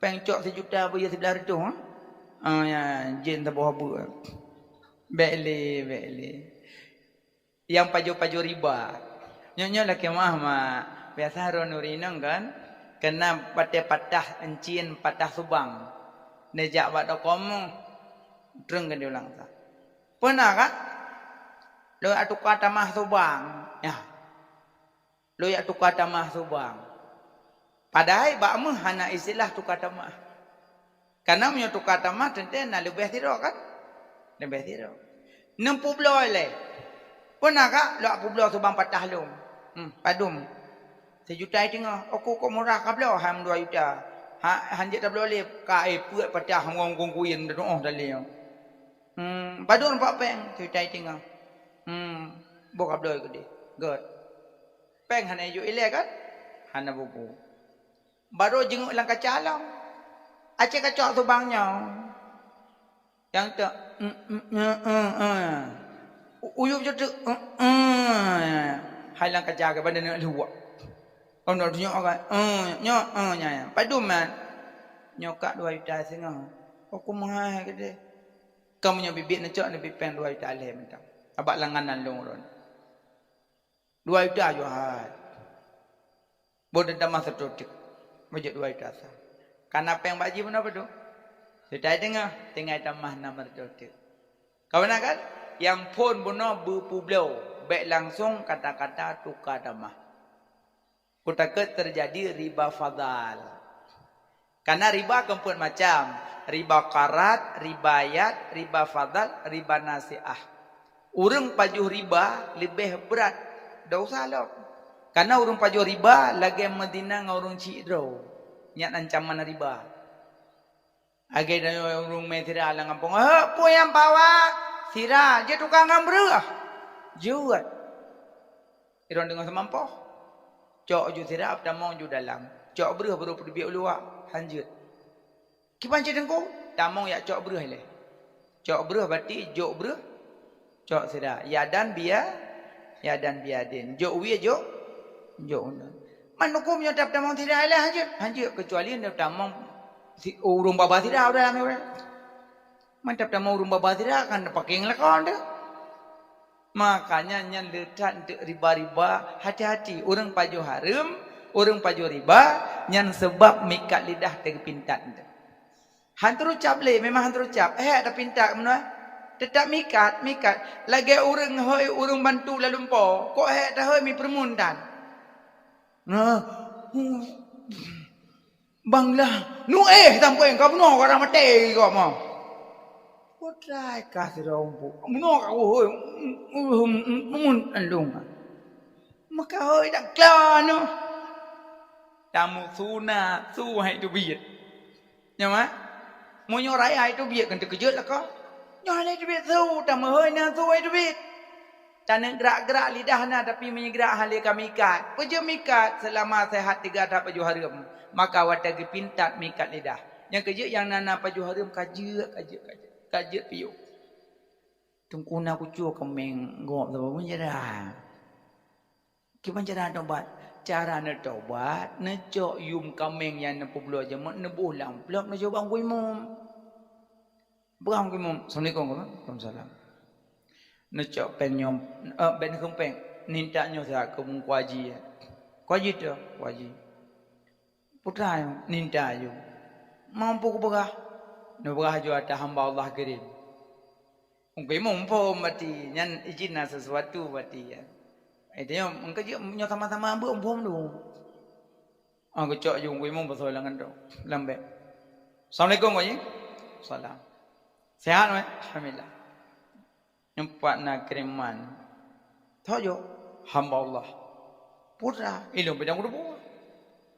Péng cok sijuta beu siblaih reutôh, ha? Ah, ya, jén saboh beuk. Bék lé, bék lé. Nyang pajoh-pajoh riba. Nyoe-nyoe lakée meuah mak. Biasa droeneuh rinong kan? Keunan watée patah euncien, patah subang, neujak bak toko meuh, treun keu diulang sa. Peuna kan? Lôn atuka tamah subang. Ya. Lôn jak tuka tamah subang. Padahai bak meuh hana istilah tuka tamah. Kareuna meunyoe tuka tamah teuntée na leubeh sidroe kan? Leubeh sidroe. Neupubloe lé. Peuna kak lôn publoe subang patah lôn. Hmm, padum? Sijuta teungoh. Oku kok murah kabloe ham dua juta. Ha, hanjeuet tabloe lé. Ka, eh, peuet patah ngon gungguyen teunoh tali. Hmm, padum pat péng? Sijuta teungoh. Hmm, boh kabloe keudeh. Göt. Péng hana ijok ilée kan? Hana bubu. Barô jingeuek lam kaca lom. Aci kacok subang nyoe. Nyang teuk, mm, mm, mm, mm, mm. U-, uyueb jeuet teuk, mm, mm. Hai lam kaca ke banda neuk luwak. Oh, nyoe, nyoe, mm, nyoe, mm, nyoe, nyoe. Padum man? Nyoe kak dua juta singoh. Oh, kumeuhai keudeh. Kamoe nyoe biet-biet neucok neubi péng dua juta lhée mantong. Abak langanan lôn uroe nyoe. Dua juta jua hai. Boh teutamah seutotik. Beujeuet dua juta sa. Kana péng bak jih meunoe padum? Sijuta teungoh, tinggai tamah nam seutotik. Kawana kan? Nyang phon bunoe beupubloe, bék langsong kata-kata tuka tamah. Kutakot teujadi riba fadhal. Kana riba keumpeuet macam, riba qaradh, riba yad, riba fadhal, riba nasiah. Ureuëng pajoh riba leubeh brat dosa lom. Kana ureuëng pajoh riba lagée meuzina ngon ureuëng chik droe. Nyan ancaman riba. Lagée tanyoe ureuëng mé sira lam gampông, "Hek, peue nyang pawa sira jeuet tuka ngon breueh?" Jeuet. Droe deungoe seumampoh. Cok ju sira tamong ju dalam. Cok breueh baru peuteubiet u luwa, hanjeuet. Kiban cit teungku, tamong jak cok breueh ilée. Cok breueh bati jok breueh, cok sira. Yadan bia, yadan biadin. Jok wie jok, jok uneun. Man huköm nyoe tap tamong sira ilée hanjeuet, hanjeuet keucuali nyoe tamong si, ureuëng baba sira u dalam nyoe. Mantap tamong ureuëng baba sira kan pakéng lakon teuh. Makanya nyan le that eunteuk riba-riba, hati-hati. Ureuëng pajoh hareuem, ureuëng pajoh riba, nyan seubab mikat lidah teugeupintat eunteuk. Han teurucab lé, memang han teurucab. Éh, tapintat meunoe. Teutap mikat, mikat. Lagée ureuëng hôi, ureuëng bantu lam lumpo. Kok hék tahôi mi peureumeun tan. Nah. Bang lah, nu éh sampoe ka bunoe ka maté kok mah. Putra ka sidroe umpu. Bunoe ka hôi, mun andong. Maka hôi dak klan noh. Tamu sunat, su hai teubiet. Nyoe mah. Meunyoe raya hai teubiet kan teukeujot lakoe. Nyoe hai teubiet su, tamu hôi na su hai teubiet. Taneuk grak-grak lidah na, tapi meunyoe grak hana lé ka mikat. Peue jeuet mikat? Seulama seuhat teuga that pajoh hareuem, maka watée geupintat mikat lidah. Nyang keujeuet nyang na, na pajoh hareuem ka jeuet, ka jeuet, ka jeuet, ka jeuet piôh. Teungku na kucue keuméng gob saboh pun jada. Kiban cara tobat? Cara neutobat, neucok yum kaméng nyang neupeubloe jeumot neuboh lam amplop neucok bak Teungku Imum. Peugah Teungku Imum, "Assalamualaikum." "Waalaikumsalam." Neucok péng nyoe, eh, bék neukheueng péng, ninta nyoe siat keu Teungku Haji. Teungku Haji teuh, Teungku Haji. Putra nyoe, ninta aju. Mampu kupeugah? Neupeugah aju ata hamba Allah kirém. Teungku Imum phom bati, nyan ijin na sesuatu bati, ya. Itu nyoe, engkau jeuet nyoe sama-sama beuet phom dulu. Ah, geucok ju Teungku Imum pasoe lam kantô, lam beg. "Assalamualaikum, Teungku Haji." "Salam." "Sehat, weh?" "Alhamdulillah." "Nyoe pat na kiriman." "Soe jok?" "Hamba Allah." "Putra, ilôn bidang kuteupue."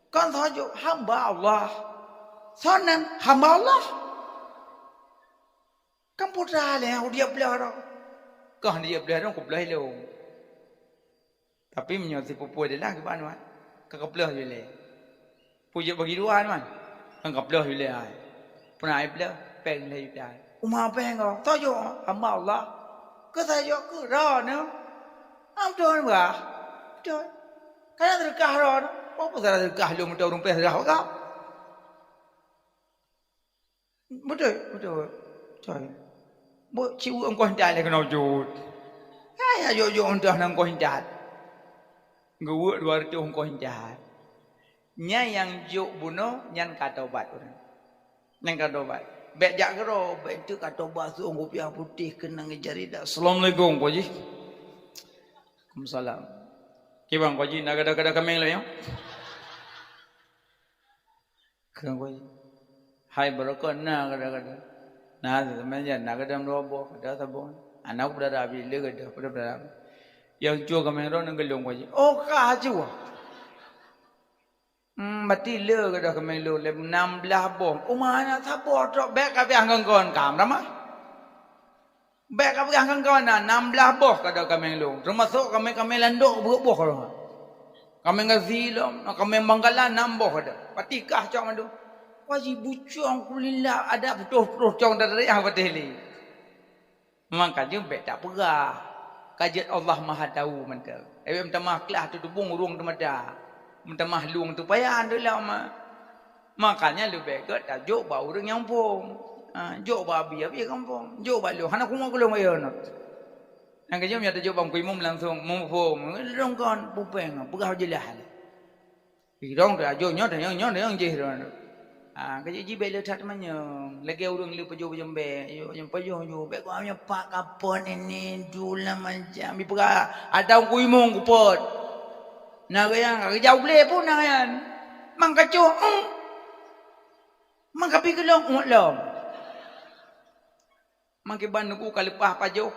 "Kon soe jok, hamba Allah." "Soe nan?" "Hamba Allah." Kan putra lé, nyang diep bloh droe. Kah diep bloh droe, kubloh ilôn. Tapi meunyoe sipeue-peue dilah kiban, wan. Ka keubloh ju lé. Peue jeuet bagi dua, wan. Kan keubloh ju lé, hai. Peue na ai bloh, péng lhèe juta. Uma péng kah? Soe jok, hamba Allah. Keu soe jok, keu droeneuh. Ah, beutôi, bah. Beutôi. Kana seudeukah droeneuh. Peue salah seudeukah lôn, beutôi ureueng péng seudeukah bak kah. Beutôi, beutôi. Beutôi. Buet ci uek ongkoh intat lé keunoe jeuet. Hai, jok-jok ongkoh intat. Geuweuek dua reutôh ongkoh intat. Nyan nyang jok bunoe nyan ka tobat ureuëng. Nyan ka tobat. Bék jak keudroe, bék teuk ka tobat, suong kupiah putéh keunong jari dak. "Assalamualaikum, Pak Haji." "Waalaikumsalam." "Kiban, Pak Haji, na gada-gada kaméng lé nyoe?" Kheun, "Hai, barokon na gada-gada." "Na, seumén jan na gada dua boh, gada saboh." "Aneuk peudara abi le gada, peudara." "Nyang cue kaméng droeneuh geulong, Pak Haji." "Oh, ka cue." "Hmm, berarti le gada kaméng lôn, lé nam blaih boh." "Uma na saboh trok, bék ka piah ngon kon kam ramah." "Bék ka peugah ngon kawan na, nam blaih boh kada kaméng lôn. Teumasok kaméng-kaméng landok buet boh lôn. Kaméng gazi lom, kaméng bangkala nam boh kada. Pati kah cok mandum." "Wah, jibucong kulila adak putôh-putôh cong dari ah patéh lé." Maka jeuet bék tapeugah. Ka jeuet Allah Maha Tahu mantong. Ék meutamah klah teutubong ureuëng teumata. Meutamah lueng teupaya deulom. Makanya leubeh gét tajok bak ureuëng nyang phom. Ha, jok bak abi-abi gampông. Jok bak lôn. Hana kumoe keu lôn bayeue nyoe. Nyang keujeuem nyoe tajok bak Teungku Imum langsung muphom. Lôn kon pupeng, peugah jeulaih lé. Idong tajok nyoe, tajok nyoe, tajok jih droe. Ha, keujeuem jih bék le that manyong. Lagée ureuëng le pajoh bajeumbé, yo nyang pajoh ju, bék geuh nyoe pak kapot ini, dula macam. Dipeugah, ada Teungku Imum kupot. Na geuh nyang, geujak u glé pun na geuh nyan. Mang kacoh, eung. Mang kapi geulong, eung lom. Mang kiban Teungku ka leupah pajoh,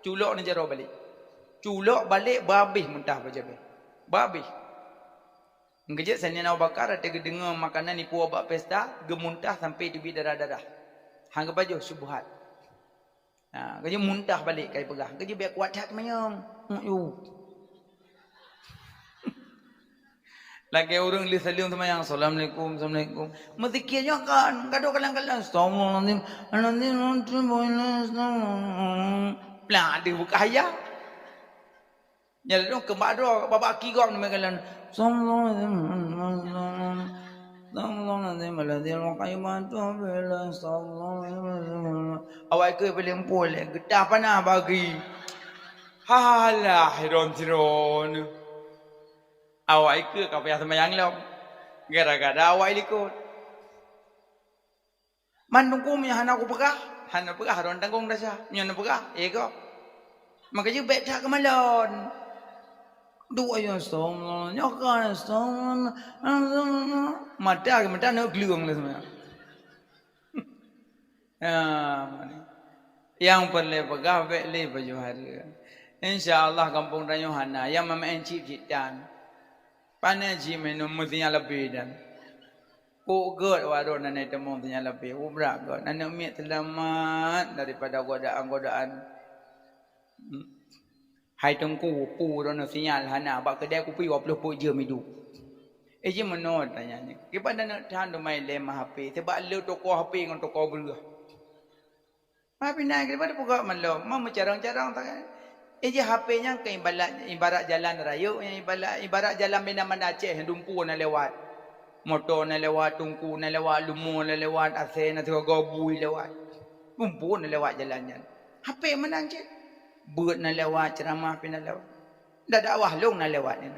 culok neujaroe balek. Culok balek, babeh muntah bajabeh. Babeh. Ngeujeuet Saidina Abu Bakar, watée geudeungoe makanan ipuwoe bak pesta, geumuntah sampai teubiet darah-darah. Han geupajoh, syubhat. Ha, keujeuet muntah balek ka ipeugah. Keujeuet bék kuat that manyong. Yu. Lagée ureuëng le saleuem seumayang, "Assalamualaikum, assalamualaikum." Meuzikir nyoe kan, gadôh kalon-kalon, "Astagfirullahalazim, alazim, astagfirullah, astagfirullah." Plah, deuh buka haya. Nyan lom keumbak droe, babah kigong meukalon, "Astagfirullahalazim, astagfirullahalazim, alazim, wa kalimatuhu, astagfirullahalazim." Awai keu paléng pol, geutah panah bagi. Halah, hiron-hiron. Awai keu ka payah seumayang lom. Gara-gara awai likot. Man Teungku meunyoe hana kupeugah, hana peugah droe tanggong desya. Meunyoe neupeugah, éh gob. Maka jih bék that keumalon. Duek ayo som, nyoe ka som. Mata, mata neuk gleueng lé seumayang. Ya, nyang peureulée peugah bék lé pajoh hareuem. Insya Allah gampông tanyoe hana, nyang meumaén cit-citan. Pane jih minum meusinya leubeh dan. Kok gét waron aneuk tamong sinya leubeh, ubrak gét. Aneuk miet seulamat daripada godaan-godaan. Hai Teungku, peue droeneuh sinyal hana, bak keudai kupi dua ploh peuet jeuem iduek. Eh, jih meunoe tanya nyoe. Kiban aneuk that teuma ilée ma H P, sabab le toko H P ngon toko breueh. Ma pih na, kiban peugah malom, ma meucarông-carông tangai. Eh, jih H P nyan keu ibarat, ibarat jalan rayeuk, ibarat, ibarat jalan bina Banda Aceh, dumpeue na lewat. Moto na lewat, teungku na lewat, leumo na lewat, asée na sigoe bui lewat. Dumpeue na lewat jalan nyan. H P meunan cit. Beuet na lewat, ceuramah pih na lewat. Dak dakwah lôn na lewat nyan.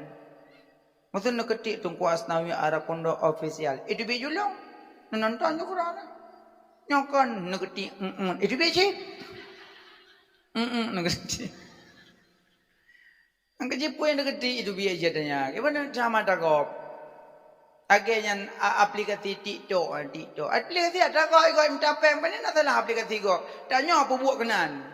Meusu neukeutik Teungku Asnawi Arakundo Official. Iteubiet ju lôn. Neunonton ju keudroe na. Nyoe kon neukeutik, mm, mm. Iteubiet cit. Mm, mm, neukeutik. Nyang keujipeue neukeutik iteubiet cit tanya. Kiban cara mata gob. Lagée nyan a-, aplikasi TikTok, ah, TikTok. Aplikasi ata gob, gob mita péng, pane na salah aplikasi gob. Tanyoe peubuet keunan.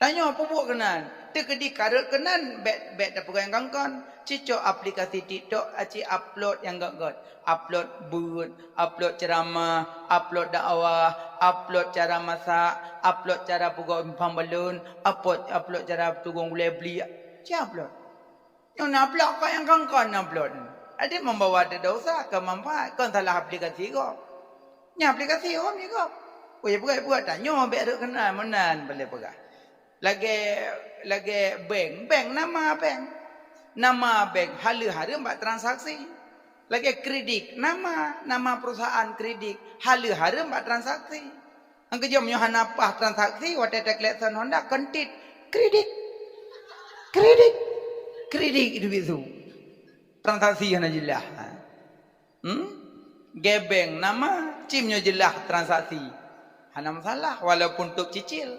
Tanyoe peubuet keunan, teukeudi karot keunan bék, bék tapeugah nyang kon-kon. Cicok aplikasi TikTok aci upload nyang gét-gét. Upload beuet, upload ceuramah, upload dakwah, upload cara masak, upload cara peugot simpang balon, upload, upload cara tugong gulai bli. Ci upload. Nyoe na upload kon nyang kon-kon na upload. Adak membawa desya keu manfaat, kon salah aplikasi gob. Nyan aplikasi gob nyoe gob. Weh, peugah-peugah tanyoe bék rot keunan meunan boleh peugah. Lagée, lagée bank, bank nama bank. Nama bank haleue hareuem bak transaksi. Lagée kredit, nama, nama perusahaan kredit haleue hareuem bak transaksi. Nyang keujeuem nyoe hana paih transaksi, watée taklakson Honda, kon tit, kredit. Kredit. Kredit itu bisu. Transaksi hana jeulaih. Hmm? Gobnyan nama, cit nyoe jeulaih transaksi. Hana masalah, walaupun tôb cicil.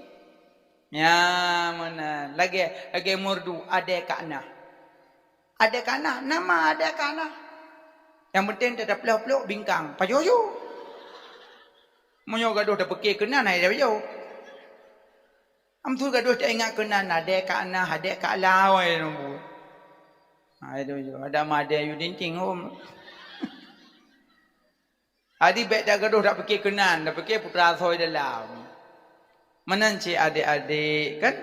Nyan meunan. Lagèe, lagèe merdu, adak ka na. Adak ka na, nama adak ka na. Nyang penting tapeulok-peulok bingkang. Pajoh-joh. Meunyoe gadoh tapeuké keunan, hai tapajoh. Am tu gadoh taingat keunan, adak ka na, adak ka lawai nunggu. Hai tapajoh, ada madé yu dinding hom. Jadi bèk that gadoh that pike keunan, that pike putra asoe dalam. Meunan cit adek-adek, kan?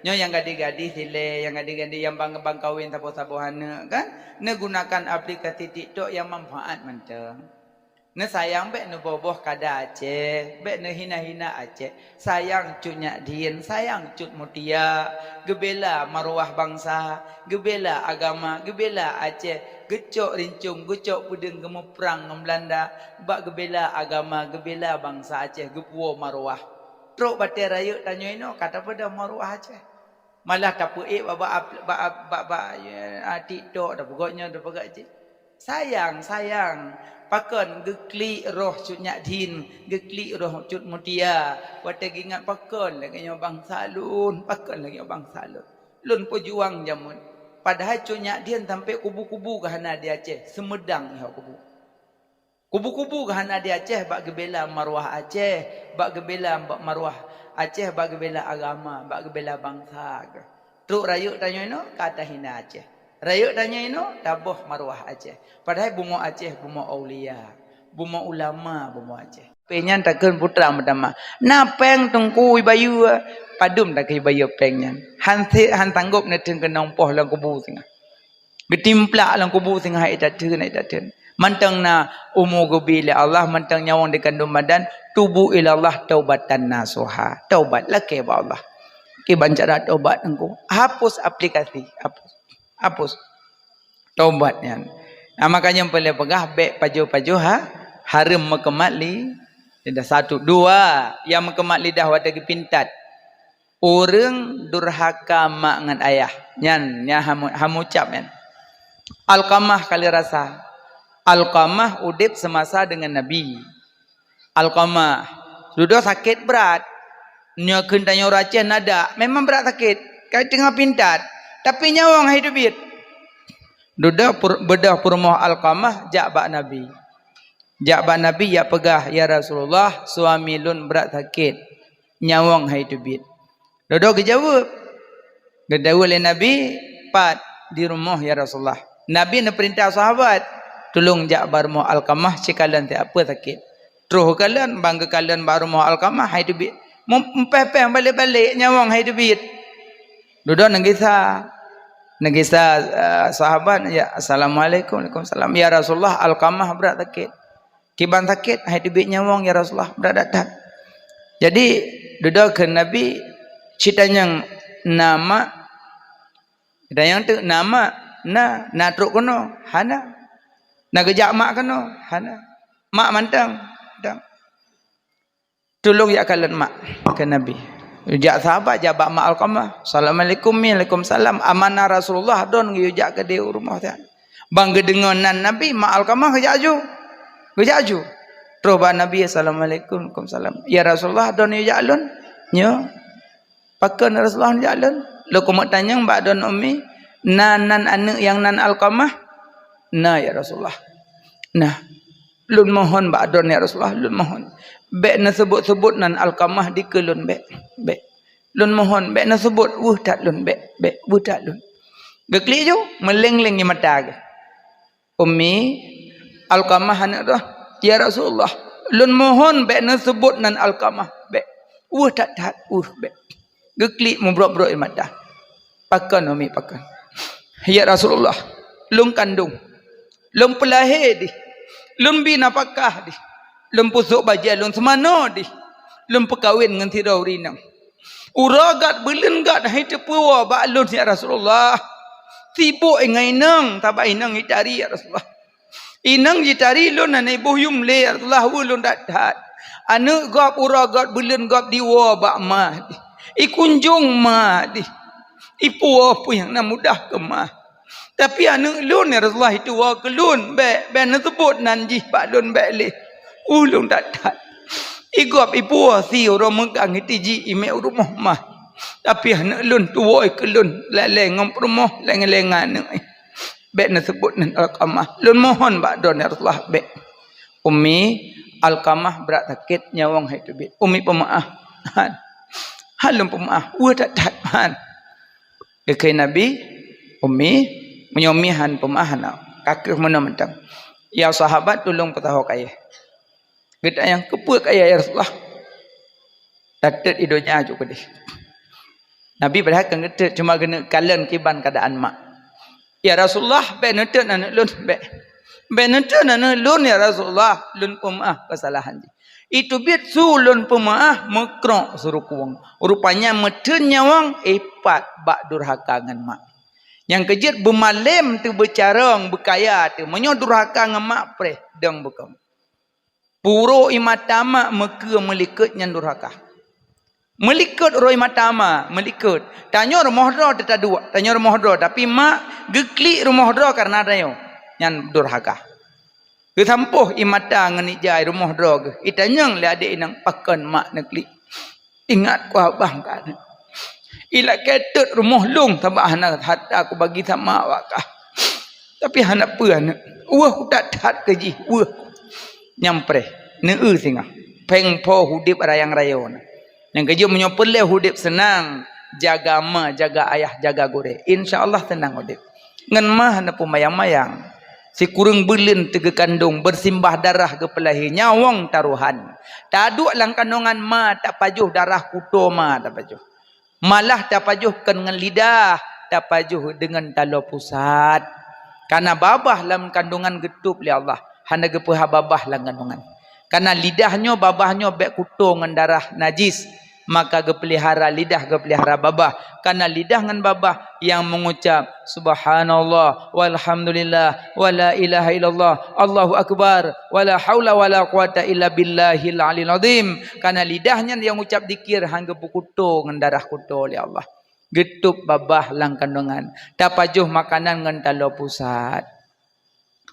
Nyoe nyang gadih-gadih silée, nyang gadih-gadih nyang bang, bang kawen saboh-saboh aneuk, kan? Neugunakan aplikasi TikTok nyang manfaat mantong. Neusayang bèk neuboh-boh kada Aceh, bèk neuhina-hina Aceh. Sayang Cut Nyak Dhien, sayang Cut Mutia, geubela maruah bansa, geubela agama, geubela Aceh, geucok rincong, geucok peudeueng geumuprang ngon Beulanda, bak geubela agama, geubela bansa Aceh, geupuwoe maruah. Trok batèe rayeuk tanyoe inoe ka tapeudong maruah Aceh. Malah tapeuék bak, bak, bak, bak, bak, ya, ah, TikTok, tapeugah nyoe, tapeugah cit. Sayang, sayang. Pakon geuklik roh Cut Nyak Dhien, geuklik roh Cut Mutia. Watèe geuingat pakon lagèe nyoe bansa lôn, pakon lagèe nyoe bansa lôn. Lôn peujuang jameun. Padahai Cut Nyak Dhien sampai kubu-kubu geuh hana di Aceh, Sumedang ihok kubu. Kubu-kubu geuh hana di Aceh bak geubela maruah Aceh, bak geubela bak maruah Aceh, bak geubela agama, bak geubela bansa geuh. Trok rayeuk tanyoe inoe ka tahina Aceh. Rayeuk tanyoe inoe taboh maruah Aceh. Padahai bumoe Aceh bumoe aulia, bumoe ulama bumoe Aceh. Péng nyan takheun putra meutamah. Na péng teungku ibayeue, padum takheun ibayeue péng nyan. Han se-, han tanggop neuteun keunong poh lam kubu singoh. Geutimplak lam kubu singoh hai tateun, hai tateun. Mantong na umu geubi lé Allah, mantong nyawöng dikandung badan, tubu ilallah taubatan nasuha. Taubat lakèe bak Allah. Kiban cara taubat teungku. Hapus aplikasi, hapus. Hapus. Taubat nyan. Nah, makanya peureulèe peugah bèk pajoh-pajoh ha, hareuem meukeumat li-, lidah. Satu, dua, nyang meukeumat lidah watèe geupintat. Ureueng durhaka mak ngon ayah. Nyan, nyan hamu-, hamucab nyan. Alqamah kali rasa. Alqamah udép semasa dengan Nabi. Alqamah, dudoe sakét brat. Nyoe kheun tanyoe ureueng Aceh nadak, memang brat sakét. Kai teungoh pintat, tapi nyawöng hai teubiet. Dudoe pur-, beudôh peurumoh Alqamah jak bak Nabi. Jak bak Nabi, jak peugah, "Ya Rasulullah, suami lôn brat sakét. Nyawöng hai teubiet." Dudoe geujaweueb. Geudaweueb lé Nabi, "Pat di rumoh, ya Rasulullah?" Nabi neupeurintah sahabat, "Tulông jak bak rumoh Alqamah, sikalon siat peue sakét." Troh geukalon, ban geukalon bak rumoh Alqamah, hai teubiet. Mum-, mupéh-péh balek-balek, nyawöng hai teubiet. Dudoe neugisa. Neugisa, eh, sahabat, "Ya, assalamualaikum." "Waalaikumsalam." "Ya Rasulullah, Alqamah brat sakét." "Kiban sakét?" "Hai teubiet nyawöng, ya Rasulullah, brat that-that." Jadi, dudoe kheun Nabi, "Cit tanyong na mak?" Tanyong teuk, "Na mak?" "Na." "Na trok keunoe?" "Hana." "Na geujak mak keunoe?" "Hana." "Mak mantong?" "Mantong." "Tulông jak kalon mak," kheun Nabi. Jak sahabat jak bak mak Alqamah. "Assalamualaikum, Mi." "Waalaikumsalam." "Amanah Rasulullah, droeneuh geuyue jak keudéh u rumoh nyan." Ban geudeungoe nan Nabi, mak Alqamah geujak aju. Geujak aju. Troh bak Nabi, "Assalamualaikum." "Waalaikumsalam." "Ya Rasulullah, droeneuh jak lôn?" "Nyo." "Pakon Rasulullah jak lôn?" "Lôn keumeung tanyong bak droeneuh Ummi, na nan aneuk nyang nan Alqamah?" "Na, ya Rasulullah." "Nah, lôn mohon bak droeneuh, ya Rasulullah, lôn mohon. Bèk neuseubut-seubut nan Alqamah dikeue lôn, bèk, bèk. Lôn mohon, bèk neuseubut, weueh that lôn, bèk, bèk, weueh that lôn." Geuklik ju, meuleng-leng ie mata geuh. "Ummi, Alqamah aneuk droe." "Ya Rasulullah, lôn mohon bèk neuseubut nan Alqamah, bèk. Weueh that-that, weueh, bèk." Geuklik mubrok-brok ie mata. "Pakon, Ummi, pakon?" "Ya Rasulullah, lôn kandong, lôn peulahé dih, lôn bi nafakah dih, lôn pusôk bajèe lôn seumanoe dih, lôn peukawen ngon sidroe ureueng inong. Uroe göt, buleuen göt hai teupeuwoe bak lôn, ya Rasulullah. Sibôk ngon inong, sabab inong jitari, ya Rasulullah. Inong jitari lôn hana iboh yum lé, ya Rasulullah, weueh lôn that-that. Aneuk gob uroe göt, buleuen göt diwoe bak ma dih. Ikunjong ma dih. Ipuwoe peue nyang na mudah keu ma. Tapi aneuëk lôn, ya Rasulullah, itu woe keu lôn, bék, bék neuseubut nan jih bak lôn, bék lé. Uh, lôn that-that. Igop ipuwoe si uroe meugang itiji imé u rumoh mah. Tapi aneuëk lôn tuwoe keu lôn, lé-lé ngon peurumoh, lé-lé ngon aneuëk. Bék neuseubut nan Alqamah. Lôn mohon bak droe, ya Rasulullah, bék. Ummi, Alqamah brat sakét, nyawöng hai teubiet. Ummi peumeuáh. Han. Han lôn peumeuáh. Weueh that-that, han. Geukheun Nabi, "Ummi, meunyoe Ummi han peumeuáh hana, ka kheueh meunoe mantong. Ya sahabat, tulông peusaho kayèe." Geutanyong, "Keupeue kayèe, ya Rasulullah?" "Tateuet i donya cukôp keudéh." Nabi padahai kon geuteuet, cuma geuneuk kalon kiban keuadaan mak. "Ya Rasulullah, bék neuteuet aneuëk lôn, bék. Bék neuteuet aneuëk lôn, ya Rasulullah, lôn peumeuáh keusalahan jih." Iteubiet su lôn peumeuáh meukrok seurukueng. Rupanya meutheun nyawöng ipat bak durhaka ngon mak. Nyang keujeuet beumalém teuh, beucarông, beukaya teuh. Meunyoe durhaka ngon mak preh dong beukong. Puro i mata mak meukeue meulikot nyan durhaka. Meulikot uroe i mata mak, meulikot. Tanyoe rumoh droe teuh taduek, tanyoe rumoh droe, tapi mak geuklik rumoh droe kareuna tanyoe. Nyan durhaka. Geusampôh i mata ngon ija i rumoh droe geuh. Itanyong lé adék inong, "Pakon mak neuklik? Ingat ku abang ka nyoe. Ilakée teut rumoh lôn sabab hana hareuta kubagi sama awak kah. Tapi hana peue aneuëk. Weueh ku that-that keu jih, weueh." Nyang preh, neu-eu singoh. Péng po udeb rayang-rayo na. Nyang keujeuet meunyoe peureulée udeb seunang, jaga ma, jaga ayah, jaga gurée. Insya Allah seunang udeb. Ngon ma hana peumayang-mayang. Sikureueng buleuen teuh geukandong, beusimbah darah geupeulahé, nyawöng tarohan. Taduek lam kandongan ma, tapajoh darah kuto ma tapajoh. Malah tapajoh kon ngon lidah, tapajoh deungon taloe pusat. Kareuna babah lam kandongan geutôb lé Allah, hana geupeuhah babah lam kandongan. Kareuna lidah nyoe, babah nyoe bék kuto ngon darah najis, maka geupeulihara lidah, geupeulihara babah. Kareuna lidah ngon babah nyang meugucab, "Subhanallah, walhamdulillah, wala ilaha illallah, Allahu akbar, wala haula wala quwata illa billahil aliyil azim." Kareuna lidah nyan nyang ucab zikir han geupeukuto ngon darah kuto lé Allah. Geutôb babah lam kandongan, tapajoh makanan ngon taloe pusat.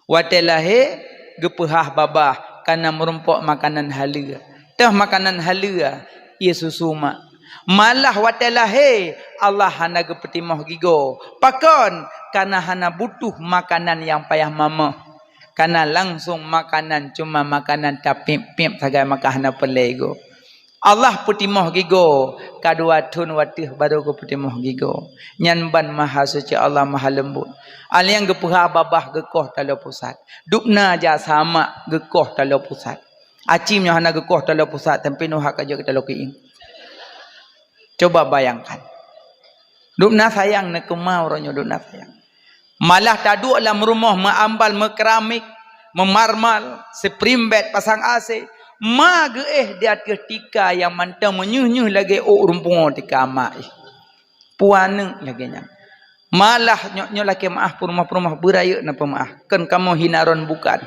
Watée lahé geupeuhah babah kareuna meurumpok makanan haleue. Teuh makanan haleue, ié susu mak. Malah watée lahé Allah hana geupeutimoh gigoe. Pakon? Kareuna hana butuh makanan nyang payah mamöh. Kareuna langsong makanan, cuma makanan tapiep-piep sagai maka hana peureulée gigoe. Allah peutimoh gigoe, ka dua thon wateueh barô geupeutimoh gigoe. Nyan ban Maha Suci Allah, Maha Leumbot. Aleng geupeuhah babah geukoh taloe pusat. Dubna jasa mak geukoh taloe pusat. Aci meunyoe hana geukoh taloe pusat, tapi neuhak ka jeuet keu taloe keuieng. Coba bayangkan. Dubna sayang neukeuma uroe nyoe, dubna sayang. Malah taduek lam rumoh meuambal, meukeramik, meumarmal, spring bed pasang A C. Ma geuéh di ateueh tika nyang mantong meunyoh-nyoh lagée ôk rumpung tika ma éh. Peue aneuëk lagée nyan. Malah nyoe, nyoe lakée meuáh peurumoh-peurumoh, beurayeuk na peumeuáh. Kon kamoe hina droen bukan.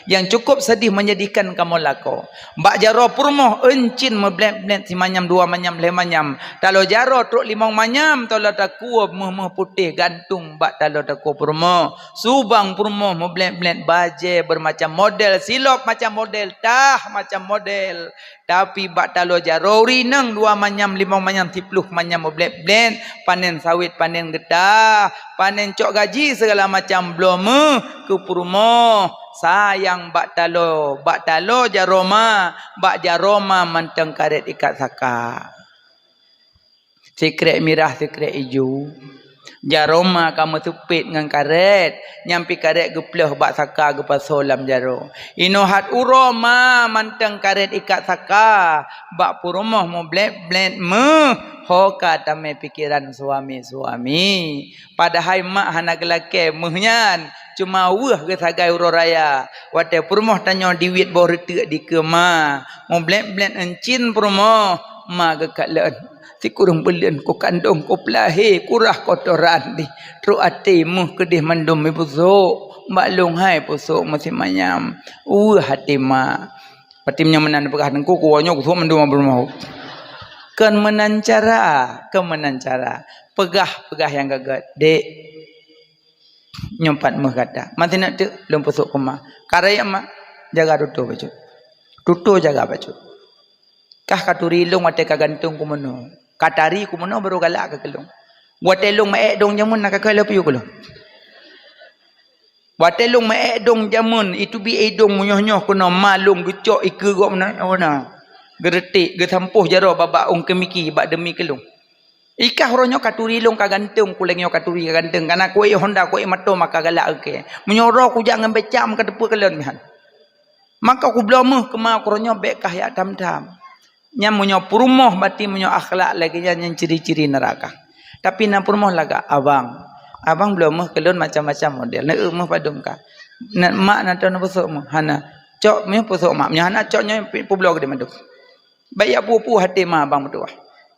Nyang cukôp sedih menyedihkan kamoe lakoe. Bak jaroe peurumoh euncin meublét-blét simanyam, dua manyam, lhée manyam. Taloe jaroe trok limong manyam, taloe takue meuh-meuh putéh gantung bak taloe takue peurumoh. Subang peurumoh meublét-blét, bajée beureumacam model, silop macam model, tah macam model. Tapi bak taloe jaroe rineueng dua manyam, limong manyam, siploh manyam meublét-blét, panen sawét, panen geutah, panen cok gaji, segala macam bloe meuh keu peurumoh. Sayang bak taloe, bak taloe jaroe ma, bak jaroe ma mantong karet ikat saka. Sikrek mirah, sikrek ijo. Jaroe ma ka meuseupet ngon karet, nyang pih karet geuplôh bak saka geupasoe lam jaroe. Inoe hat uroe ma mantong karet ikat saka, bak peurumoh meublét-blét meuh, ho ka tamé pikeran suami-suami. Padahai mak hana geulakée meuh nyan, cuma weueh geusagai uroe raya. Watée peurumoh tanyoe diwét boh reuteuk dikeue ma, meublét-blét euncin peurumoh, ma geukalon. Sikureueng buleuen kukandong, kupeulahé, kurah kotoran dih. Trok até meuh keudeh mandum mipusok, bak lôn hai pusok meusimanyam. Weueh até ma. Pati meunyoe meunan peugah teungku, kuwoe nyoe kusok mandum abah rumoh. Kon meunan cara, kon meunan cara. Peugah, peugah nyang gét-gét. Dek, Nyoe pat meuh gata. Mantong nak teuk lôn peusok keumah. Ka rayeuk mak, jaga tutoe bacut. Tutoe jaga bacut. Kah ka turi lôn watée ka gantung keu meunoe. Ka tari keu meunoe barô galak keu lôn. Watée lôn meuék dong jameun na ka keu lôn piôh keu lôn. Watée lôn meuék dong jameun, itu bi idong meunyoh-nyoh keunoe ma lôn geucok ikeue gobnyan, oh na. Geuretek, geusampôh jaroe babah ôn keumiki bak deumi keu lôn. Ikah uroe nyoe ka turi lôn ka gantung, kuleng nyoe ka turi ka gantung. Kana kuék honda, kuék moto maka galak oke. Meunyoe uroe kujak ngon becak maka teupeu keu lôn mihan. Maka kubloe meuh keuma uroe nyoe bék kah yak tham-tham. Nyan meunyoe peurumoh bati meunyoe akhlak lagée nyan, nyan ciri-ciri neuraka. Tapi na peurumoh lagak, "Abang, abang bloe meuh keu lôn macam-macam model. Neueu meuh padum ka. Na, mak na tau neupeusoe meuh." "Hana." "Cok meuh peusoe mak." "Meunyoe hana cok nyoe pi-, peubloe keudéh mandum." Baik ya peue-peue até ma abang meutuah.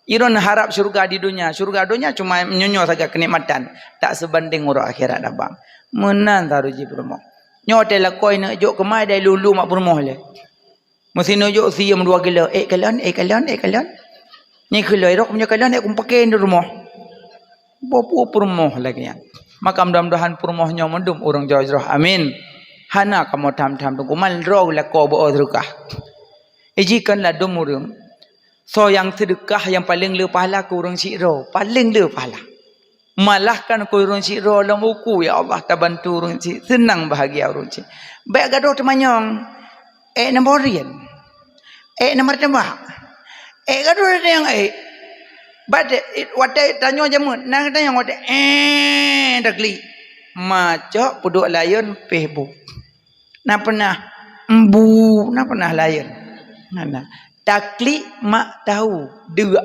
Iron harap syurga di dunia. Syurga dunia cuma nyoe-nyoe saja kenikmatan. Tak sebanding uroe akhirat abang. Meunan taru jih peurumoh. Nyoe teu lakoi neuk jok keumai dai lulu mak peurumoh lé. Meusinoe jok siem dua kilo, ék kalon, ék kalon, ék kalon. Nyoe kilo rok meunyoe kalon ék kumpakén di rumoh. Boh peue peurumoh lagée nyan. Maka mudah-mudahan peurumoh nyoe meudum ureuëng jroh-jroh. Amin. Hana kamoe tham-tham teungku mal droe lakoe beu seudeukah. Iji kon ladum ureuëng. Soe nyang seudeukah nyang paleng le pahala keu ureuëng sidroe, paleng le pahala. Malah kan keu ureuëng sidroe lom uku, ya Allah, tabantu ureuëng si seunang bahagia ureuëng si. Bék gadôh teumanyong, ék na boh rien, ék na martabak, ék gadôh nyang ék. Bak watée tanyoe jameun, na tanyong watée, éh, taklik. Ma cok peuduek layeuen pih bu. Na peunah embu, na peunah layeuen. Hana. Taklik mak tahu, deuk.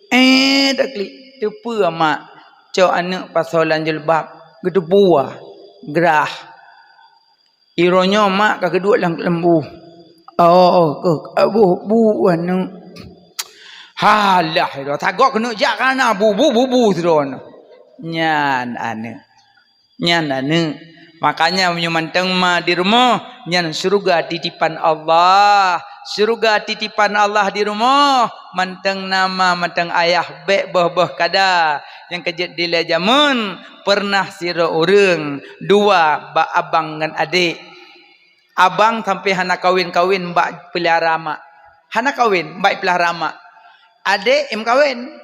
Éh, taklik. Teupeue mak cok aneuëk pasoe lam jilbab, geuteupeue, grah. Iroe nyoe mak ka geuduek lam lembu. Oh, keuh, abuh bu aneuëk. Halah, iroe tagok keuneuk jak kana bu, bu, bu, bu sidroe nyoe. Nyan aneuëk. Nyan aneuëk. Makanya meunyoe mantong ma di rumoh, nyan syeuruga titipan Allah. Syeuruga titipan Allah di rumoh, mantong na ma, mantong ayah, bék boh-boh kada. Nyang keujeuet dilée jameun, pernah sidroe ureuëng, dua bak abang ngon adék. Abang sampai hana kawin-kawin bak peulahra mak. Hana kawin bak peulahra mak. Adék im kawin.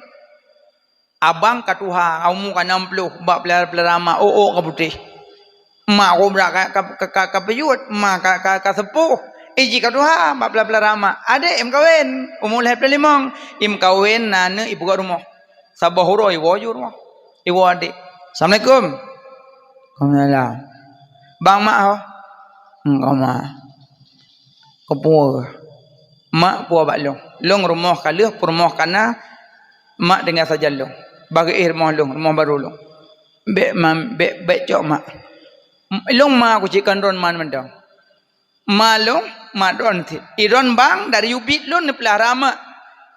Abang ka tuha, umu ka nam ploh, bak peulahra-peulahra mak, ôk-ôk ka putéh. Mak umu ka, ka, ka, ka, ka peuyuet, mak ka, ka, ka seupôh. Iji ka tuha, bak peulahra-peulahra mak. Adék im kawén, umu lhée ploh limong. Im kawén, na aneuëk ipeugöt rumoh. Saboh uroe iwoe ju rumoh. Iwoe adék. "Assalamualaikum." "Waalaikumsalam." "Bang mak ho?" "Engkau mak." "Keupeue?" "Mak puwoe bak lôn. Lôn rumoh ka lheueh, peurumoh ka na, mak tinggai sajan lôn. Bah geuéh rumoh lôn, rumoh barô lôn. Bék ma, bék, bék cok mak. Lôn ma ku cit kon droen ma mantong. Ma lôn, ma droen cit. Idroen bang dari ubit lôn neupeulahra mak.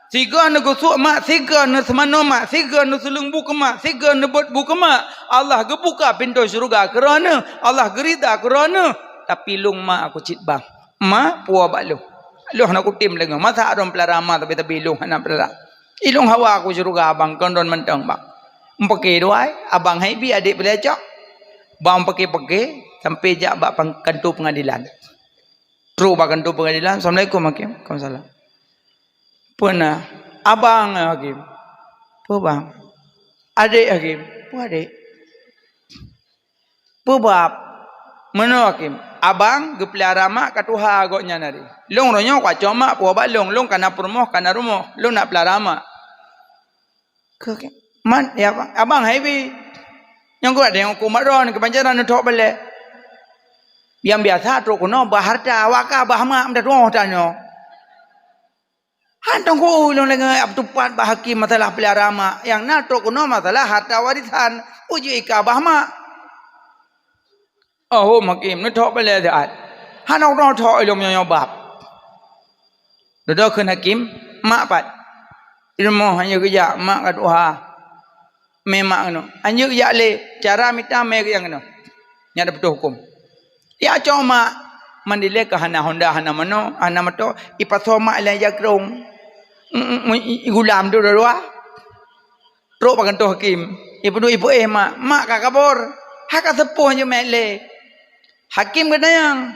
Sigoe neugeusuek mak, sigoe neuseumanoe mak, sigoe neuseuleueng bu keu mak, sigoe neubeuet bu keu mak. Allah geubuka pintoe syeuruga keu droeneueh. Allah geurida keu droeneueh. Tapi lôn ma ku cit bang." Ma puwoe bak lôn. Lôn hana kutem deungoe. Masa droen peulara ma tabi-tabi lôn hana peulara. Ilôn hawa ku syeuruga abang kon droen mantong bang. Meupaké dua ai, abang hai bi adék peulara cok. Bang paké-paké sampai jak bak pang-, kanto peungadilan. Trok bak kanto peungadilan, "Assalamualaikum hakim." "Waalaikumsalam." "Peue na?" "Abang hakim." "Peue bang?" "Adék hakim." "Peue adék?" "Peue bab?" "Meunoe hakim, abang geupeulara mak ka tuha gobnyan hari. Lôn roh nyoe kucok mak puwoe bak lôn, lôn ka na peurumoh, ka na rumoh, lôn nak peulara mak." "Keu, keu, man, ya abang, abang hai bi. Nyang kuat deh huköm mak droen keubanjaran neuthok balée. Nyang biasa trok keunoe bah hareuta, awak ka bah mak meutatôh tanyoe." Han teungku ulôn lagée nyan, ap tupat bak hakim masalah peulara mak. Nyang na trok keunoe masalah harta warisan. Uji ika bah mak. Oh, hakim, neuthok balée siat. Hana uroe thok ilôn meunyoe bab. Dudoe kheun hakim, mak pat. Ilôn moh hana geujak, mak ka tuha. Mé mak keunoe. Anjeuk jak lé, cara mita mé geuh nyang keunoe. Nyan dah putôh huköm. Ya cok mak, mandilée ka hana honda, hana manoe, hana moto, ipasoe mak ilée jak krông. Mm, mm, mm, i, i gulam tu dua-dua. Trok bak kantô hakim. Ipeuduek ipeuéh mak, mak ka kabor. Haka seupôh jeuet meu'et lé. Hakim geutanyong,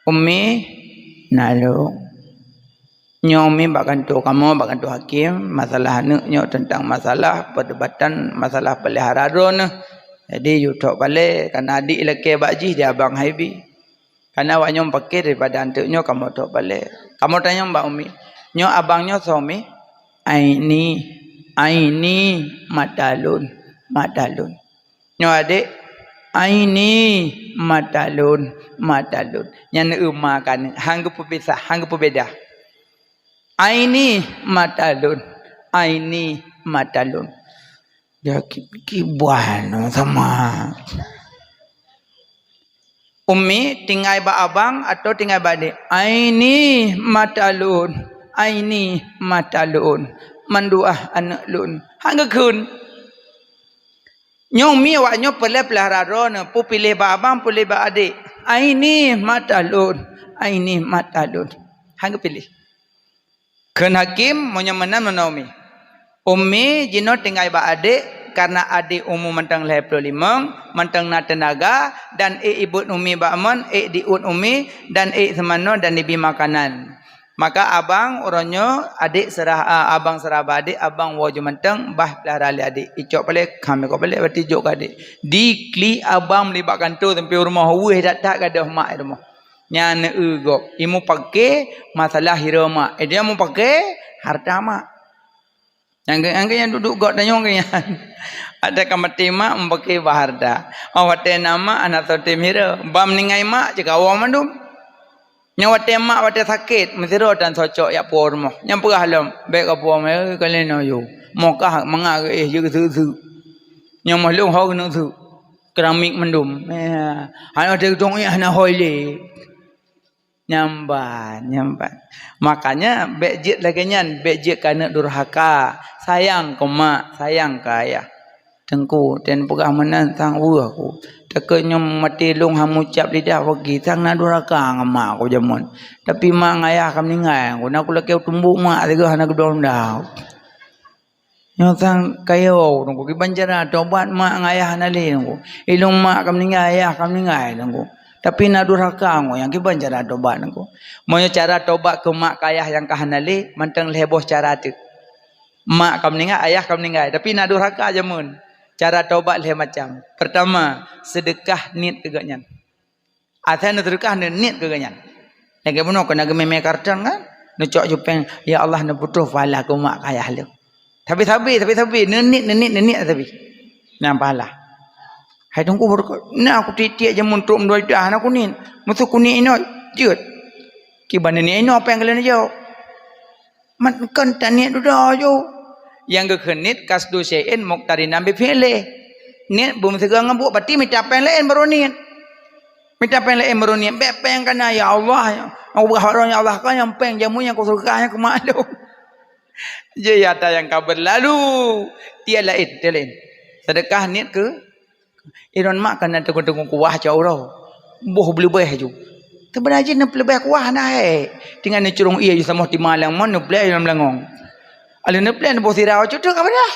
"Umi, na lôn." "Nyoe Umi bak kantô kamoe, bak kantô hakim, masalah aneuk nyoe teuntang masalah peudebatan masalah peulihara droeneuh. Jadi yue trok palée, kareuna adik lakée bak jih di abang hai bi. Kareuna awak nyoe meupaké daripada anteuk nyoe kamoe trok palée. Kamoe tanyong bak Umi, nyoe abang nyoe soe Umi?" "Aini, Aini mata lôn, mata lôn." "Nyoe adék?" "Aini mata lôn, mata lôn." Nyan eu ma keu aneuk, han geupeupisah, han geupeubeda. "Aini mata lôn, Aini mata lôn." Ya ki-, kiban sama. "Umi tinggai bak abang atau tinggai bak adék?" "Aini mata lôn, Aini mata lôn, mandua aneuk lôn." Han geukheun. Nyoe Umi awak nyoe peureulée peulihara droeneuh, peu piléh bak abang, peu piléh bak adék. "Aini mata lôn, Aini mata lôn." Han geupiléh. Kheun hakim, "Meunyoe meunan meunoe Umi. Umi jinoe tinggai bak adék, kareuna adék umu mantong lhée ploh limong, mantong na teunaga, dan ék ibeuet Umi bak mon, ék diuet Umi, dan ék seumanoe dan dibi makanan. Maka abang uroe nyoe adék seurah, a, abang seurah bak adék, abang woe jih mantong, bah peulihara lé adék. Icok palée, kami kok palée, bati jok keu adék." Diklik abang meulibak kantô sampoe u rumoh, weueh that-that gadôh mak i rumoh. Nyan eu gob, imeupaké masalah hireue mak. Eh, dia meupaké hareuta mak. Nyang geu-, nyang geu-, nyang duduek gob tanyong geu nyan. Ada ka maté mak, meupaké bak hareuta. Oh, watée na mak, hana soe tem hireue. Ban meuninggai mak, cit ka woe mandum. Nyoe watée mak watée sakét, meusidroe tan socok jak puwoe rumoh. Nyang peugah lom, "Bék ka puwoe, eh, ka lheueh nyoe yue. Moh kah mangat geuéh, jeuet geuseuk-seuk. Nyoe moh lôn ho keuneuk seuk. Keramik mandum." Eh, hana watée geutong éh, hana hôi lé. Nyan ban, nyan ban. Makanya bék jeuet lagée nyan, bék jeuet keu aneuk durhaka. Sayang keu mak, sayang keu ayah. Teungku, ten peugah meunan sang weueh ku. Takot nyoe maté lôn han meucab lidah bagi, sang na durhaka ngon mak ku jameun. Tapi mak ngon ayah ka meuninggai, ku na ku lakée tumbok mak sigoe hana geudong dau. Nyoe sang kayô, teungku, kiban cara tobat mak ngon ayah hana lé, teungku. Ilôn mak ka meuninggai, ayah ka meuninggai, teungku. Tapi na durhaka, teungku, nyang kiban cara tobat, teungku. Meunyoe cara tobat keu mak keu ayah nyang ka hana lé, mantong lhée boh cara teuk. Mak ka meuninggai, ayah ka meuninggai, tapi na durhaka jameun. Cara tobat lhée macam. Pertama, seudeukah niet keu gobnyan. Asai neuseudeukah, neuniet keu gobnyan. Lagée bunoe keu na geumé-mé karton kan? Neucok jupeng, "Ya Allah, neuputôh pahala keu mak keu ayah lôn." Sabe-sabe, sabe-sabe, neuniet, neuniet, neuniet sabe. Nyan pahala. Hai teungku, baru ku, na ku tiek-tiek jameun trok meudua lidah, hana ku niet. Meuseu ku niet inoe, jeuet. Kiban neuniet inoe péng keu lôn jaweueb. Mat kon taniet dudoe ju. Nyang geukheun niet qasdu syai'in muqtarinan bi fi'lih. Niet beumeusigoe ngon buet, berarti mita péng laén baru niet. Mita péng laén baru niet, bék péng ka na, "Ya Allah, nyang ubah harong, ya Allah, ka nyang péng jameun nyang keu syeuruga nyang keu maklum." Jih nyata nyang ka beurlalu. Tiep laén, tiep laén. Seudeukah niet keu Iron mak kana teungoh-teungoh kuah cot uroe. Boh beuleubeh ju. Teubeuna jih neupeuleubeh kuah na hé. Tinggai neucurong ié ju samoh tima lam mon neupleh lam langong. Aleuh neupleh neuboh sira cot teuk ka beudah.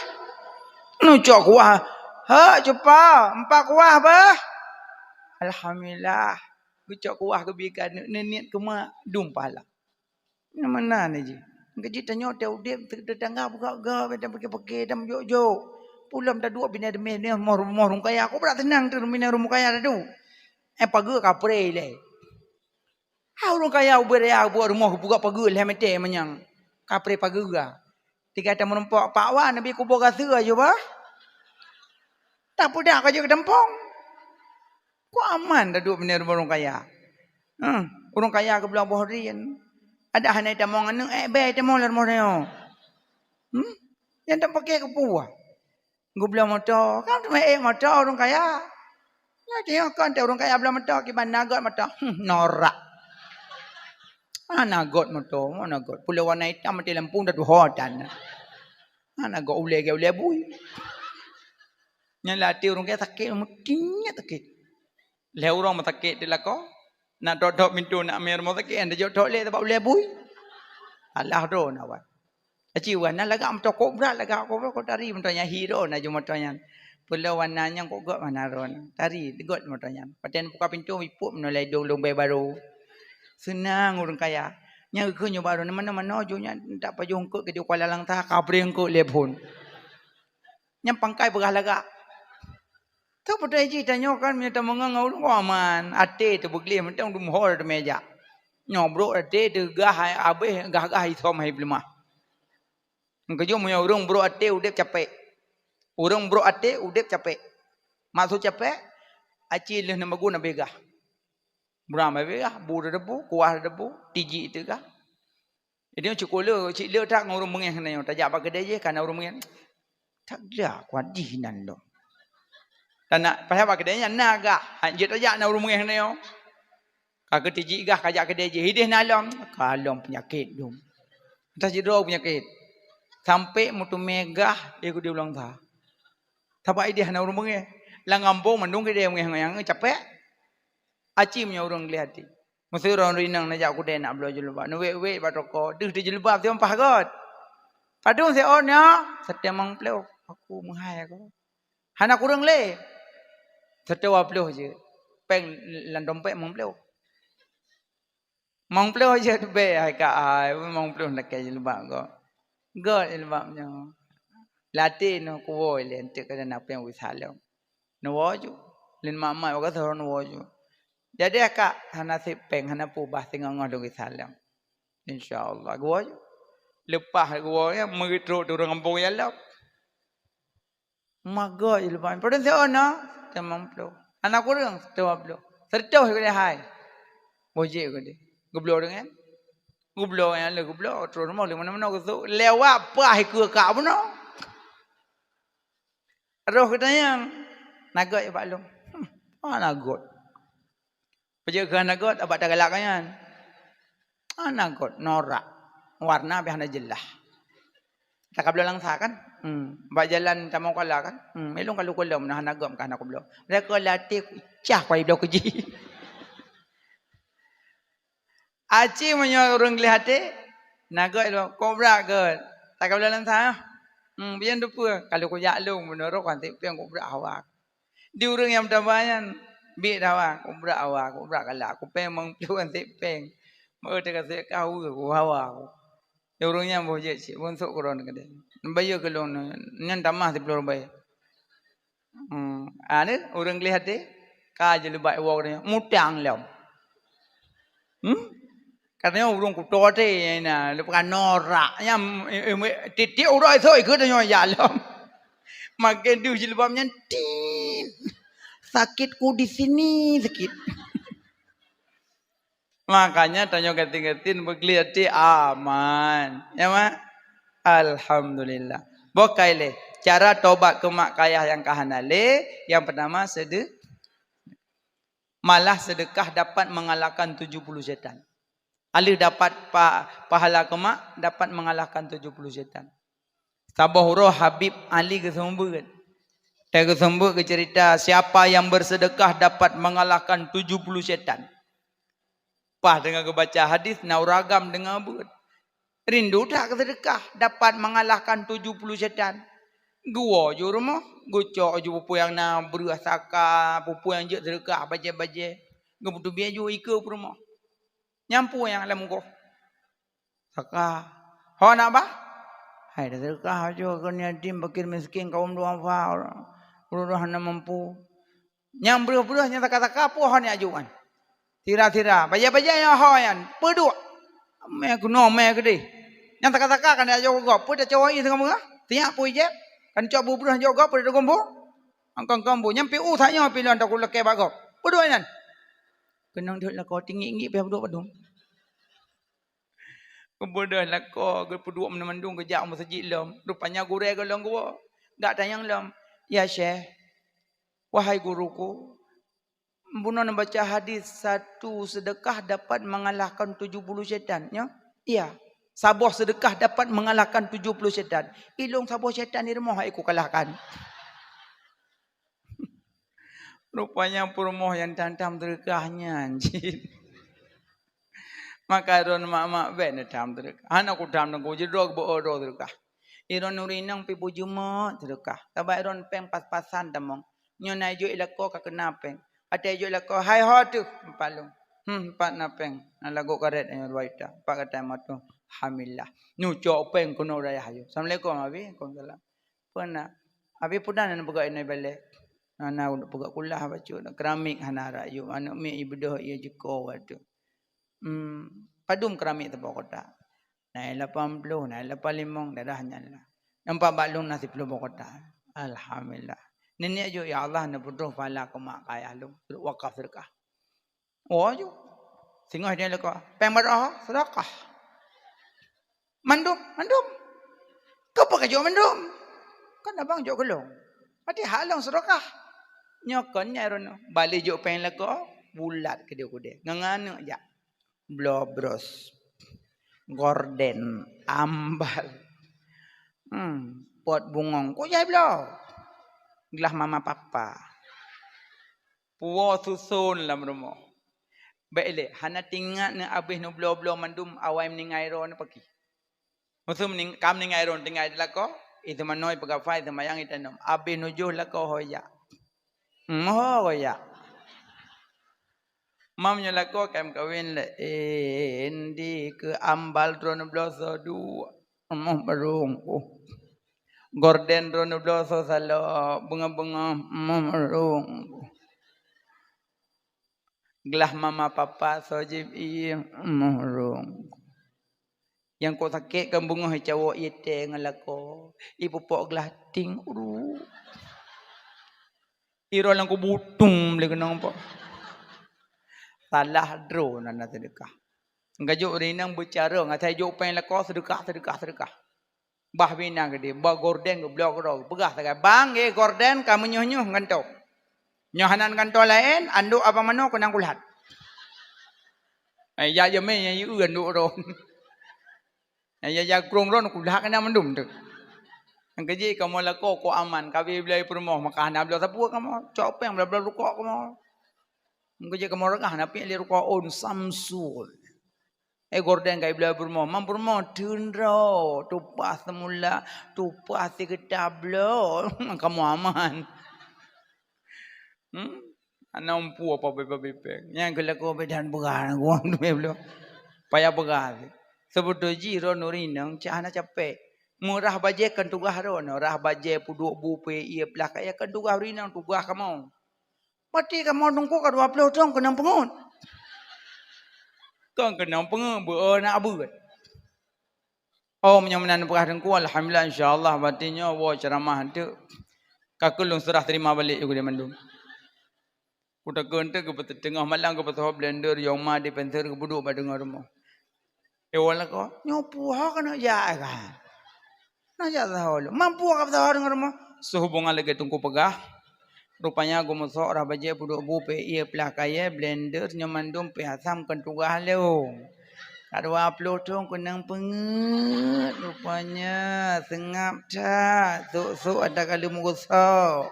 Neucok kuah. "Hek, cupa, empat kuah bah." Alhamdulillah. Geucok kuah geubi keu aneuk, neuniet keu mak, dum pahala. Nyang meunan jih. Keujeuet tanyoe teu udeb, teu-, teutangga peugah-gah, dan pike-pike, dan jok-jok. Pulom taduek binéh deumé, binéh rumoh, rumoh ureuëng kaya. Kok brat seunang teu binéh ureuëng kaya tadu. Eh, pageue kapré ilée. Ha, ureuëng kaya ubé raya buet rumoh, peugah pageue lhée meuté manyang. Kapré pageue ga. Tinggai tameurumpok, Pak Wan, neubi kuboh gaseue ajoh bah. Tapeudak ka jeuet keu tampong. Kok aman taduek binéh rumoh ureuëng kaya? Huh, ureuëng kaya geubloe boh drien. Adak hana jitamong aneuk, ék bée jitamong lam rumoh nyoe. Hmm? Nyang tapaké keupeue? Geubloe moto, kan teuma ék moto ureuëng kaya. Nyoe teuh kon teuh ureuëng kaya bloe moto, kiban na göt moto. Hmm, norak. Hana göt moto, hana göt. Pulo warna itam mati lampung dah tuho tan. Hana göt ulée, ulée bui. Nyan lam até ureuëng kaya sakét, meuti nyan sakét. Lhée uroe meutakét teuh lakoe, na tok-tok pintoe nak mé rumoh sakét, nyang tajok tok lé sabab ulée bui. Alah droe na wan. Aci wan na lagak moto kobra, lagak kobra, kok tari moto nyan hi droe na ju moto nyan. Peuleueh wana nyang kok gok mana ron. Tari, degot moto nyan. Paten buka pintu, ipuk meunulai dong lông bai baro. Seunang ureuëng kaya. Nyang geukheun nyoe baro, manoe-manoe jih nyan, tak pajoh eungkôt keu di Kuala Langsa, kabreng eungkôt lé phon. Nyang pangkai peugah lagak. Teupeuteuh jih tanyoe kan, meunyoe tameungon ngon ureuëng, oh, aman. Até teubeugléh, mantong dum hor teumé jak. Nyoe brok até teugah, abéh gah-gah isom hai peuleumah. Keujeuet meunyoe ureuëng brok até udeb capek. Ureuëng brok até udeb capek. Maksud capek, aci lheueh neumagun abéh gah. Buram abéh gah, bu teudebu, kuah teudebu, tijik teugah. Jadi cit le, cit le that ngon ureuëng beungéh nyoe. Tajak bak keudè jih, ka na ureuëng beungéh. Tak glak kuat jih nan lom. Tan nak, padahai bak keudè nyan na gah. Jeuet tajak na ureuëng beungéh nyoe. Ka keutijik gah, ka jak keudè jih. Ideh na lom. Ka lom peunyakét dum. Entah jidroe peunyakét. Sampai meuteumé gah, eh, keu di ulang sa. Sabab ideh na ureuëng beungéh. Lam gampông mandum keudè beungéh nyang capek. Aci meunyoe ureuëng gleh até. Meusidroe ureuëng inong neujak keudè nak bloe jilbab. Neuwék-wék bak toko. Deuh tijilbab siom paih göt. Padum siôn nyoe? Siteungoh ploh. Aku meuhai aku. Hana kureueng lé. Siteungoh ploh jeuet. Péng lam dompet mong ploh. Mong ploh jeuet bèk hai ka ai. Mong ploh lakèe jilbab göt. Göt jilbab nyoe. Lam até nyoe kuwoe lé, eunteuk ka na péng wis saleuem. Neuwoe ju. Lôn mak-mak bak gasoe neuwoe ju. Jadi akak hana sép péng, hana peue bah singoh-ngoh lôn geusaleuem. Insya Allah. Geuwoe ju. Leupah geuwoe nyan, meutrok turông gampông nyang lom. Magok jilbab. Padum siôn nyoe? Limong ploh. Hana kureueng, dua ploh. Seratus keudeh hai. Bojek keudeh. Geubloe deungon. Geubloe nyang lheueh geubloe, troh rumoh lé meunoe-meunoe geusok. Lewat paih keue kak bunoe. Roh geutanyong, "Na göt bak lôn?" "Hmm, hana göt." "Peue jeuet keu hana göt, abak tagalak nyan?" "Hana göt, norak. Warna pih hana jeulaih. Takabloe lam sa kan? Hmm, bak jalan tamong kala kan? Hmm, ilong kalu kulom na hana göt ka hana kubloe. Dah keu latih kucah kuai bloe keu jih." Aci meunyoe ureueng gleh até, na göt ilong, "Kobra göt. Takabloe lam sa." "Hmm, bian dupeue, kalu kujak lôn meunurot kan sép péng kobra hawa." Di ureueng nyang meutamah nyan, biet hawa, kobra hawa, kobra galak, kupéng mong ploh sép péng. Meu teuka sép ka hawa, ku hawa ku. Di ureueng nyan boh jeuet cit, bonsok keudroe keudeh. Bayeue keu lôn nyan tamah siploh ribèe. Hmm, ah, ni ureueng gleh até, ka jilbab iwoe nyan, mutang lom. Hmm? Katanya ureueng kuto até na, leupah norak. Nyang, eh, eh, tiep-tiep uroe esok ikeu tanyoe jak lom. Makai deuh jilbab nyan, tit. Sakitku di sini, sakit. Makanya tanyoe gatin-gatin beugleh até aman. Ya, Mak? Alhamdulillah. Boh kai lé. Cara tobat keu mak kayah nyang ka hana lé, nyang pertama sede-, malah sedekah dapat mengalahkan tujuh puluh setan. Aleuh dapat pa-, pahala keu mak, dapat mengalahkan tujuh puluh setan. Saboh uroe Habib Ali geuseumeubeuet. Teuh geuseumeubeuet geuceurita, "Siapa yang bersedekah dapat mengalahkan tujuh puluh setan." Paih deungon geubaca hadis, na ureueng agam deungon beuet. Rindu that keu seudeukah, dapat mengalahkan tujuh puluh setan. Geuwoe ju rumoh, geucok ju peue-peue nyang na, breueh, saka, peue-peue nyang jeuet seudeukah, bajèe-bajèe. Geupeuteubiet ju ikeu peurumoh. Nyan peue nyang lam goh. Saka. Ho na bah? Hai, seudeukah ju keu yatim, fakir miskin, kaum duafa, ureueng hana mampu. Nyang breueh-breueh nyang saka-saka peue ho nyan aju nyan. Sira-sira, bajèe-bajèe nyang ho nyan, peuduek. Mè keunoe, mè keudeh. Nyang saka-saka kan aju gob, peue tacok ié singoh meungoh. Siap peue ijép. Kan cok bu breueh jok gob, peue tagom bu. Angkong-kong bu. Nyang pi u that nyoe pi lôn takot lakèe bak gob. Peuduek nyan. Keunong deuh lakoe tinggi-tinggi pih peuduek padum. Geubeudôh lakoe, geupeuduek mandum-mandum, geujak u meuseujid lom. Rupanya gurèe goh lom geuwoe. Geutanyong lom, "Ya Syekh, wahai guruku, bunoe neubaca hadis, satu sedekah dapat mengalahkan tujuh puluh setan, nyo?" "Iya, saboh sedekah dapat mengalahkan tujuh puluh setan. Ilong saboh setan di rumoh hai kukalahkan." Rupanya peurumoh nyang tam-tam seudeukah nyan cit. Maka droe mak-mak bèk neutam seudeukah. Hana kutam, neuku jidroe beu droe seudeukah. Iron ureueng inong pih bujeumeuk seudeukah. Sabab iron péng pas-pasan tamong. Nyoe na ijok ilako ka keuna péng. Watèe ijok ilako, "Hai ho teuh?" Empat lôn. "Hmm, empat na péng. Na lagoe karet nyoe dua juta. Empat gata mantong." Alhamdulillah. Neucok péng keunoe dayah ayue. "Assalamualaikum, Abi." "Waalaikumsalam." "Peue na?" "Abi, peue na neupeugah inoe balèe?" "Na, na peugah kulah bacut. Keramik hana rayuem. Aneuk miet ibeudôh ie jiko watèe." "Hmm, padum keramik saboh kotak?" "Na lapan ploh, na lapan limong, dadah nyan lah. Nampak bak lôn na siploh boh kotak." "Alhamdulillah." Nenek jok, "Ya Allah, neupeutroh pahala keu mak keu ayah lôn, wakaf seudeukah." Oh, jok. Singoh dia leuko, "Péng baroe seudeukah?" "Mandum, mandum." "Keupeue kajok mandum?" "Kan abang jok keu lôn. Berarti hak lôn seudeukah." Nyoe kon nyang iron, balik jok péng leuko, bulat keudeh-keudeh. Ngon aneuk jak. Bloe bros, gorden, ambal, hmm, pot bungong, kok jai bloe? Glah mama papa. Puwoe suson lam rumoh. Bèk ilèe, hana tingat neuh abéh neubloe-bloe mandum awai meuninggai droeneuh paki. Meuseu meuning-, ka meuninggai droeneuh tinggai di lakoe, iseumanoe peugafai seumayang itanom. Abéh neujoh lakoe ho jak. Moho ho jak. Mam nyoe lakoe ka meukawen lé, eh, endi keu ambal droeneuh bloe soe dua. Rumoh barong ku. Gorden droeneuh bloe soe salok, beungoh-beungoh rumoh barong ku. Glah mama papa soe jieb ie, rumoh barong ku. Nyang kok sakét kan beungoh icawök ie teh ngon lakoe, ipupok glah ting uru. Iroe lam kubu tum lé keunong po. Salah droe na, na seudeukah. Gajok ureueng inong beucarông, asai jok péng lakoe seudeukah, seudeukah, seudeukah. Bah bina geude, bah gorden geubloe keudroe, peugah sagai, "Bang, eh, gorden ka meunyoh-nyoh ngon toh. Nyoe hana ngon toh laén, andok abang manoe keunong kulat." Eh, jak jamé nyang yue andok droe. Nyang ya, ya krong droe kulah keunan mandum tu. Nyang keujih kamoe lakoe kok aman, ka abéh bloe peurumoh, maka hana bloe sapeue kamoe. Cok péng bloe-bloe rukok kamoe. Nyang keujih kamoe reugah na piek lé rukok on Samsul. Eh, gorden ka ibloe peurumoh, mam peurumoh teunro, tupaih seumula, tupaih sigeutah bloe, kamoe aman. Hmm? Hana umpu apa bebe-bebe. Nyang keu lakoe beda beurah na guang tu bloe. Payah beurah. Seubeutôi jih droeneuh ureueng inong cit hana capek. Meurah bajée kon tugaih droeneuh, rah bajée, peuduek bu, peuék ie, plah kayée kon tugaih ureueng inong, tugaih kamoe. Pati kamoe teungku ka dua ploh thon keunong peungeut. Kon keunong peungeut, beu-o na beuet. Oh, meunyoe meunan peugah teungku, alhamdulillah, insya Allah, bati nyoe woe ceuramah teuk. Ka keuh lôn seurah terima balek ju keudeh mandum. Kutakheun teuk geupeuteungoh malam geupeusoe blender, yong ma, dispenser geupeuduek bak teungoh rumoh. Eh, wala ko, nyoe puha keuneuk jak kan? Na jak saho lom. Mampu ka peusaho deungon rumoh. Seuhubongan lagée teungku peugah, rupanya geumusok rah bajée, peuduek bu, peuék ie, plah kayée, blender, nyoe mandum pih asam kon tugaih lôn. Ka dua ploh thon keunong peungeut, rupanya seungab that, sôk-sôk ata ka lheueh meugusok.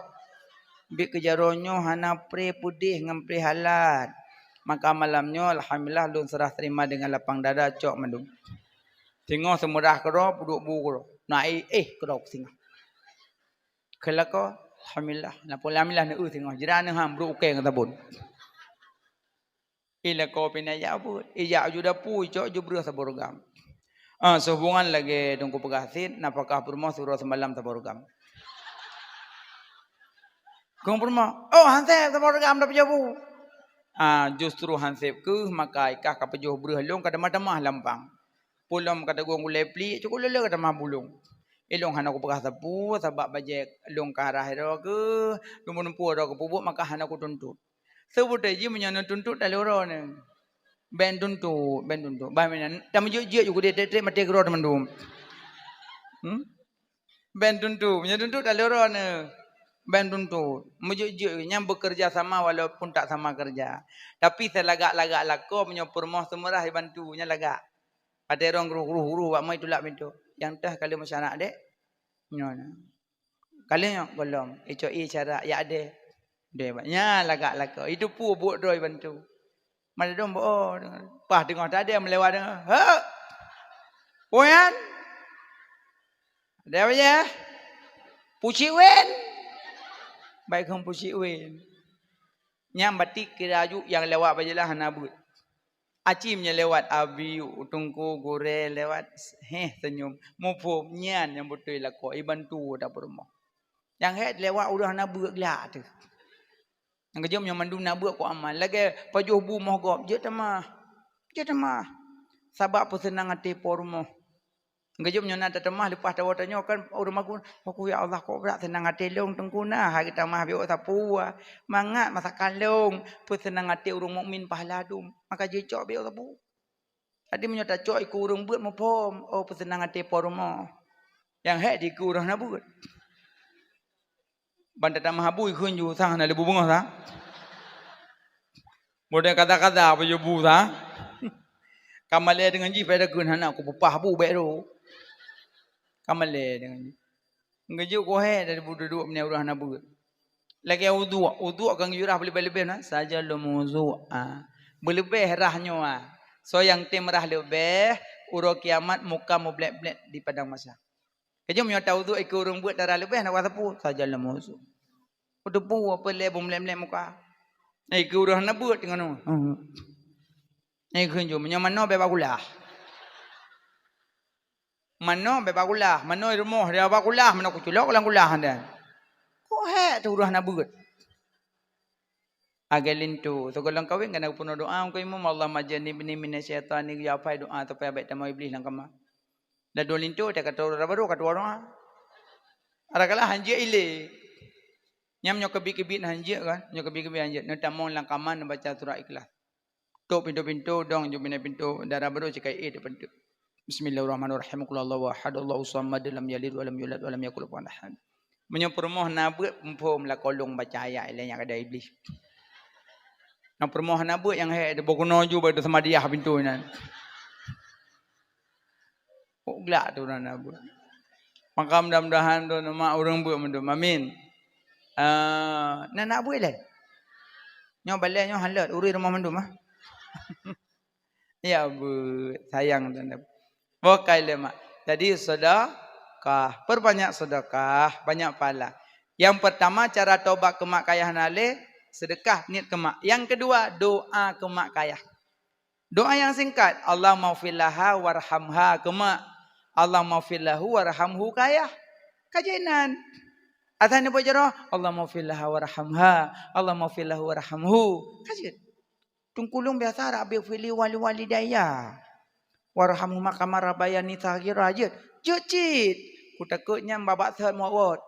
Bit keu jaroe nyoe hana pré peudeh ngon pré halat. Maka malam nyoe, alhamdulillah, lôn seurah terima deungon lapang dada cok mandum. Singoh seumeurah keudroe, peuduek bu keudroe. Na éh, éh keudroe singoh. Keu lakoe, alhamdulillah. Lapor alhamdulillah, neueu singoh. Jira neuham, brok ukée ngon sabon. Ilako pih na jak beuet. Ijak ju dapu, icok ju breueh saboh reugam. Ah, seuhubongan lagée teungku peugah cit, nafakah peurumoh siuroe seumalam saboh reugam. Kong peurumoh, "Oh, hanseb saboh reugam dapeujabu." Ah, justru hanseb keuh, maka ikah ka peujoh breueh lôn ka tamah-tamah lampang. Pulom ka tagong gulée pliek, cukôp lé-lé ka tamah bulong. Ilong hana kupeugah sapeue, sabab bajée lôn ka rhah droe keuh, lôn meunumpu droe keuh peubuet, maka hana kutuntot. Seubeutôi jih meunyoe neutuntot taleuroe neuh. Ben tuntot, ben tuntot. Bah meunan, tameujeuet-jeuet ju keudeh treb-treb maté keudroe teumandum. Hmm? Ben tuntot, meunyoe tuntot taleuroe neuh. Ben tuntot. Meujeuet-jeuet, nyan bekerja sama walaupun tak sama kerja. Tapi seulagak-lagak lakoe meunyoe peurumoh seumeurah ibantu, nyan lagak. Watée rong ruh-ruh-ruh bak moe itulak pintoe. Nyang teuh ka lheueh meusarak dek. Nyoe na. Ka lheueh nyoe gohlom, icok ie cara yak deh. Deh bak nyan lagak lakoe. Itu peue buet droe ibantu. Mada dong bak oh, pah teungoh tadeh meulewat deungoe. Hek! Peue nyan? Ada apa ya? Pucik wen. Baik kong pucik wen. Nyang batik kira aju nyang lewat bajelah hana buet. Acim nyang lewat abi, teungku, gurée lewat, heh, senyum. Muphom nyan nyang beutôi lakoe, ibantu dapur rumoh. Nyang hék lewat ureuëng hana buet glak teuh. Nyang keujeuem nyoe mandum na buet keu amal. Lagée pajoh bu moh gob, jeuet tamah. Jeuet tamah. Sabab peuseunang até po rumoh. Nyang keujeuem nyoe na tatamah leupah tawoe tanyoe kan ureuëng magun, "Aku ya Allah, kok brat seunang até lôn teungku na, hai geutamah biôk sapeue. Mangat masakan lôn, peuseunang até ureuëng mukmin pahala dum. Maka jicok biôk sapeue." Jadi meunyoe tacok iku ureuëng beuet muphom, oh peuseunang até po rumoh. Nyang hék di iku ureuëng hana beuet. Ban tatamah abu ikheun ju sang hana lé bu beungoh sa. Model kata-kata apa je bu sa. Kamalé deungon jih pada kheun hana ku peupah bu bék ro. Kamalé deungon jih. Ngeujok kohé dari bu duduk meunyoe ureuëng hana beuet. Lagée uduk, uduk kan geujurah beuleubeh-leubeh na, saja lom uduk. Ah. Beuleubeh rah nyoe ah. Soe nyang tem rah leubeh, uroe kiamat muka mublek-blek di padang mahsyar. Kajom nyoe ta uduk ikeu ureuëng beuet darah leubeh na wasapu saja lom uduk. Uduk pu apa lé bom lem-lem muka. Ikeu ureuëng hana beuet teungoh nyoe. Ikeu jom nyoe manoe beba gula. Manoe beba gula, manoe rumoh dia beba gula, manoe kuculok lam gula dia. Kok hék tu ureuëng hana beuet. Agak linto, sigohlom kawin kana peunoh doa keu imum, Allahumma jannibni minasyaitan, ya pai doa supaya baik tamong iblis lam kama. Ladôm linto, tak kata ureuëng baru kata doa. Ada kalah hanjeuet ilé. Nyam nyoe keubiet-keubiet hanjeuet kan? Nyoe keubiet-keubiet hanjeuet. Neutamong lam kama neubaca surat Ikhlas. Tok pintoe-pintoe, dong ju bina pintoe, dara baru cikai eh tok pintoe. Bismillahirrahmanirrahim. Qul huwallahu ahad, Allahu samad, lam yalid walam yulad walam yakul kufuwan ahad. Meunyoe peurumoh na beuet, muphom lakoe lôn baca ayat ilée nyang ada iblis. Nyang peurumoh na beuet nyang hék, boh keunoe ju bak samadiah pintoe nyan. Kok glak tu na na beuet. Maka mudah-mudahan tu nama ureuëng beuet mandum. Amin. Ah, na nak beuet lé. Nyoe balai nyoe halat ureuëng rumoh mandum ah. Ya beuet, sayang tu. Bukai lé mak. Jadi sedekah, perbanyak sedekah, banyak pahala. Yang pertama cara tobat keu mak kayah na lé, sedekah niet keu mak. Yang kedua doa keu mak kayah. Doa nyang singkat, Allahummaghfir laha warhamha keu mak. Allahummaghfir lahu warhamhu kayah. Ka jeuet nan. Asai neubuet jaroe, Allahummaghfir laha warhamha. Allahummaghfir lahu warhamhu. Ka jeuet. Teungku lôn biasa Rabbighfirli wali walidayya. Warhamhuma kama rabbayani shaghira jeuet. Jeuet cit. Kutakot nyan babak seuhat muwot-wot.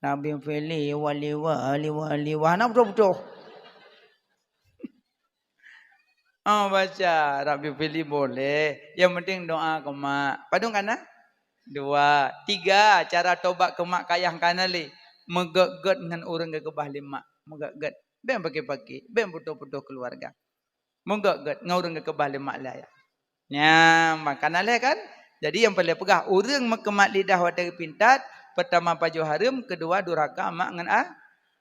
Rabbighfirli wali wali wali wa hana beutôi-beutôi. Oh baca Rabbighfirli boleh. Yang penting doa keu mak. Padum kana? Dua. Tiga, cara tobat keu mak kayah kana lé. Meugét-gét ngon ureuëng geukeubah lé mak. Meugét-gét. Bék paki-paki, bék putôh-putôh keuluwarga. Meugét-gét ngon ureuëng geukeubah lé mak lé ayah. Nyan, makana lé kan? Jadi nyang peureulée peugah, ureuëng meukeumat lidah watée geupintat, peurtama pajoh hareuem, keudua durhaka mak ngon a-,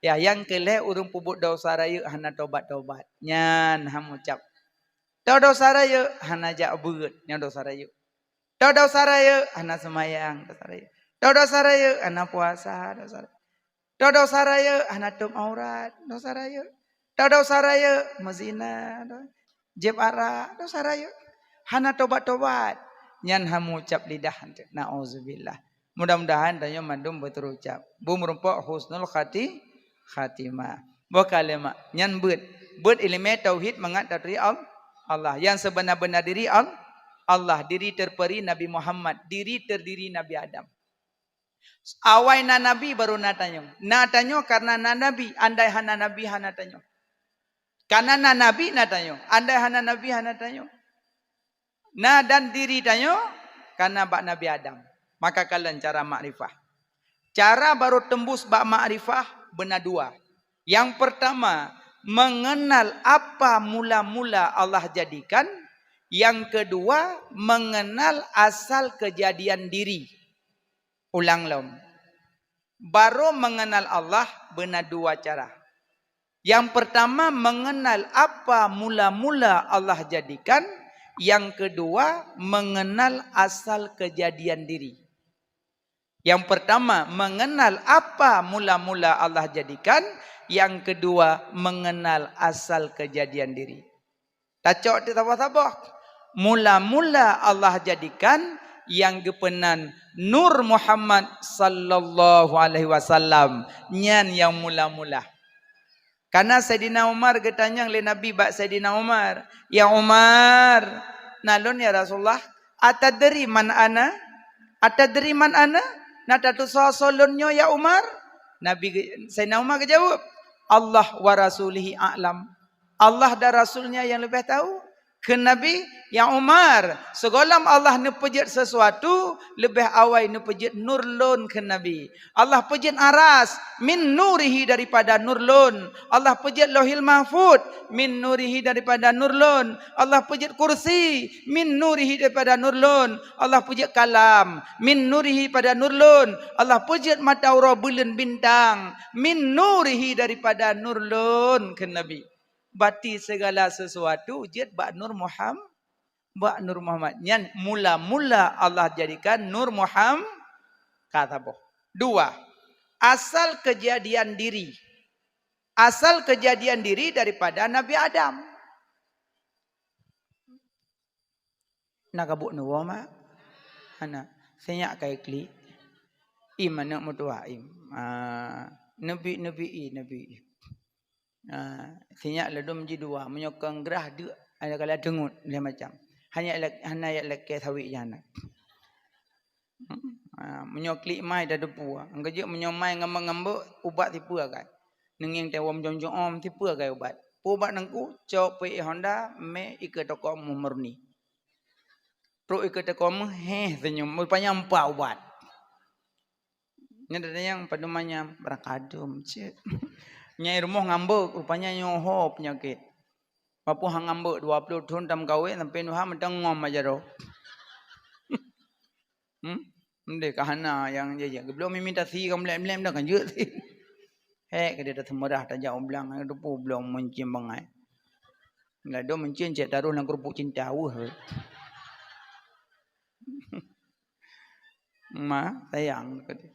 yah, nyang keu lhée ureuëng peubuet desya rayeuk hana tobat-tobat. Nyan han mucab. Teu desya rayeuk hana jak beuet, nyan desya rayeuk. Teu desya rayeuk hana seumayang, desya rayeuk. Teu desya rayeuk hana puasa, desya rayeuk. Teu desya rayeuk hana tuem aurat, desya rayeuk. Teu desya rayeuk meuzina, jieb arak, desya rayeuk. Hana tobat-tobat, nyan han mucab lidah. Nauzubillah. Mudah-mudahan tanyoe mandum beuteurucab. Beumeurumpok husnul khati-, khatimah. Boh kalimat nyan beuet. Beuet iéleumé tauhid mangat taturi Al-, Allah. Nyang seubeunar-beunar diri Al-, Allah, diri terperi Nabi Muhammad, diri terdiri Nabi Adam. Awai na nabi baru na tanyoe. Na tanyoe karena na nabi, andai hana nabi hana tanyoe. Karena na nabi na tanyoe, andai hana nabi hana tanyoe. Na dan diri tanyoe karena bak Nabi Adam. Maka kalon cara makrifah. Cara baru tembus bak makrifah beuna dua. Yang pertama, mengenal apa mula-mula Allah jadikan. Yang kedua, mengenal asal kejadian diri. Ulang lom. Baru mengenal Allah beuna dua cara. Yang pertama, mengenal apa mula-mula Allah jadikan. Yang kedua, mengenal asal kejadian diri. Yang pertama, mengenal apa mula-mula Allah jadikan. Yang kedua, mengenal asal kejadian diri. Tacok teuk saboh-saboh. Mula-mula Allah jadikan nyang geupeunan Nur Muhammad sallallahu alaihi wasallam. Nyan nyang mula-mula. Karena Saidina Umar geutanyong lé Nabi bak Saidina Umar, "Ya Umar, na lôn ya Rasulullah, atadri man ana? Atadri man ana? Na tatusoe soe lôn nyoe ya Umar?" Nabi ge-, Saidina Umar geujaweueb, "Allah wa rasulihi a'lam." Allah dan Rasulnya yang lebih tahu. Kheun Nabi, "Ya Umar, sigohlom Allah neupeujeuet sesuatu, leubeh awai neupeujeuet nur lôn," kheun Nabi. Allah peujeuet aras min nurihi, daripada nur lôn. Allah peujeuet Lauhil Mahfud min nurihi, daripada nur lôn. Allah peujeuet kursi min nurihi, daripada nur lôn. Allah peujeuet kalam min nurihi, pada nur lôn. Allah peujeuet mata uroe, buleuen, bintang min nurihi, daripada nur lôn, kheun Nabi. Bati segala sesuatu jeuet bak Nur Muham-, bak Nur Muhammad. Nyan mula-mula Allah jadikan Nur Muham-, ka saboh. Dua, asal kejadian diri. Asal kejadian diri daripada Nabi Adam. Na kabuk neuwoe mak? Hana. Sinyak kai klik. Im aneuk meutuah im. Ah, neubi, neubi i, neubi i. Ah, sinyak ladom jidua. Meunyoe kong grah deuk, ada kala teungut, leh macam. Hana yak lak-, hana yak lakée saweue jih hana. Hmm. Ah, meunyoe klik mai dah deupue. Angka jeuet meunyoe mai ngambek-ngambek, ubat tipeue akai. Neungieng teuwom jom-jom, tipeue akai ubat. Peue ubat nangku? Cok peuék Honda, mé ikeue toko meuh Murni. Trok ikeue toko meuh, héh, senyum. Rupanya empat ubat. Nyan ada nyang padum manyam, barang kadum cit. Nyai rumoh ngambek, rupanya nyoe ho penyakit. Walaupun hang ngambek dua puluh thon tam kawén, sampai nuha mantong ngom aja roh. Hmm? Ndeh ka hana nyang jijak. Geubloe mimi tasi ka mlém-mlém dah kan jeuet. Hék, ka dia taseumeurah tajak u blang, ka teupeu bloe meuncien bangai. Ladom meuncien cek taroh lam keurupuk cinta, weuh. Ma, sayang, kata.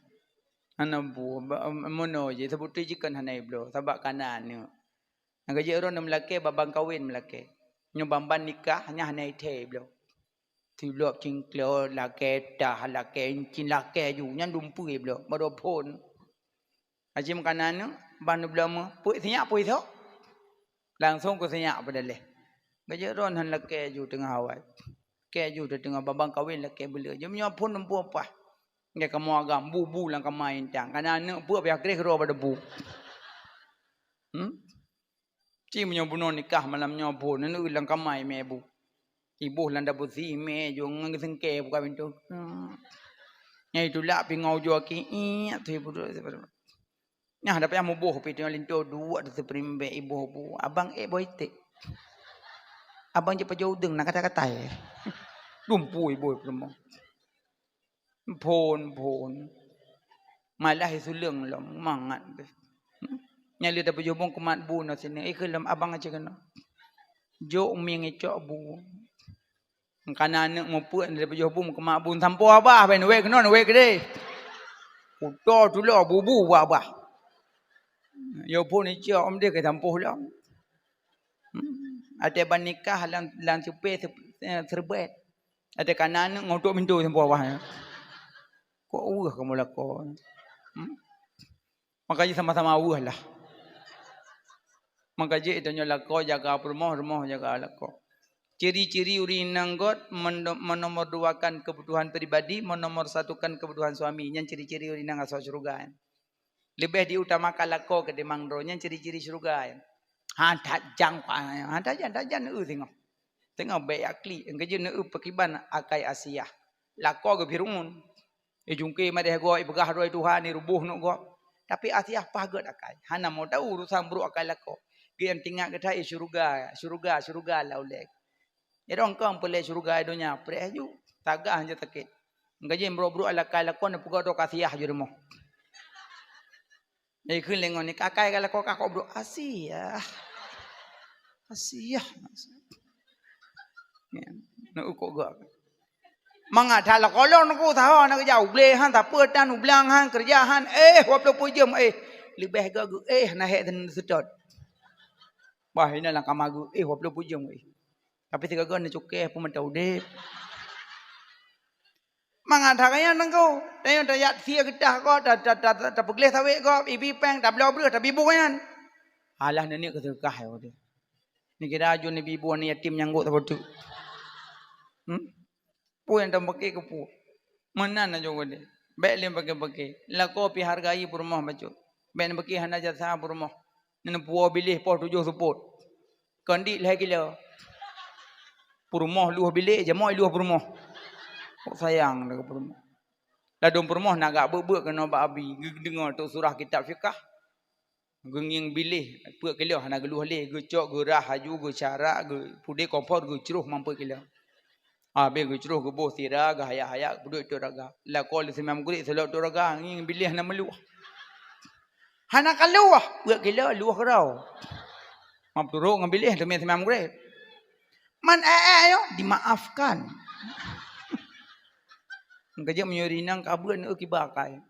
Hana bu, ba-, mono je, seubutôi jikon hana ibloe, sabab kana aneuk. Nyang ka jeuet droe meulakée, babang kawén meulakée. Nyoe ban-ban nikah, nyan hana ithée bloe. Silop cingklo, lakée tah, lakée incin, lakée ju, nyan dumpeue bloe, baroe phon. Aci meukanan nyoe, ban bloe meuh, peuet sinyak peuet isok. Langsong keu sinyak peudaléh. Ka jeuet droe hana lakée ju teungoh awai. Lakée ju teungoh babang kawén lakée beuleu. Jeuem nyoe phon dumpeue pah. Nyan kamoe agam, bu-bu lam kama intang. Kana aneuk peuet payah kreh keudroe bak debu. Hmm? Ci meunyoe bunoe nikah malam nyoe phon, neueu lam kama imé bu. Iboh lam dapur si imé jong ngon geusengke buka pintoe. Hmm. Nyang itulak pih ngon ujoe aki, iek, tu ibu tu. Nyan dah payah muboh pih tu linto duek tu seuperimbek iboh bu. Abang ék boh iték. Abang jeuet pajoh udeueng na kata-kata, eh. Dumpeue iboh peurumoh. Phon, phon. Malah isuleueng lom, mangat deh. Hmm? Nyan lé tapajoh bong keumat bu na sinan. Ikeu lom abang aja keunoe. Jok mieng icok bu. Kana aneuk mupeuet na tapajoh bong keumat bu. Sampoe abah ben wék keunoe, wék keudeh. Kuto tulo bu-bu bak abah. Yo phon icok, om deh keu sampoe lom. Hmm. Até ban nikah lam, lam cupe se-, eh, serbet. Até kana aneuk ngotok pintoe sampoe awah nyan. Kok weueh kamoe lakoe? Hmm? Maka jih sama-sama weueh lah. Maka jih itu nyoe lakoe jaga peurumoh, rumoh jaga lakoe. Ciri-ciri ureueng inong göt meno-, menomor duakan kebutuhan pribadi, menomor satukan kebutuhan suami. Nyan ciri-ciri ureueng inong asoe syeuruga nyan. Leubeh diutamakan lakoe ketimbang droe, nyan ciri-ciri syeuruga nyan. Ha, that jang, ha, that jang, that jang neueu singoh. Singoh bék jak klik, nyang keujeuet neueu pakriban akai Asiah. Lakoe geuh Fir'aun. Ijungke madeh gob, ipeugah droe Tuhan, iruboh aneuk gob. Tapi Asiah paih gét akai. Hana mau tahu urusan brok akai lakoe. Geuh nyang teuingat geuh that, eh, syeuruga, syeuruga, syeuruga lam ulèe. Nyan dong kong peulée syeuruga donya, preh aju. Tagah aju sakét. Nyang keujeuet brok-brok akai lakoe neupeugah droe keu Asiah ju rumoh. Ikheun lé ngon nyan, akai ka lakoe ka kok brok, Asiah. Asiah. Ya, neueu kok gak. Mangat that lakoe lôn ku saho na keujak, u glé han, sapeue tan, u blang han, keureuja han, éh, dua ploh peuet jeuem, éh. Leubeh geu éh na hék seutôt. Bah, inoe lam kama geu éh dua ploh peuet jeuem, éh. Tapi sigoe-goe neucukéh peue mantong udép. Mangat that nyan teungku. Tanyoe tajak sie geutah gob, ta-, ta-, ta-, ta-, tapeugleh sawét gob, ibi péng, tabloe breueh, tabi bu nyan. Alah, neuniek keu seudeukah, ya, udép. Neukira aju neubi bu aneuk yatim nyang gok saboh teuk. Hmm? Peue nyang tameupike keu peue? Meunan aju geude. Bék lé pike-pike. Lakoe pih hargai peurumoh bacut. Bék neupike hana jasa peurumoh. Neupuwoe biléh poh tujoh seupôt. Kon dit lhée kilo. Peurumoh luwah biléh, jamoe luwah peurumoh. Kok sayang lagée peurumoh. Ladôm peurumoh na gak beuk-beuk keunoe bak abi. Geudeungoe tok surah kitab fikah. Geungieng biléh, peuet kilo hana geuluh lé, geucok, geurah aju, geucarak, geu-, pudé kompor, geucroh mampu kilo. Habéh geucroh, geuboh sira, geuhayak-hayak, peuduek tok raga. Lakoe lé seumam gurek, seulok tok raga, ngieng biléh hana meuluh. Hana ka luwah, peuet kilo luwah keudroe. Meuturok ngon biléh teumé seumam gurek. Man ék-ék nyoe dimaafkan. Keujeuet meunyoe rinang kabeuet neukiba akai.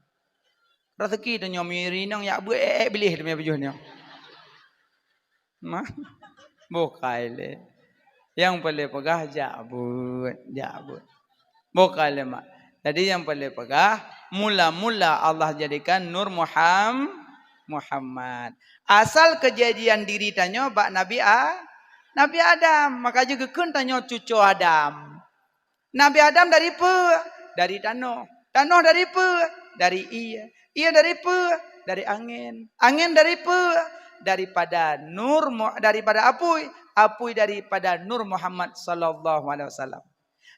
Raseuki tanyoe meunyoe rinang yak beuet ék-ék biléh teumé pajoh nyoe. Mah, bukai lé. Nyang peureulée peugah jak beuet, jak beuet. Bukai lé mak. Jadi nyang peureulée peugah, mula-mula Allah jadikan Nur Muham-, Muhammad. Asal keujadian diri tanyoe bak Nabi A-, Nabi Adam. Maka jih geukheun tanyoe cucoe Adam. Nabi Adam dari peue? Dari tanoh. Tanoh dari peue? Dari ié. Ié dari peue? Dari angén. Angén dari peue? Daripada nur Mu-, daripada apui. Apui daripada Nur Muhammad sallallahu alaihi wasallam.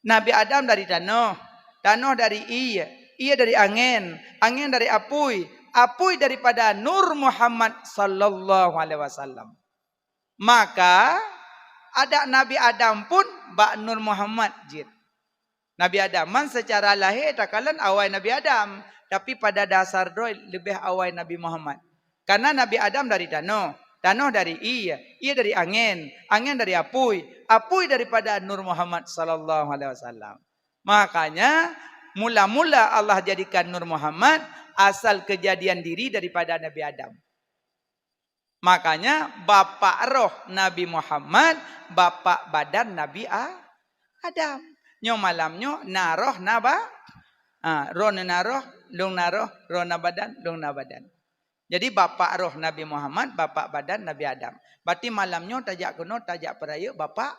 Nabi Adam dari tanoh. Tanoh dari ié. Ié dari angén. Angén dari apui. Apui daripada Nur Muhammad sallallahu alaihi wasallam. Maka, adak Nabi Adam pun bak Nur Muhammad jeuet. Nabi Adam man seucara lahé takalon awai Nabi Adam, tapi pada dasar droe leubeh awai Nabi Muhammad. Karena Nabi Adam dari tanoh, tanoh dari ié, ié dari angén, angén dari apui, apui daripada Nur Muhammad sallallahu alaihi wasallam. Makanya, mula-mula Allah jadikan Nur Muhammad, asal keujadian diri daripada Nabi Adam. Makanya, bapak roh Nabi Muhammad, bapak badan Nabi A-, Adam. Nyoe malam nyoe na roh na ba-, ha, roh na roh, lôn na roh, roh na badan, lôn na badan. Jadi, bapak roh Nabi Muhammad, bapak badan Nabi Adam. Berarti malam nyoe tajak keunoe, tajak peurayeuk bapak,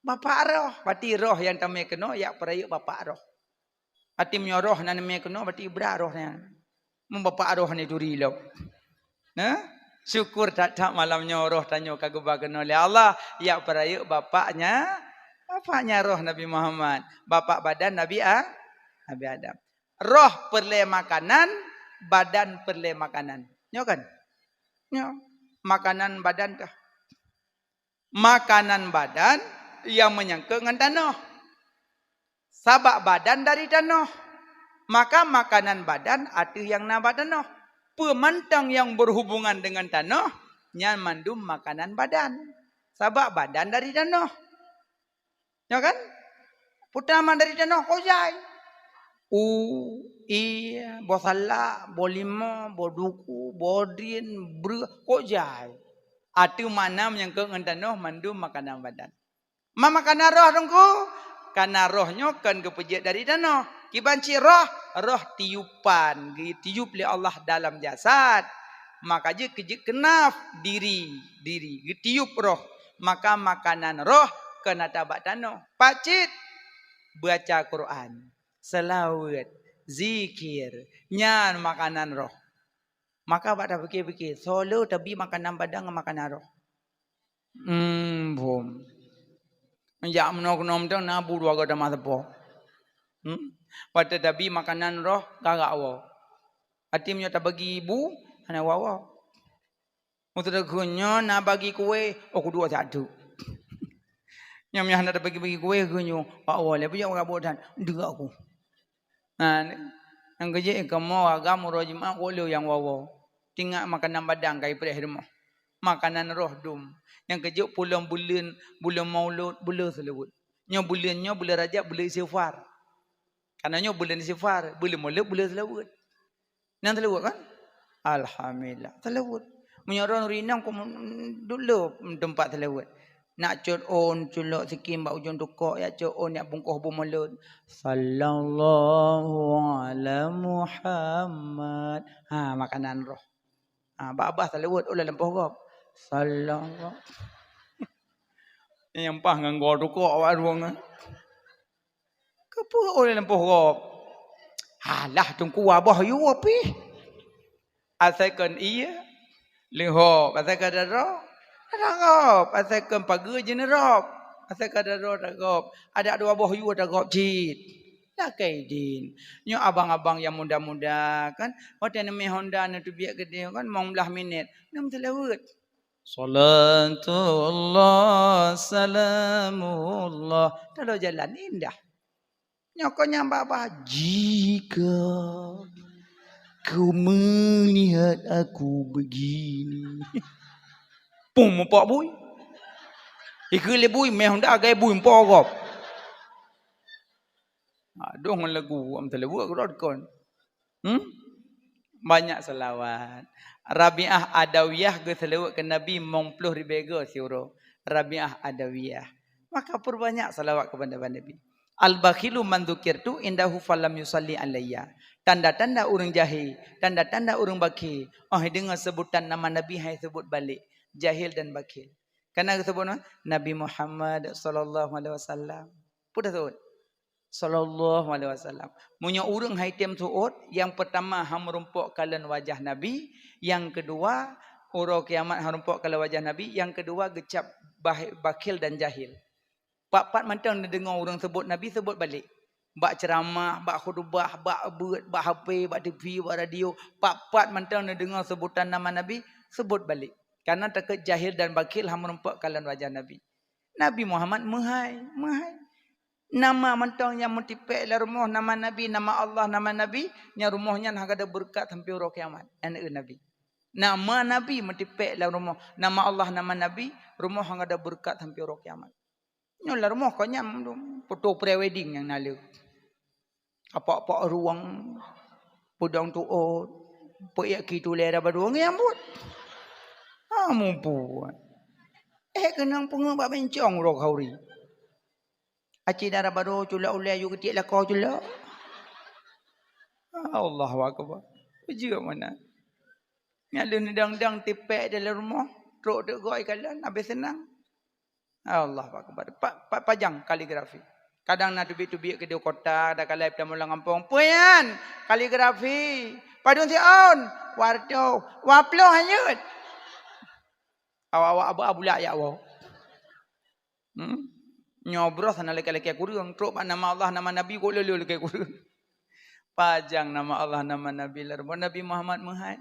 bapak roh. Berarti roh nyang tamé keunoe, jak peurayeuk bapak roh. Até meunyoe roh na neumé keunoe, berarti brat roh nyan. Meu bapak roh ni turi lom. Nah, syukur that-that malam nyoe roh tanyoe ka geuba keunoe lé Allah, jak peurayeuk bapaknya, bapaknya roh Nabi Muhammad, bapak badan Nabi A-, Nabi Adam. Roh peureulée makanan, badan peureulée makanan. Nyoe kan? Nyoe. Makanan badan kah? Makanan badan nyang meunyangkot ngon tanoh. Sabab badan dari tanoh, maka makanan badan ateueh nyang na bak tanoh. Peue mantong nyang berhubungan dengan tanoh, nyan mandum makanan badan. Sabab badan dari tanoh. Ya kan? Peutama dari tanoh kojai. U, ie, boh salak, boh limau, boh duku, boh drien, breueh, kojai. Ateueh makna menyangkut ngon tanoh mandum makanan badan. Ma makanan roh teungku? Karena roh nyoe kon geupeujeuet dari tanoh. Kiban cit roh, roh tiupan, geutiup lé Allah dalam jasad. Maka jeuet keu jeuet keunaf diri, diri, geutiup roh. Maka makanan roh kon ata bak tanoh. Pat cit? Baca Quran, seulaweuet, zikir, nyan makanan roh. Maka bak tapike-pike, soe le tabi makanan badan ngon makanan roh? Hmm, bom. Jak meunoe keunoe mantong na bu dua goe tamah sapo. Hmm? Watée tabi makanan roh, garak woe. Até meunyoe tabagi bu, hana woe-woe. Meuteudeuk nyoe na bagi kueh, oh, kuduek satu. Nyoe meunyoe hana tabagi-bagi kueh, geunyoe, pak woe lé, peujak bak boh dan, deuk aku. Nah, nyang keujeuet kamoe agam uroe Jumat woe yang woe-woe. Tingat makanan badan ka ipreh rumoh. Makanan roh dum. Nyang keujeuet pulang buleuen, buleuen Maulud, buleuen seuleuweuet. Nyoe buleuen nyoe, buleuen Rajab, buleuen istighfar. Karena nyoe buleuen istighfar, buleuen mulod, buleuen seulaweuet. Nyan seulaweuet kan? Alhamdulillah, seulaweuet. Meunyoe droe ureueng inong kok duek le teumpat seulaweuet. Nak cot ôn, culok sikin bak ujong tukok, jak cot ôn, jak bungkôh bu mulod. Sallallahu ala Muhammad. Ha, makanan roh. Ha, bak babah seulaweuet, ôn lam lampôh gob. Sallallahu. Nyang paih ngon goe tukok awak droe nyan. Keupeue ôn lam lampôh gob? Alah, Teungku, wabah yue pih. Asai kon ié, leuhob. Asai kon daroe, darob. Asai kon pageue jeuneurôb. Asai kon daroe dagob. Adak dua boh yue dagob cit. Lakée idin. Nyoe abang-abang nyang muda-muda kan, watée neumé honda neuteubiet keudeh kan, limong blaih minét, neumeuseulaweuet. Salatullah, salamullah. Talo jalan indah. Nyoe kon nyang babah, "Jika kau melihat aku begini." Pum, mupok bui. Ikeu lé bui, meh honda agai bui mupok gob. Adoh ngon lagu, am teuleuweuk keudroe kon. Hmm? Banyak salawat. Rabi'ah Adawiyah geuseulaweuet keu Nabi limong ploh ribée goe siuroe. Rabi'ah Adawiyah. Maka peurbanyak salawat keupada Nabi. Al-bakhilu man dzukirtu indahu falam yusalli alayya. Tanda-tanda ureuëng jahé, tanda-tanda ureuëng bakhil, óh deungoe seubutan nama Nabi han iseubut balek. Jahil dan bakhil. Kana geuseubut nama Nabi Muhammad sallallahu alaihi wasallam. Peue taseubut? Sallallahu alaihi wasallam. Meunyoe ureuëng han item seuôt, nyang peurtama han meurumpok kalon wajah Nabi, nyang keudua, uroe kiamat han meurumpok kalon wajah Nabi, nyang keudua geucab bah-, bakhil dan jahil. Pat-pat mantong neudeungoe ureuëng seubut Nabi, seubut balek. Bak ceuramah, bak khutubah, bak beuet, bak H P, bak T V, bak radio, pat-pat mantong neudeungoe seubutan nama Nabi, seubut balek. Karena takot jahil dan bakhil han meurumpok kalon wajah Nabi. Nabi Muhammad meuhai, meuhai. Nama mantong nyang meutipék lam rumoh nama Nabi, nama Allah, nama Nabi, nyang rumoh nyan hana ada beureukat sampoe uroe kiamat. Aneuëk Nabi. Nama Nabi meutipék lam rumoh, nama Allah, nama Nabi, rumoh hana ada beureukat sampoe uroe kiamat. Nyoe lam rumoh kon nyan dum, foto pre-wedding nyang na le. Apak-apak rueng, peudong tuôt, peuék ki tulée dara badoe ngieng buet. Ha, mubuet. Eh, keunong peungeuet bak bencong uroe khauri. Aci dara badoe culok ulée yue geutiek lakoe culok. Allahu akbar. Peujeuet meunan. Nyan lheueh neudong-dong tipék dalam rumoh, trok teuk goe ikalon, habéh seunang. Allahu akbar. Pa-, pa-, pajang kaligrafi. Kadang na teubiet-teubiet keudeh kota, takalai peutamong lam gampông. Peue nyan? Kaligrafi. Padum siôn? Dua reutôh. Dua ploh hanyut. Awak-awak abulak jak woe. Hmm? Nyoe broh sana lakée-lakée kureueng, trok bak nama Allah, nama Nabi, kok lé-lé lakée kureueng. Pajang nama Allah, nama Nabi lam rumoh, Nabi Muhammad meuhai.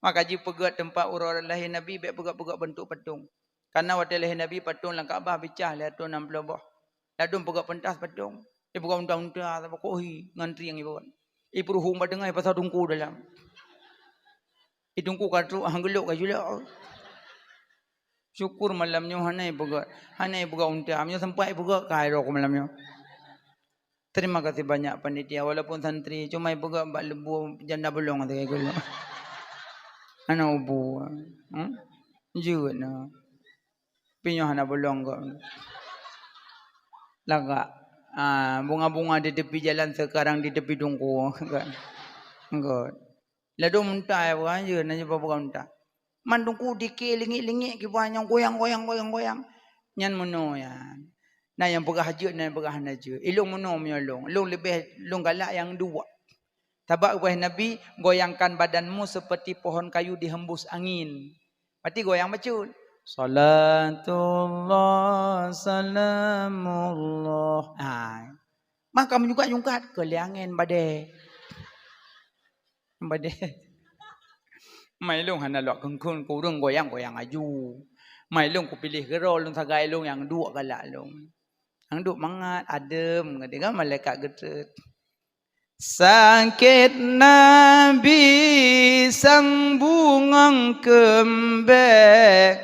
Maka jipeugét teumpat uroe lahé Nabi, bék peugét-peugét beuntuk patong. Karena watée lahé Nabi, patong lam Ka'bah bicah lhée reutôh nam ploh boh. Ladôm peugét peuntas patong. Ipeugét unta-unta, saboh kohi ngon trieng ipeugét. Ipeuruhueng bak teungoh, ipasah teungku dalam. Itungku ka trok, han geulok ka julok. Syukur malam nyoe hana ipeugét, hana ipeugét unta. Meunyoe sempat ipeugét, ka irok malam nyoe. Terima kasih banyak panitia, walaupun santri, cuma ipeugét bak leubue janda bolong sagai geulok. Hana ubu. Hmm? Jeuet na. Pi nyoe hana bolong kok. Lagak. Ah, bunga-bunga di tepi jalan sekarang di tepi tungku. Enggak. Enggak. Ladôm unta ya, bukan je, na jumpa bukan unta. Man tungku dike lingik-lingik kiban nyang goyang, goyang, goyang, goyang. Nyan meunoe nyan. Na nyang peugah jeuet, na nyang peugah hana jeuet. Ilôn meunoe meunyoe lôn. Lôn leubeh, lôn galak nyang duek. Sabab geupeugah Nabi, "Goyangkan badanmu seperti pohon kayu dihembus angin." Berarti goyang bacut. Salatullah, salamullah. Ha. Maka meujungkat-jungkat, keu lé angén badée. Badée. Mai lôn hana lok kheun-kheun keu ureuëng goyang-goyang aju. Mai lôn kupiléh keudroe lôn sagai lôn nyang duek galak lôn. Nyang duek mangat, adem, geudeungoe malaikat geutrön. Sakét Nabi sang bungöng keumbék,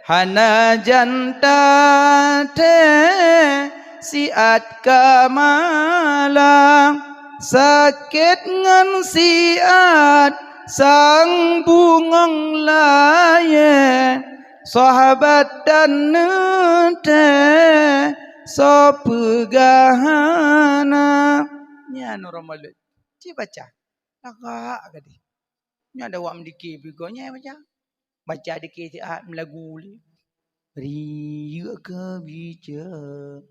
hana jan tathée siat ka malam. Sakét ngon siat sang bungöng layée, sahabat dan neutée soe peugah hana. Nyan uroe Maulud. Ci baca. Lagak gadih. Nyan ada wak meudike piga nyai baca. Baca dike siat meulagu lé. Riyeuk keu bijak.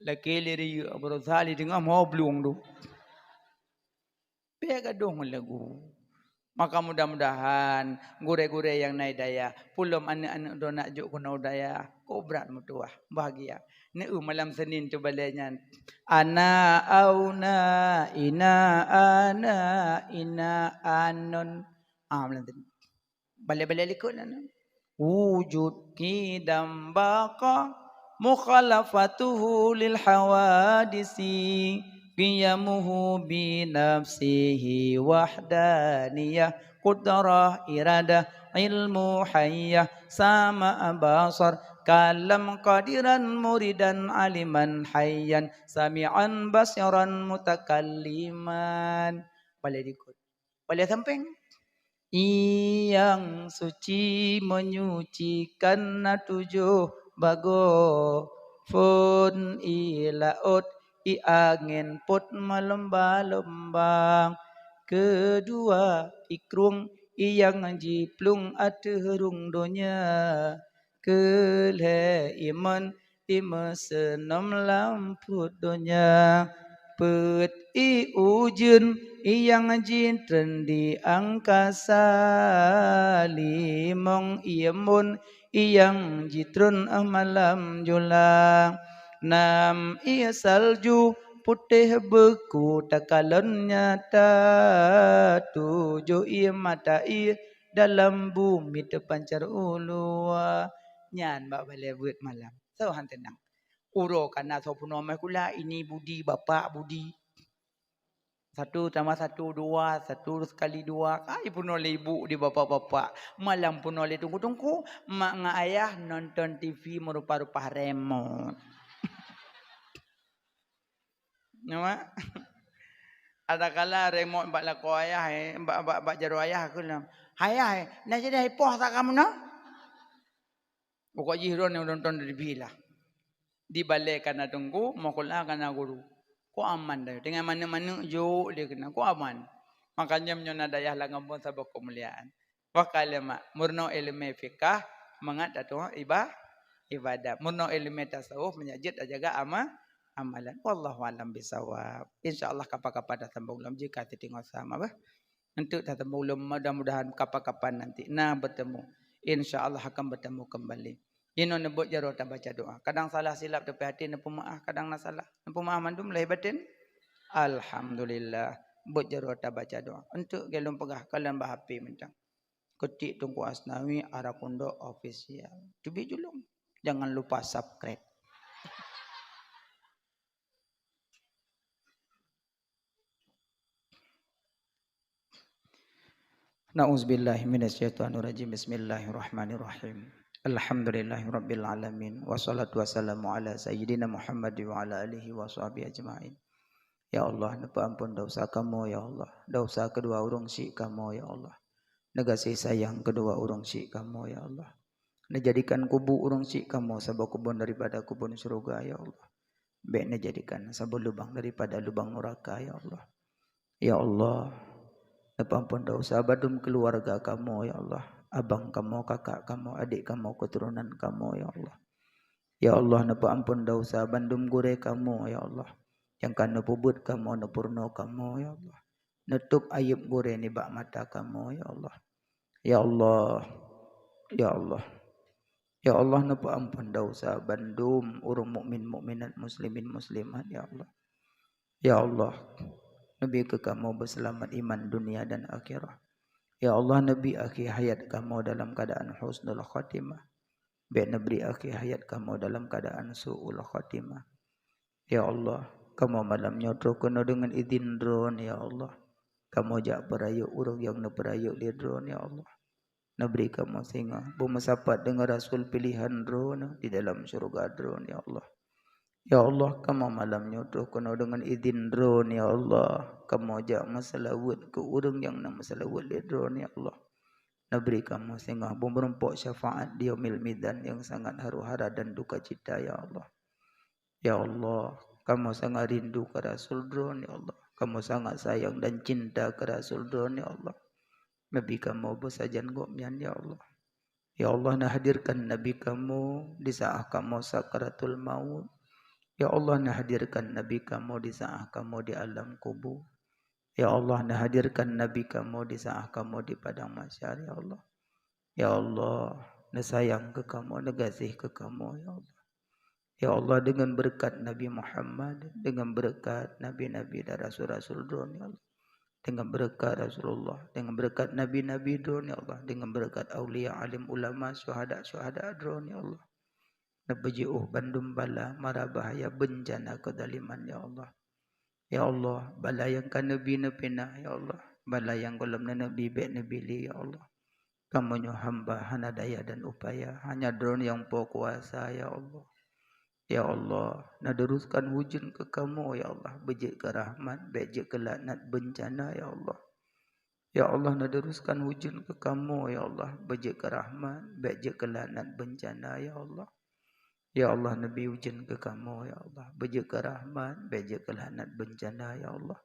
Lakée lé riyeuk, beurasa lé teungoh mo blueng tu. Bék gadôh ngon lagu. Maka mudah-mudahan gurée-gurée nyang na hidayah, pulom aneuëk-aneuëk droeneuh jok keunoe u dayah, kok brat meutuwah, bahgia. Neu malam Senin tu balée nyan. Ana auna ina ana ina anon. Ah, malam Senin. Balée-balée likot na. Wujud, qidam, baqa, mukhalafatuhu lil hawadisi, qiyamuhu bi nafsihi wahdaniyah, qudrah, iradah, ilmu, hayyah, sama, basar, kalam, qadiran, muridan, aliman, hayyan, sami'an, basiran, mutakalliman. Balée likot. Balée sampéng. Nyang suci menyucikan na tujoh bagoe, phon, ie laôt, ie angén, pôt meulomba-lomba. Keudua, ie krueng, ie nyang jiplueng ateueh rueng donya. Keu lhée, ie mon, ie meuseunom lam pruet donya. Peuet, ie ujeuen, ie nyang jitreun di angkasa. Limong, ie embôn, ie nyang jitreun malam jula. Nam, ie salju, putéh beuku takalon nyata. Tujoh, ie mata ie dalam bumi teupancar u luwa. Nyan bak balée beuet malam. Soe han teunang. Uroe ka na soe peunoh meuhula, ini budi, bapak budi. Satu tambah satu, dua, satu sekali dua. Ai peunoh lé ibu di bapak-bapak. Malam peunoh lé teungku-teungku. Mak ngon ayah nonton T V meurupa-rupa remot. Nampak? Adakala remot bak lakoe ayah, eh, bak, bak, bak jaroe ayah keuh lom. "Ayah, eh, na jadi hai poh sa kamoe na?" Pokok jih droeneuh nonton T V lah. Di balée ka na teungku, meuhula ka na guru. Kok aman dah. Dengan maneuek-maneuek jok dia keunan. Kok aman. Makanya meunyoe na dayah lam gampông saboh keumuliaan. Wa kalimat, meurunoe iéleumé fikah, mangat tatuha iba-, ibadat. Meurunoe iéleumé tasawuf, meunyoe jeuet tajaga ama-, amalan. Wallahu a'lam bissawab. Insya Allah kapan-kapan tasambong lom jika siteungoh sama bah. Untuk tasambong lom, mudah-mudahan kapan-kapan nanti na bertemu. Insya Allah akan bertemu kembali. Inoe neubeuet jaroe tabaca doa. Kadang salah silap teupeuhati, neupeumaáh, kadang na salah. Neupeumaáh mandum lahé batén. Alhamdulillah. Beuet jaroe tabaca doa. Untuk geuh lôn peugah, kalon bak H P mantong. Keutik Teungku Asnawi, Ara Kundok Official. Teubiet julong. Jangan lupa subscribe. Na'udzubillahi minasyaitonirrajim. Bismillahirrahmanirrahim. Alhamdulillahirabbil alamin. Wassalatu wassalamu ala sayyidina Muhammad wa ala alihi wa sahbihi ajmain. Ya Allah, neupeuampon desya kamoe, ya Allah. Desya keudua ureuëng syik kamoe, ya Allah. Neugaséh sayang keudua ureuëng syik kamoe, ya Allah. Neujadikan kubu ureuëng syik kamoe saboh keubon daripada keubon syeuruga, ya Allah. Bék neujadikan saboh lubang daripada lubang nuraka, ya Allah. Ya Allah, neupeuampon desya bandum keuluwarga kamoe, ya Allah. Abang kamoe, kakak kamoe, adék kamoe, keuturonan kamoe, ya Allah. Ya Allah, neupeuampon desya bandum gurée kamoe, ya Allah. Nyang ka neupeubuet kamoe, neupeurunoe kamoe, ya Allah. Neutôb ayeueb gurée nibak mata kamoe, ya Allah. Ya Allah, ya Allah. Ya Allah, neupeuampon desya bandum ureuëng mukmin, mukminat, muslimin, muslimat, ya Allah. Ya Allah, neubri keu kamoe beuseulamat iman dunia dan akhirat. Ya Allah, neubri akhé hayat kamoe dalam keuadaan husnul khatimah. Bék neubri akhé hayat kamoe dalam keuadaan su'ul khatimah. Ya Allah, kamoe malam nyoe troh keunoe deungon idhin Droeneuh, ya Allah. Kamoe jak peurayeuk ureuëng nyang neupeurayeuk lé Droeneuh, ya Allah. Neubri kamoe singoh beumeusapat deungon rasul piléhan Droeneuh di dalam syeuruga Droeneuh, ya Allah. Ya Allah, kamoe malam nyoe troh keunoe deungon idhin Droeneuh, ya Allah. Kamoe jak meuseulaweuet keu ureuëng nyang na meuseulaweuet lé Droeneuh, ya Allah. Neubri kamoe singoh beumeurumpok syafaat di Yaumil Mizan nyang sangat haru-hara dan duka cita, ya Allah. Ya Allah, kamoe sangat rindu keu Rasul Droeneuh, ya Allah. Kamoe sangat sayang dan cinta keu Rasul Droeneuh, ya Allah. Neubri kamoe beusajan Gobnyan, ya Allah. Ya Allah, neuhadirkan Nabi kamoe di saát kamoe sakaratul maut. Ya Allah, neuhadirkan Nabi kamoe di saát kamoe di alam kubur. Ya Allah, neuhadirkan Nabi kamoe di saát kamoe di padang mahsyar, ya Allah. Ya Allah, neusayang keu kamoe, neugaséh keu kamoe, ya Allah. Ya Allah, deungon beureukat Nabi Muhammad, deungon beureukat nabi-nabi dan rasul-rasul Droeneuh, ya Allah. Deungon beureukat Rasulullah, deungon beureukat nabi-nabi Droeneuh, ya Allah, deungon beureukat aulia, alim, ulama, syuhada, syuhada Droeneuh, ya Allah. Neupeujiôh bandum bala, mara bahaya, beuncana, keuzaliman, ya Allah. Ya Allah, bala nyang ka neubi neupinah, ya Allah. Bala nyang gohlom neuneubi bék neubi lé, ya Allah. Kamoe nyoe hamba hana daya dan upaya, hanya Droeneuh nyang po kuasa, ya Allah. Ya Allah, neudeuruskan hujeun keu kamoe, ya Allah, beujeuet keu rahmat, bék jeuet keu laknat beuncana, ya Allah. Ya Allah, neudeuruskan hujeun keu kamoe, ya Allah, beujeuet keu rahmat, bék jeuet keu laknat beuncana, ya Allah. Ya Allah, neubi hujeun keu kamoe, ya Allah, beujeuet keu rahmat, bék jeuet keu laknat beuncana, ya Allah.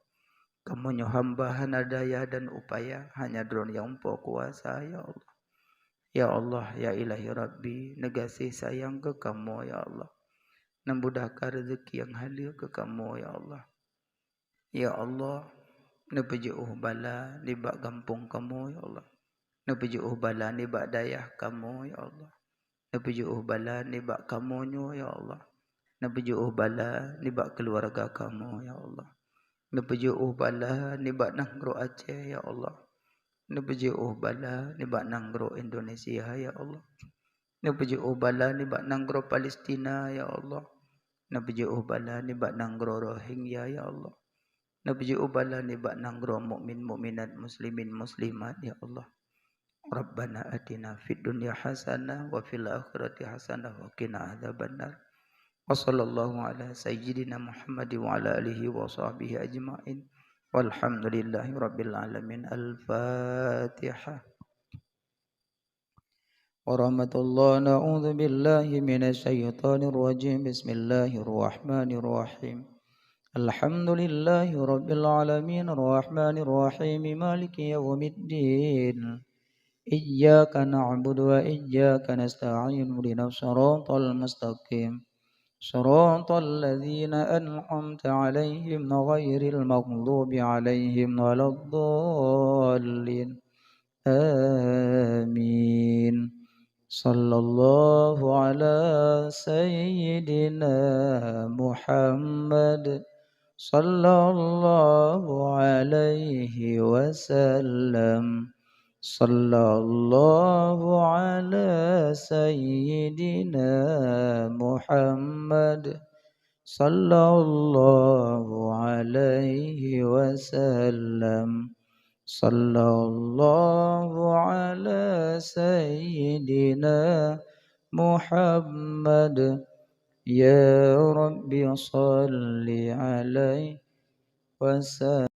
Kamoe nyoe hamba hana daya dan upaya, hanya Droeneuh nyang po kuasa, ya Allah. Ya Allah, ya Ilahi Rabbi, neugaséh sayang keu kamoe, ya Allah. Neumudahkan rezeki nyang haleue keu kamoe, ya Allah. Ya Allah, neupeujiôh bala nibak gampông kamoe, ya Allah. Neupeujiôh bala nibak dayah kamoe, ya Allah. Neupeujiôh bala nibak kamoe nyoe, ya Allah. Neupeujiôh bala nibak keuluwarga kamoe, ya Allah. Neupeujiôh bala nibak nanggroe Aceh, ya Allah. Neupeujiôh bala nibak nanggroe Indonesia, ya Allah. Neupeujiôh bala nibak nanggroe Palestina, ya Allah. Neupeujiôh bala nibak nanggroe Rohingya, ya Allah. Neupeujiôh bala nibak nanggroe mukmin, mukminat, muslimin, muslimat, ya Allah. Rabbana atina fid dunya hasanah wa fil akhirati hasanah wa qina adzabannar. Wa sallallahu ala sayyidina Muhammad wa ala alihi wa sahbihi ajma'in. Walhamdulillahi rabbil alamin. Al-Fatihah. Warahmatullah. Na'udzubillahi minasyaitonirrajim. Bismillahirrahmanirrahim. Alhamdulillahi rabbil alamin, arrahmanirrahim, maliki yaumiddin. Iyyaka na'budu wa iyyaka nasta'in. Ihdinas siratal mustaqim. Siratal ladzina an'amta 'alaihim ghairil maghdubi 'alaihim waladdallin. Amin. Sallallahu ala sayyidina Muhammad. Sallallahu alaihi wasallam. Sallallahu ala sayyidina Muhammad. Sallallahu alaihi wasallam. Sallallahu ala sayyidina Muhammad. Ya Rabbi salli alaihi wasallam.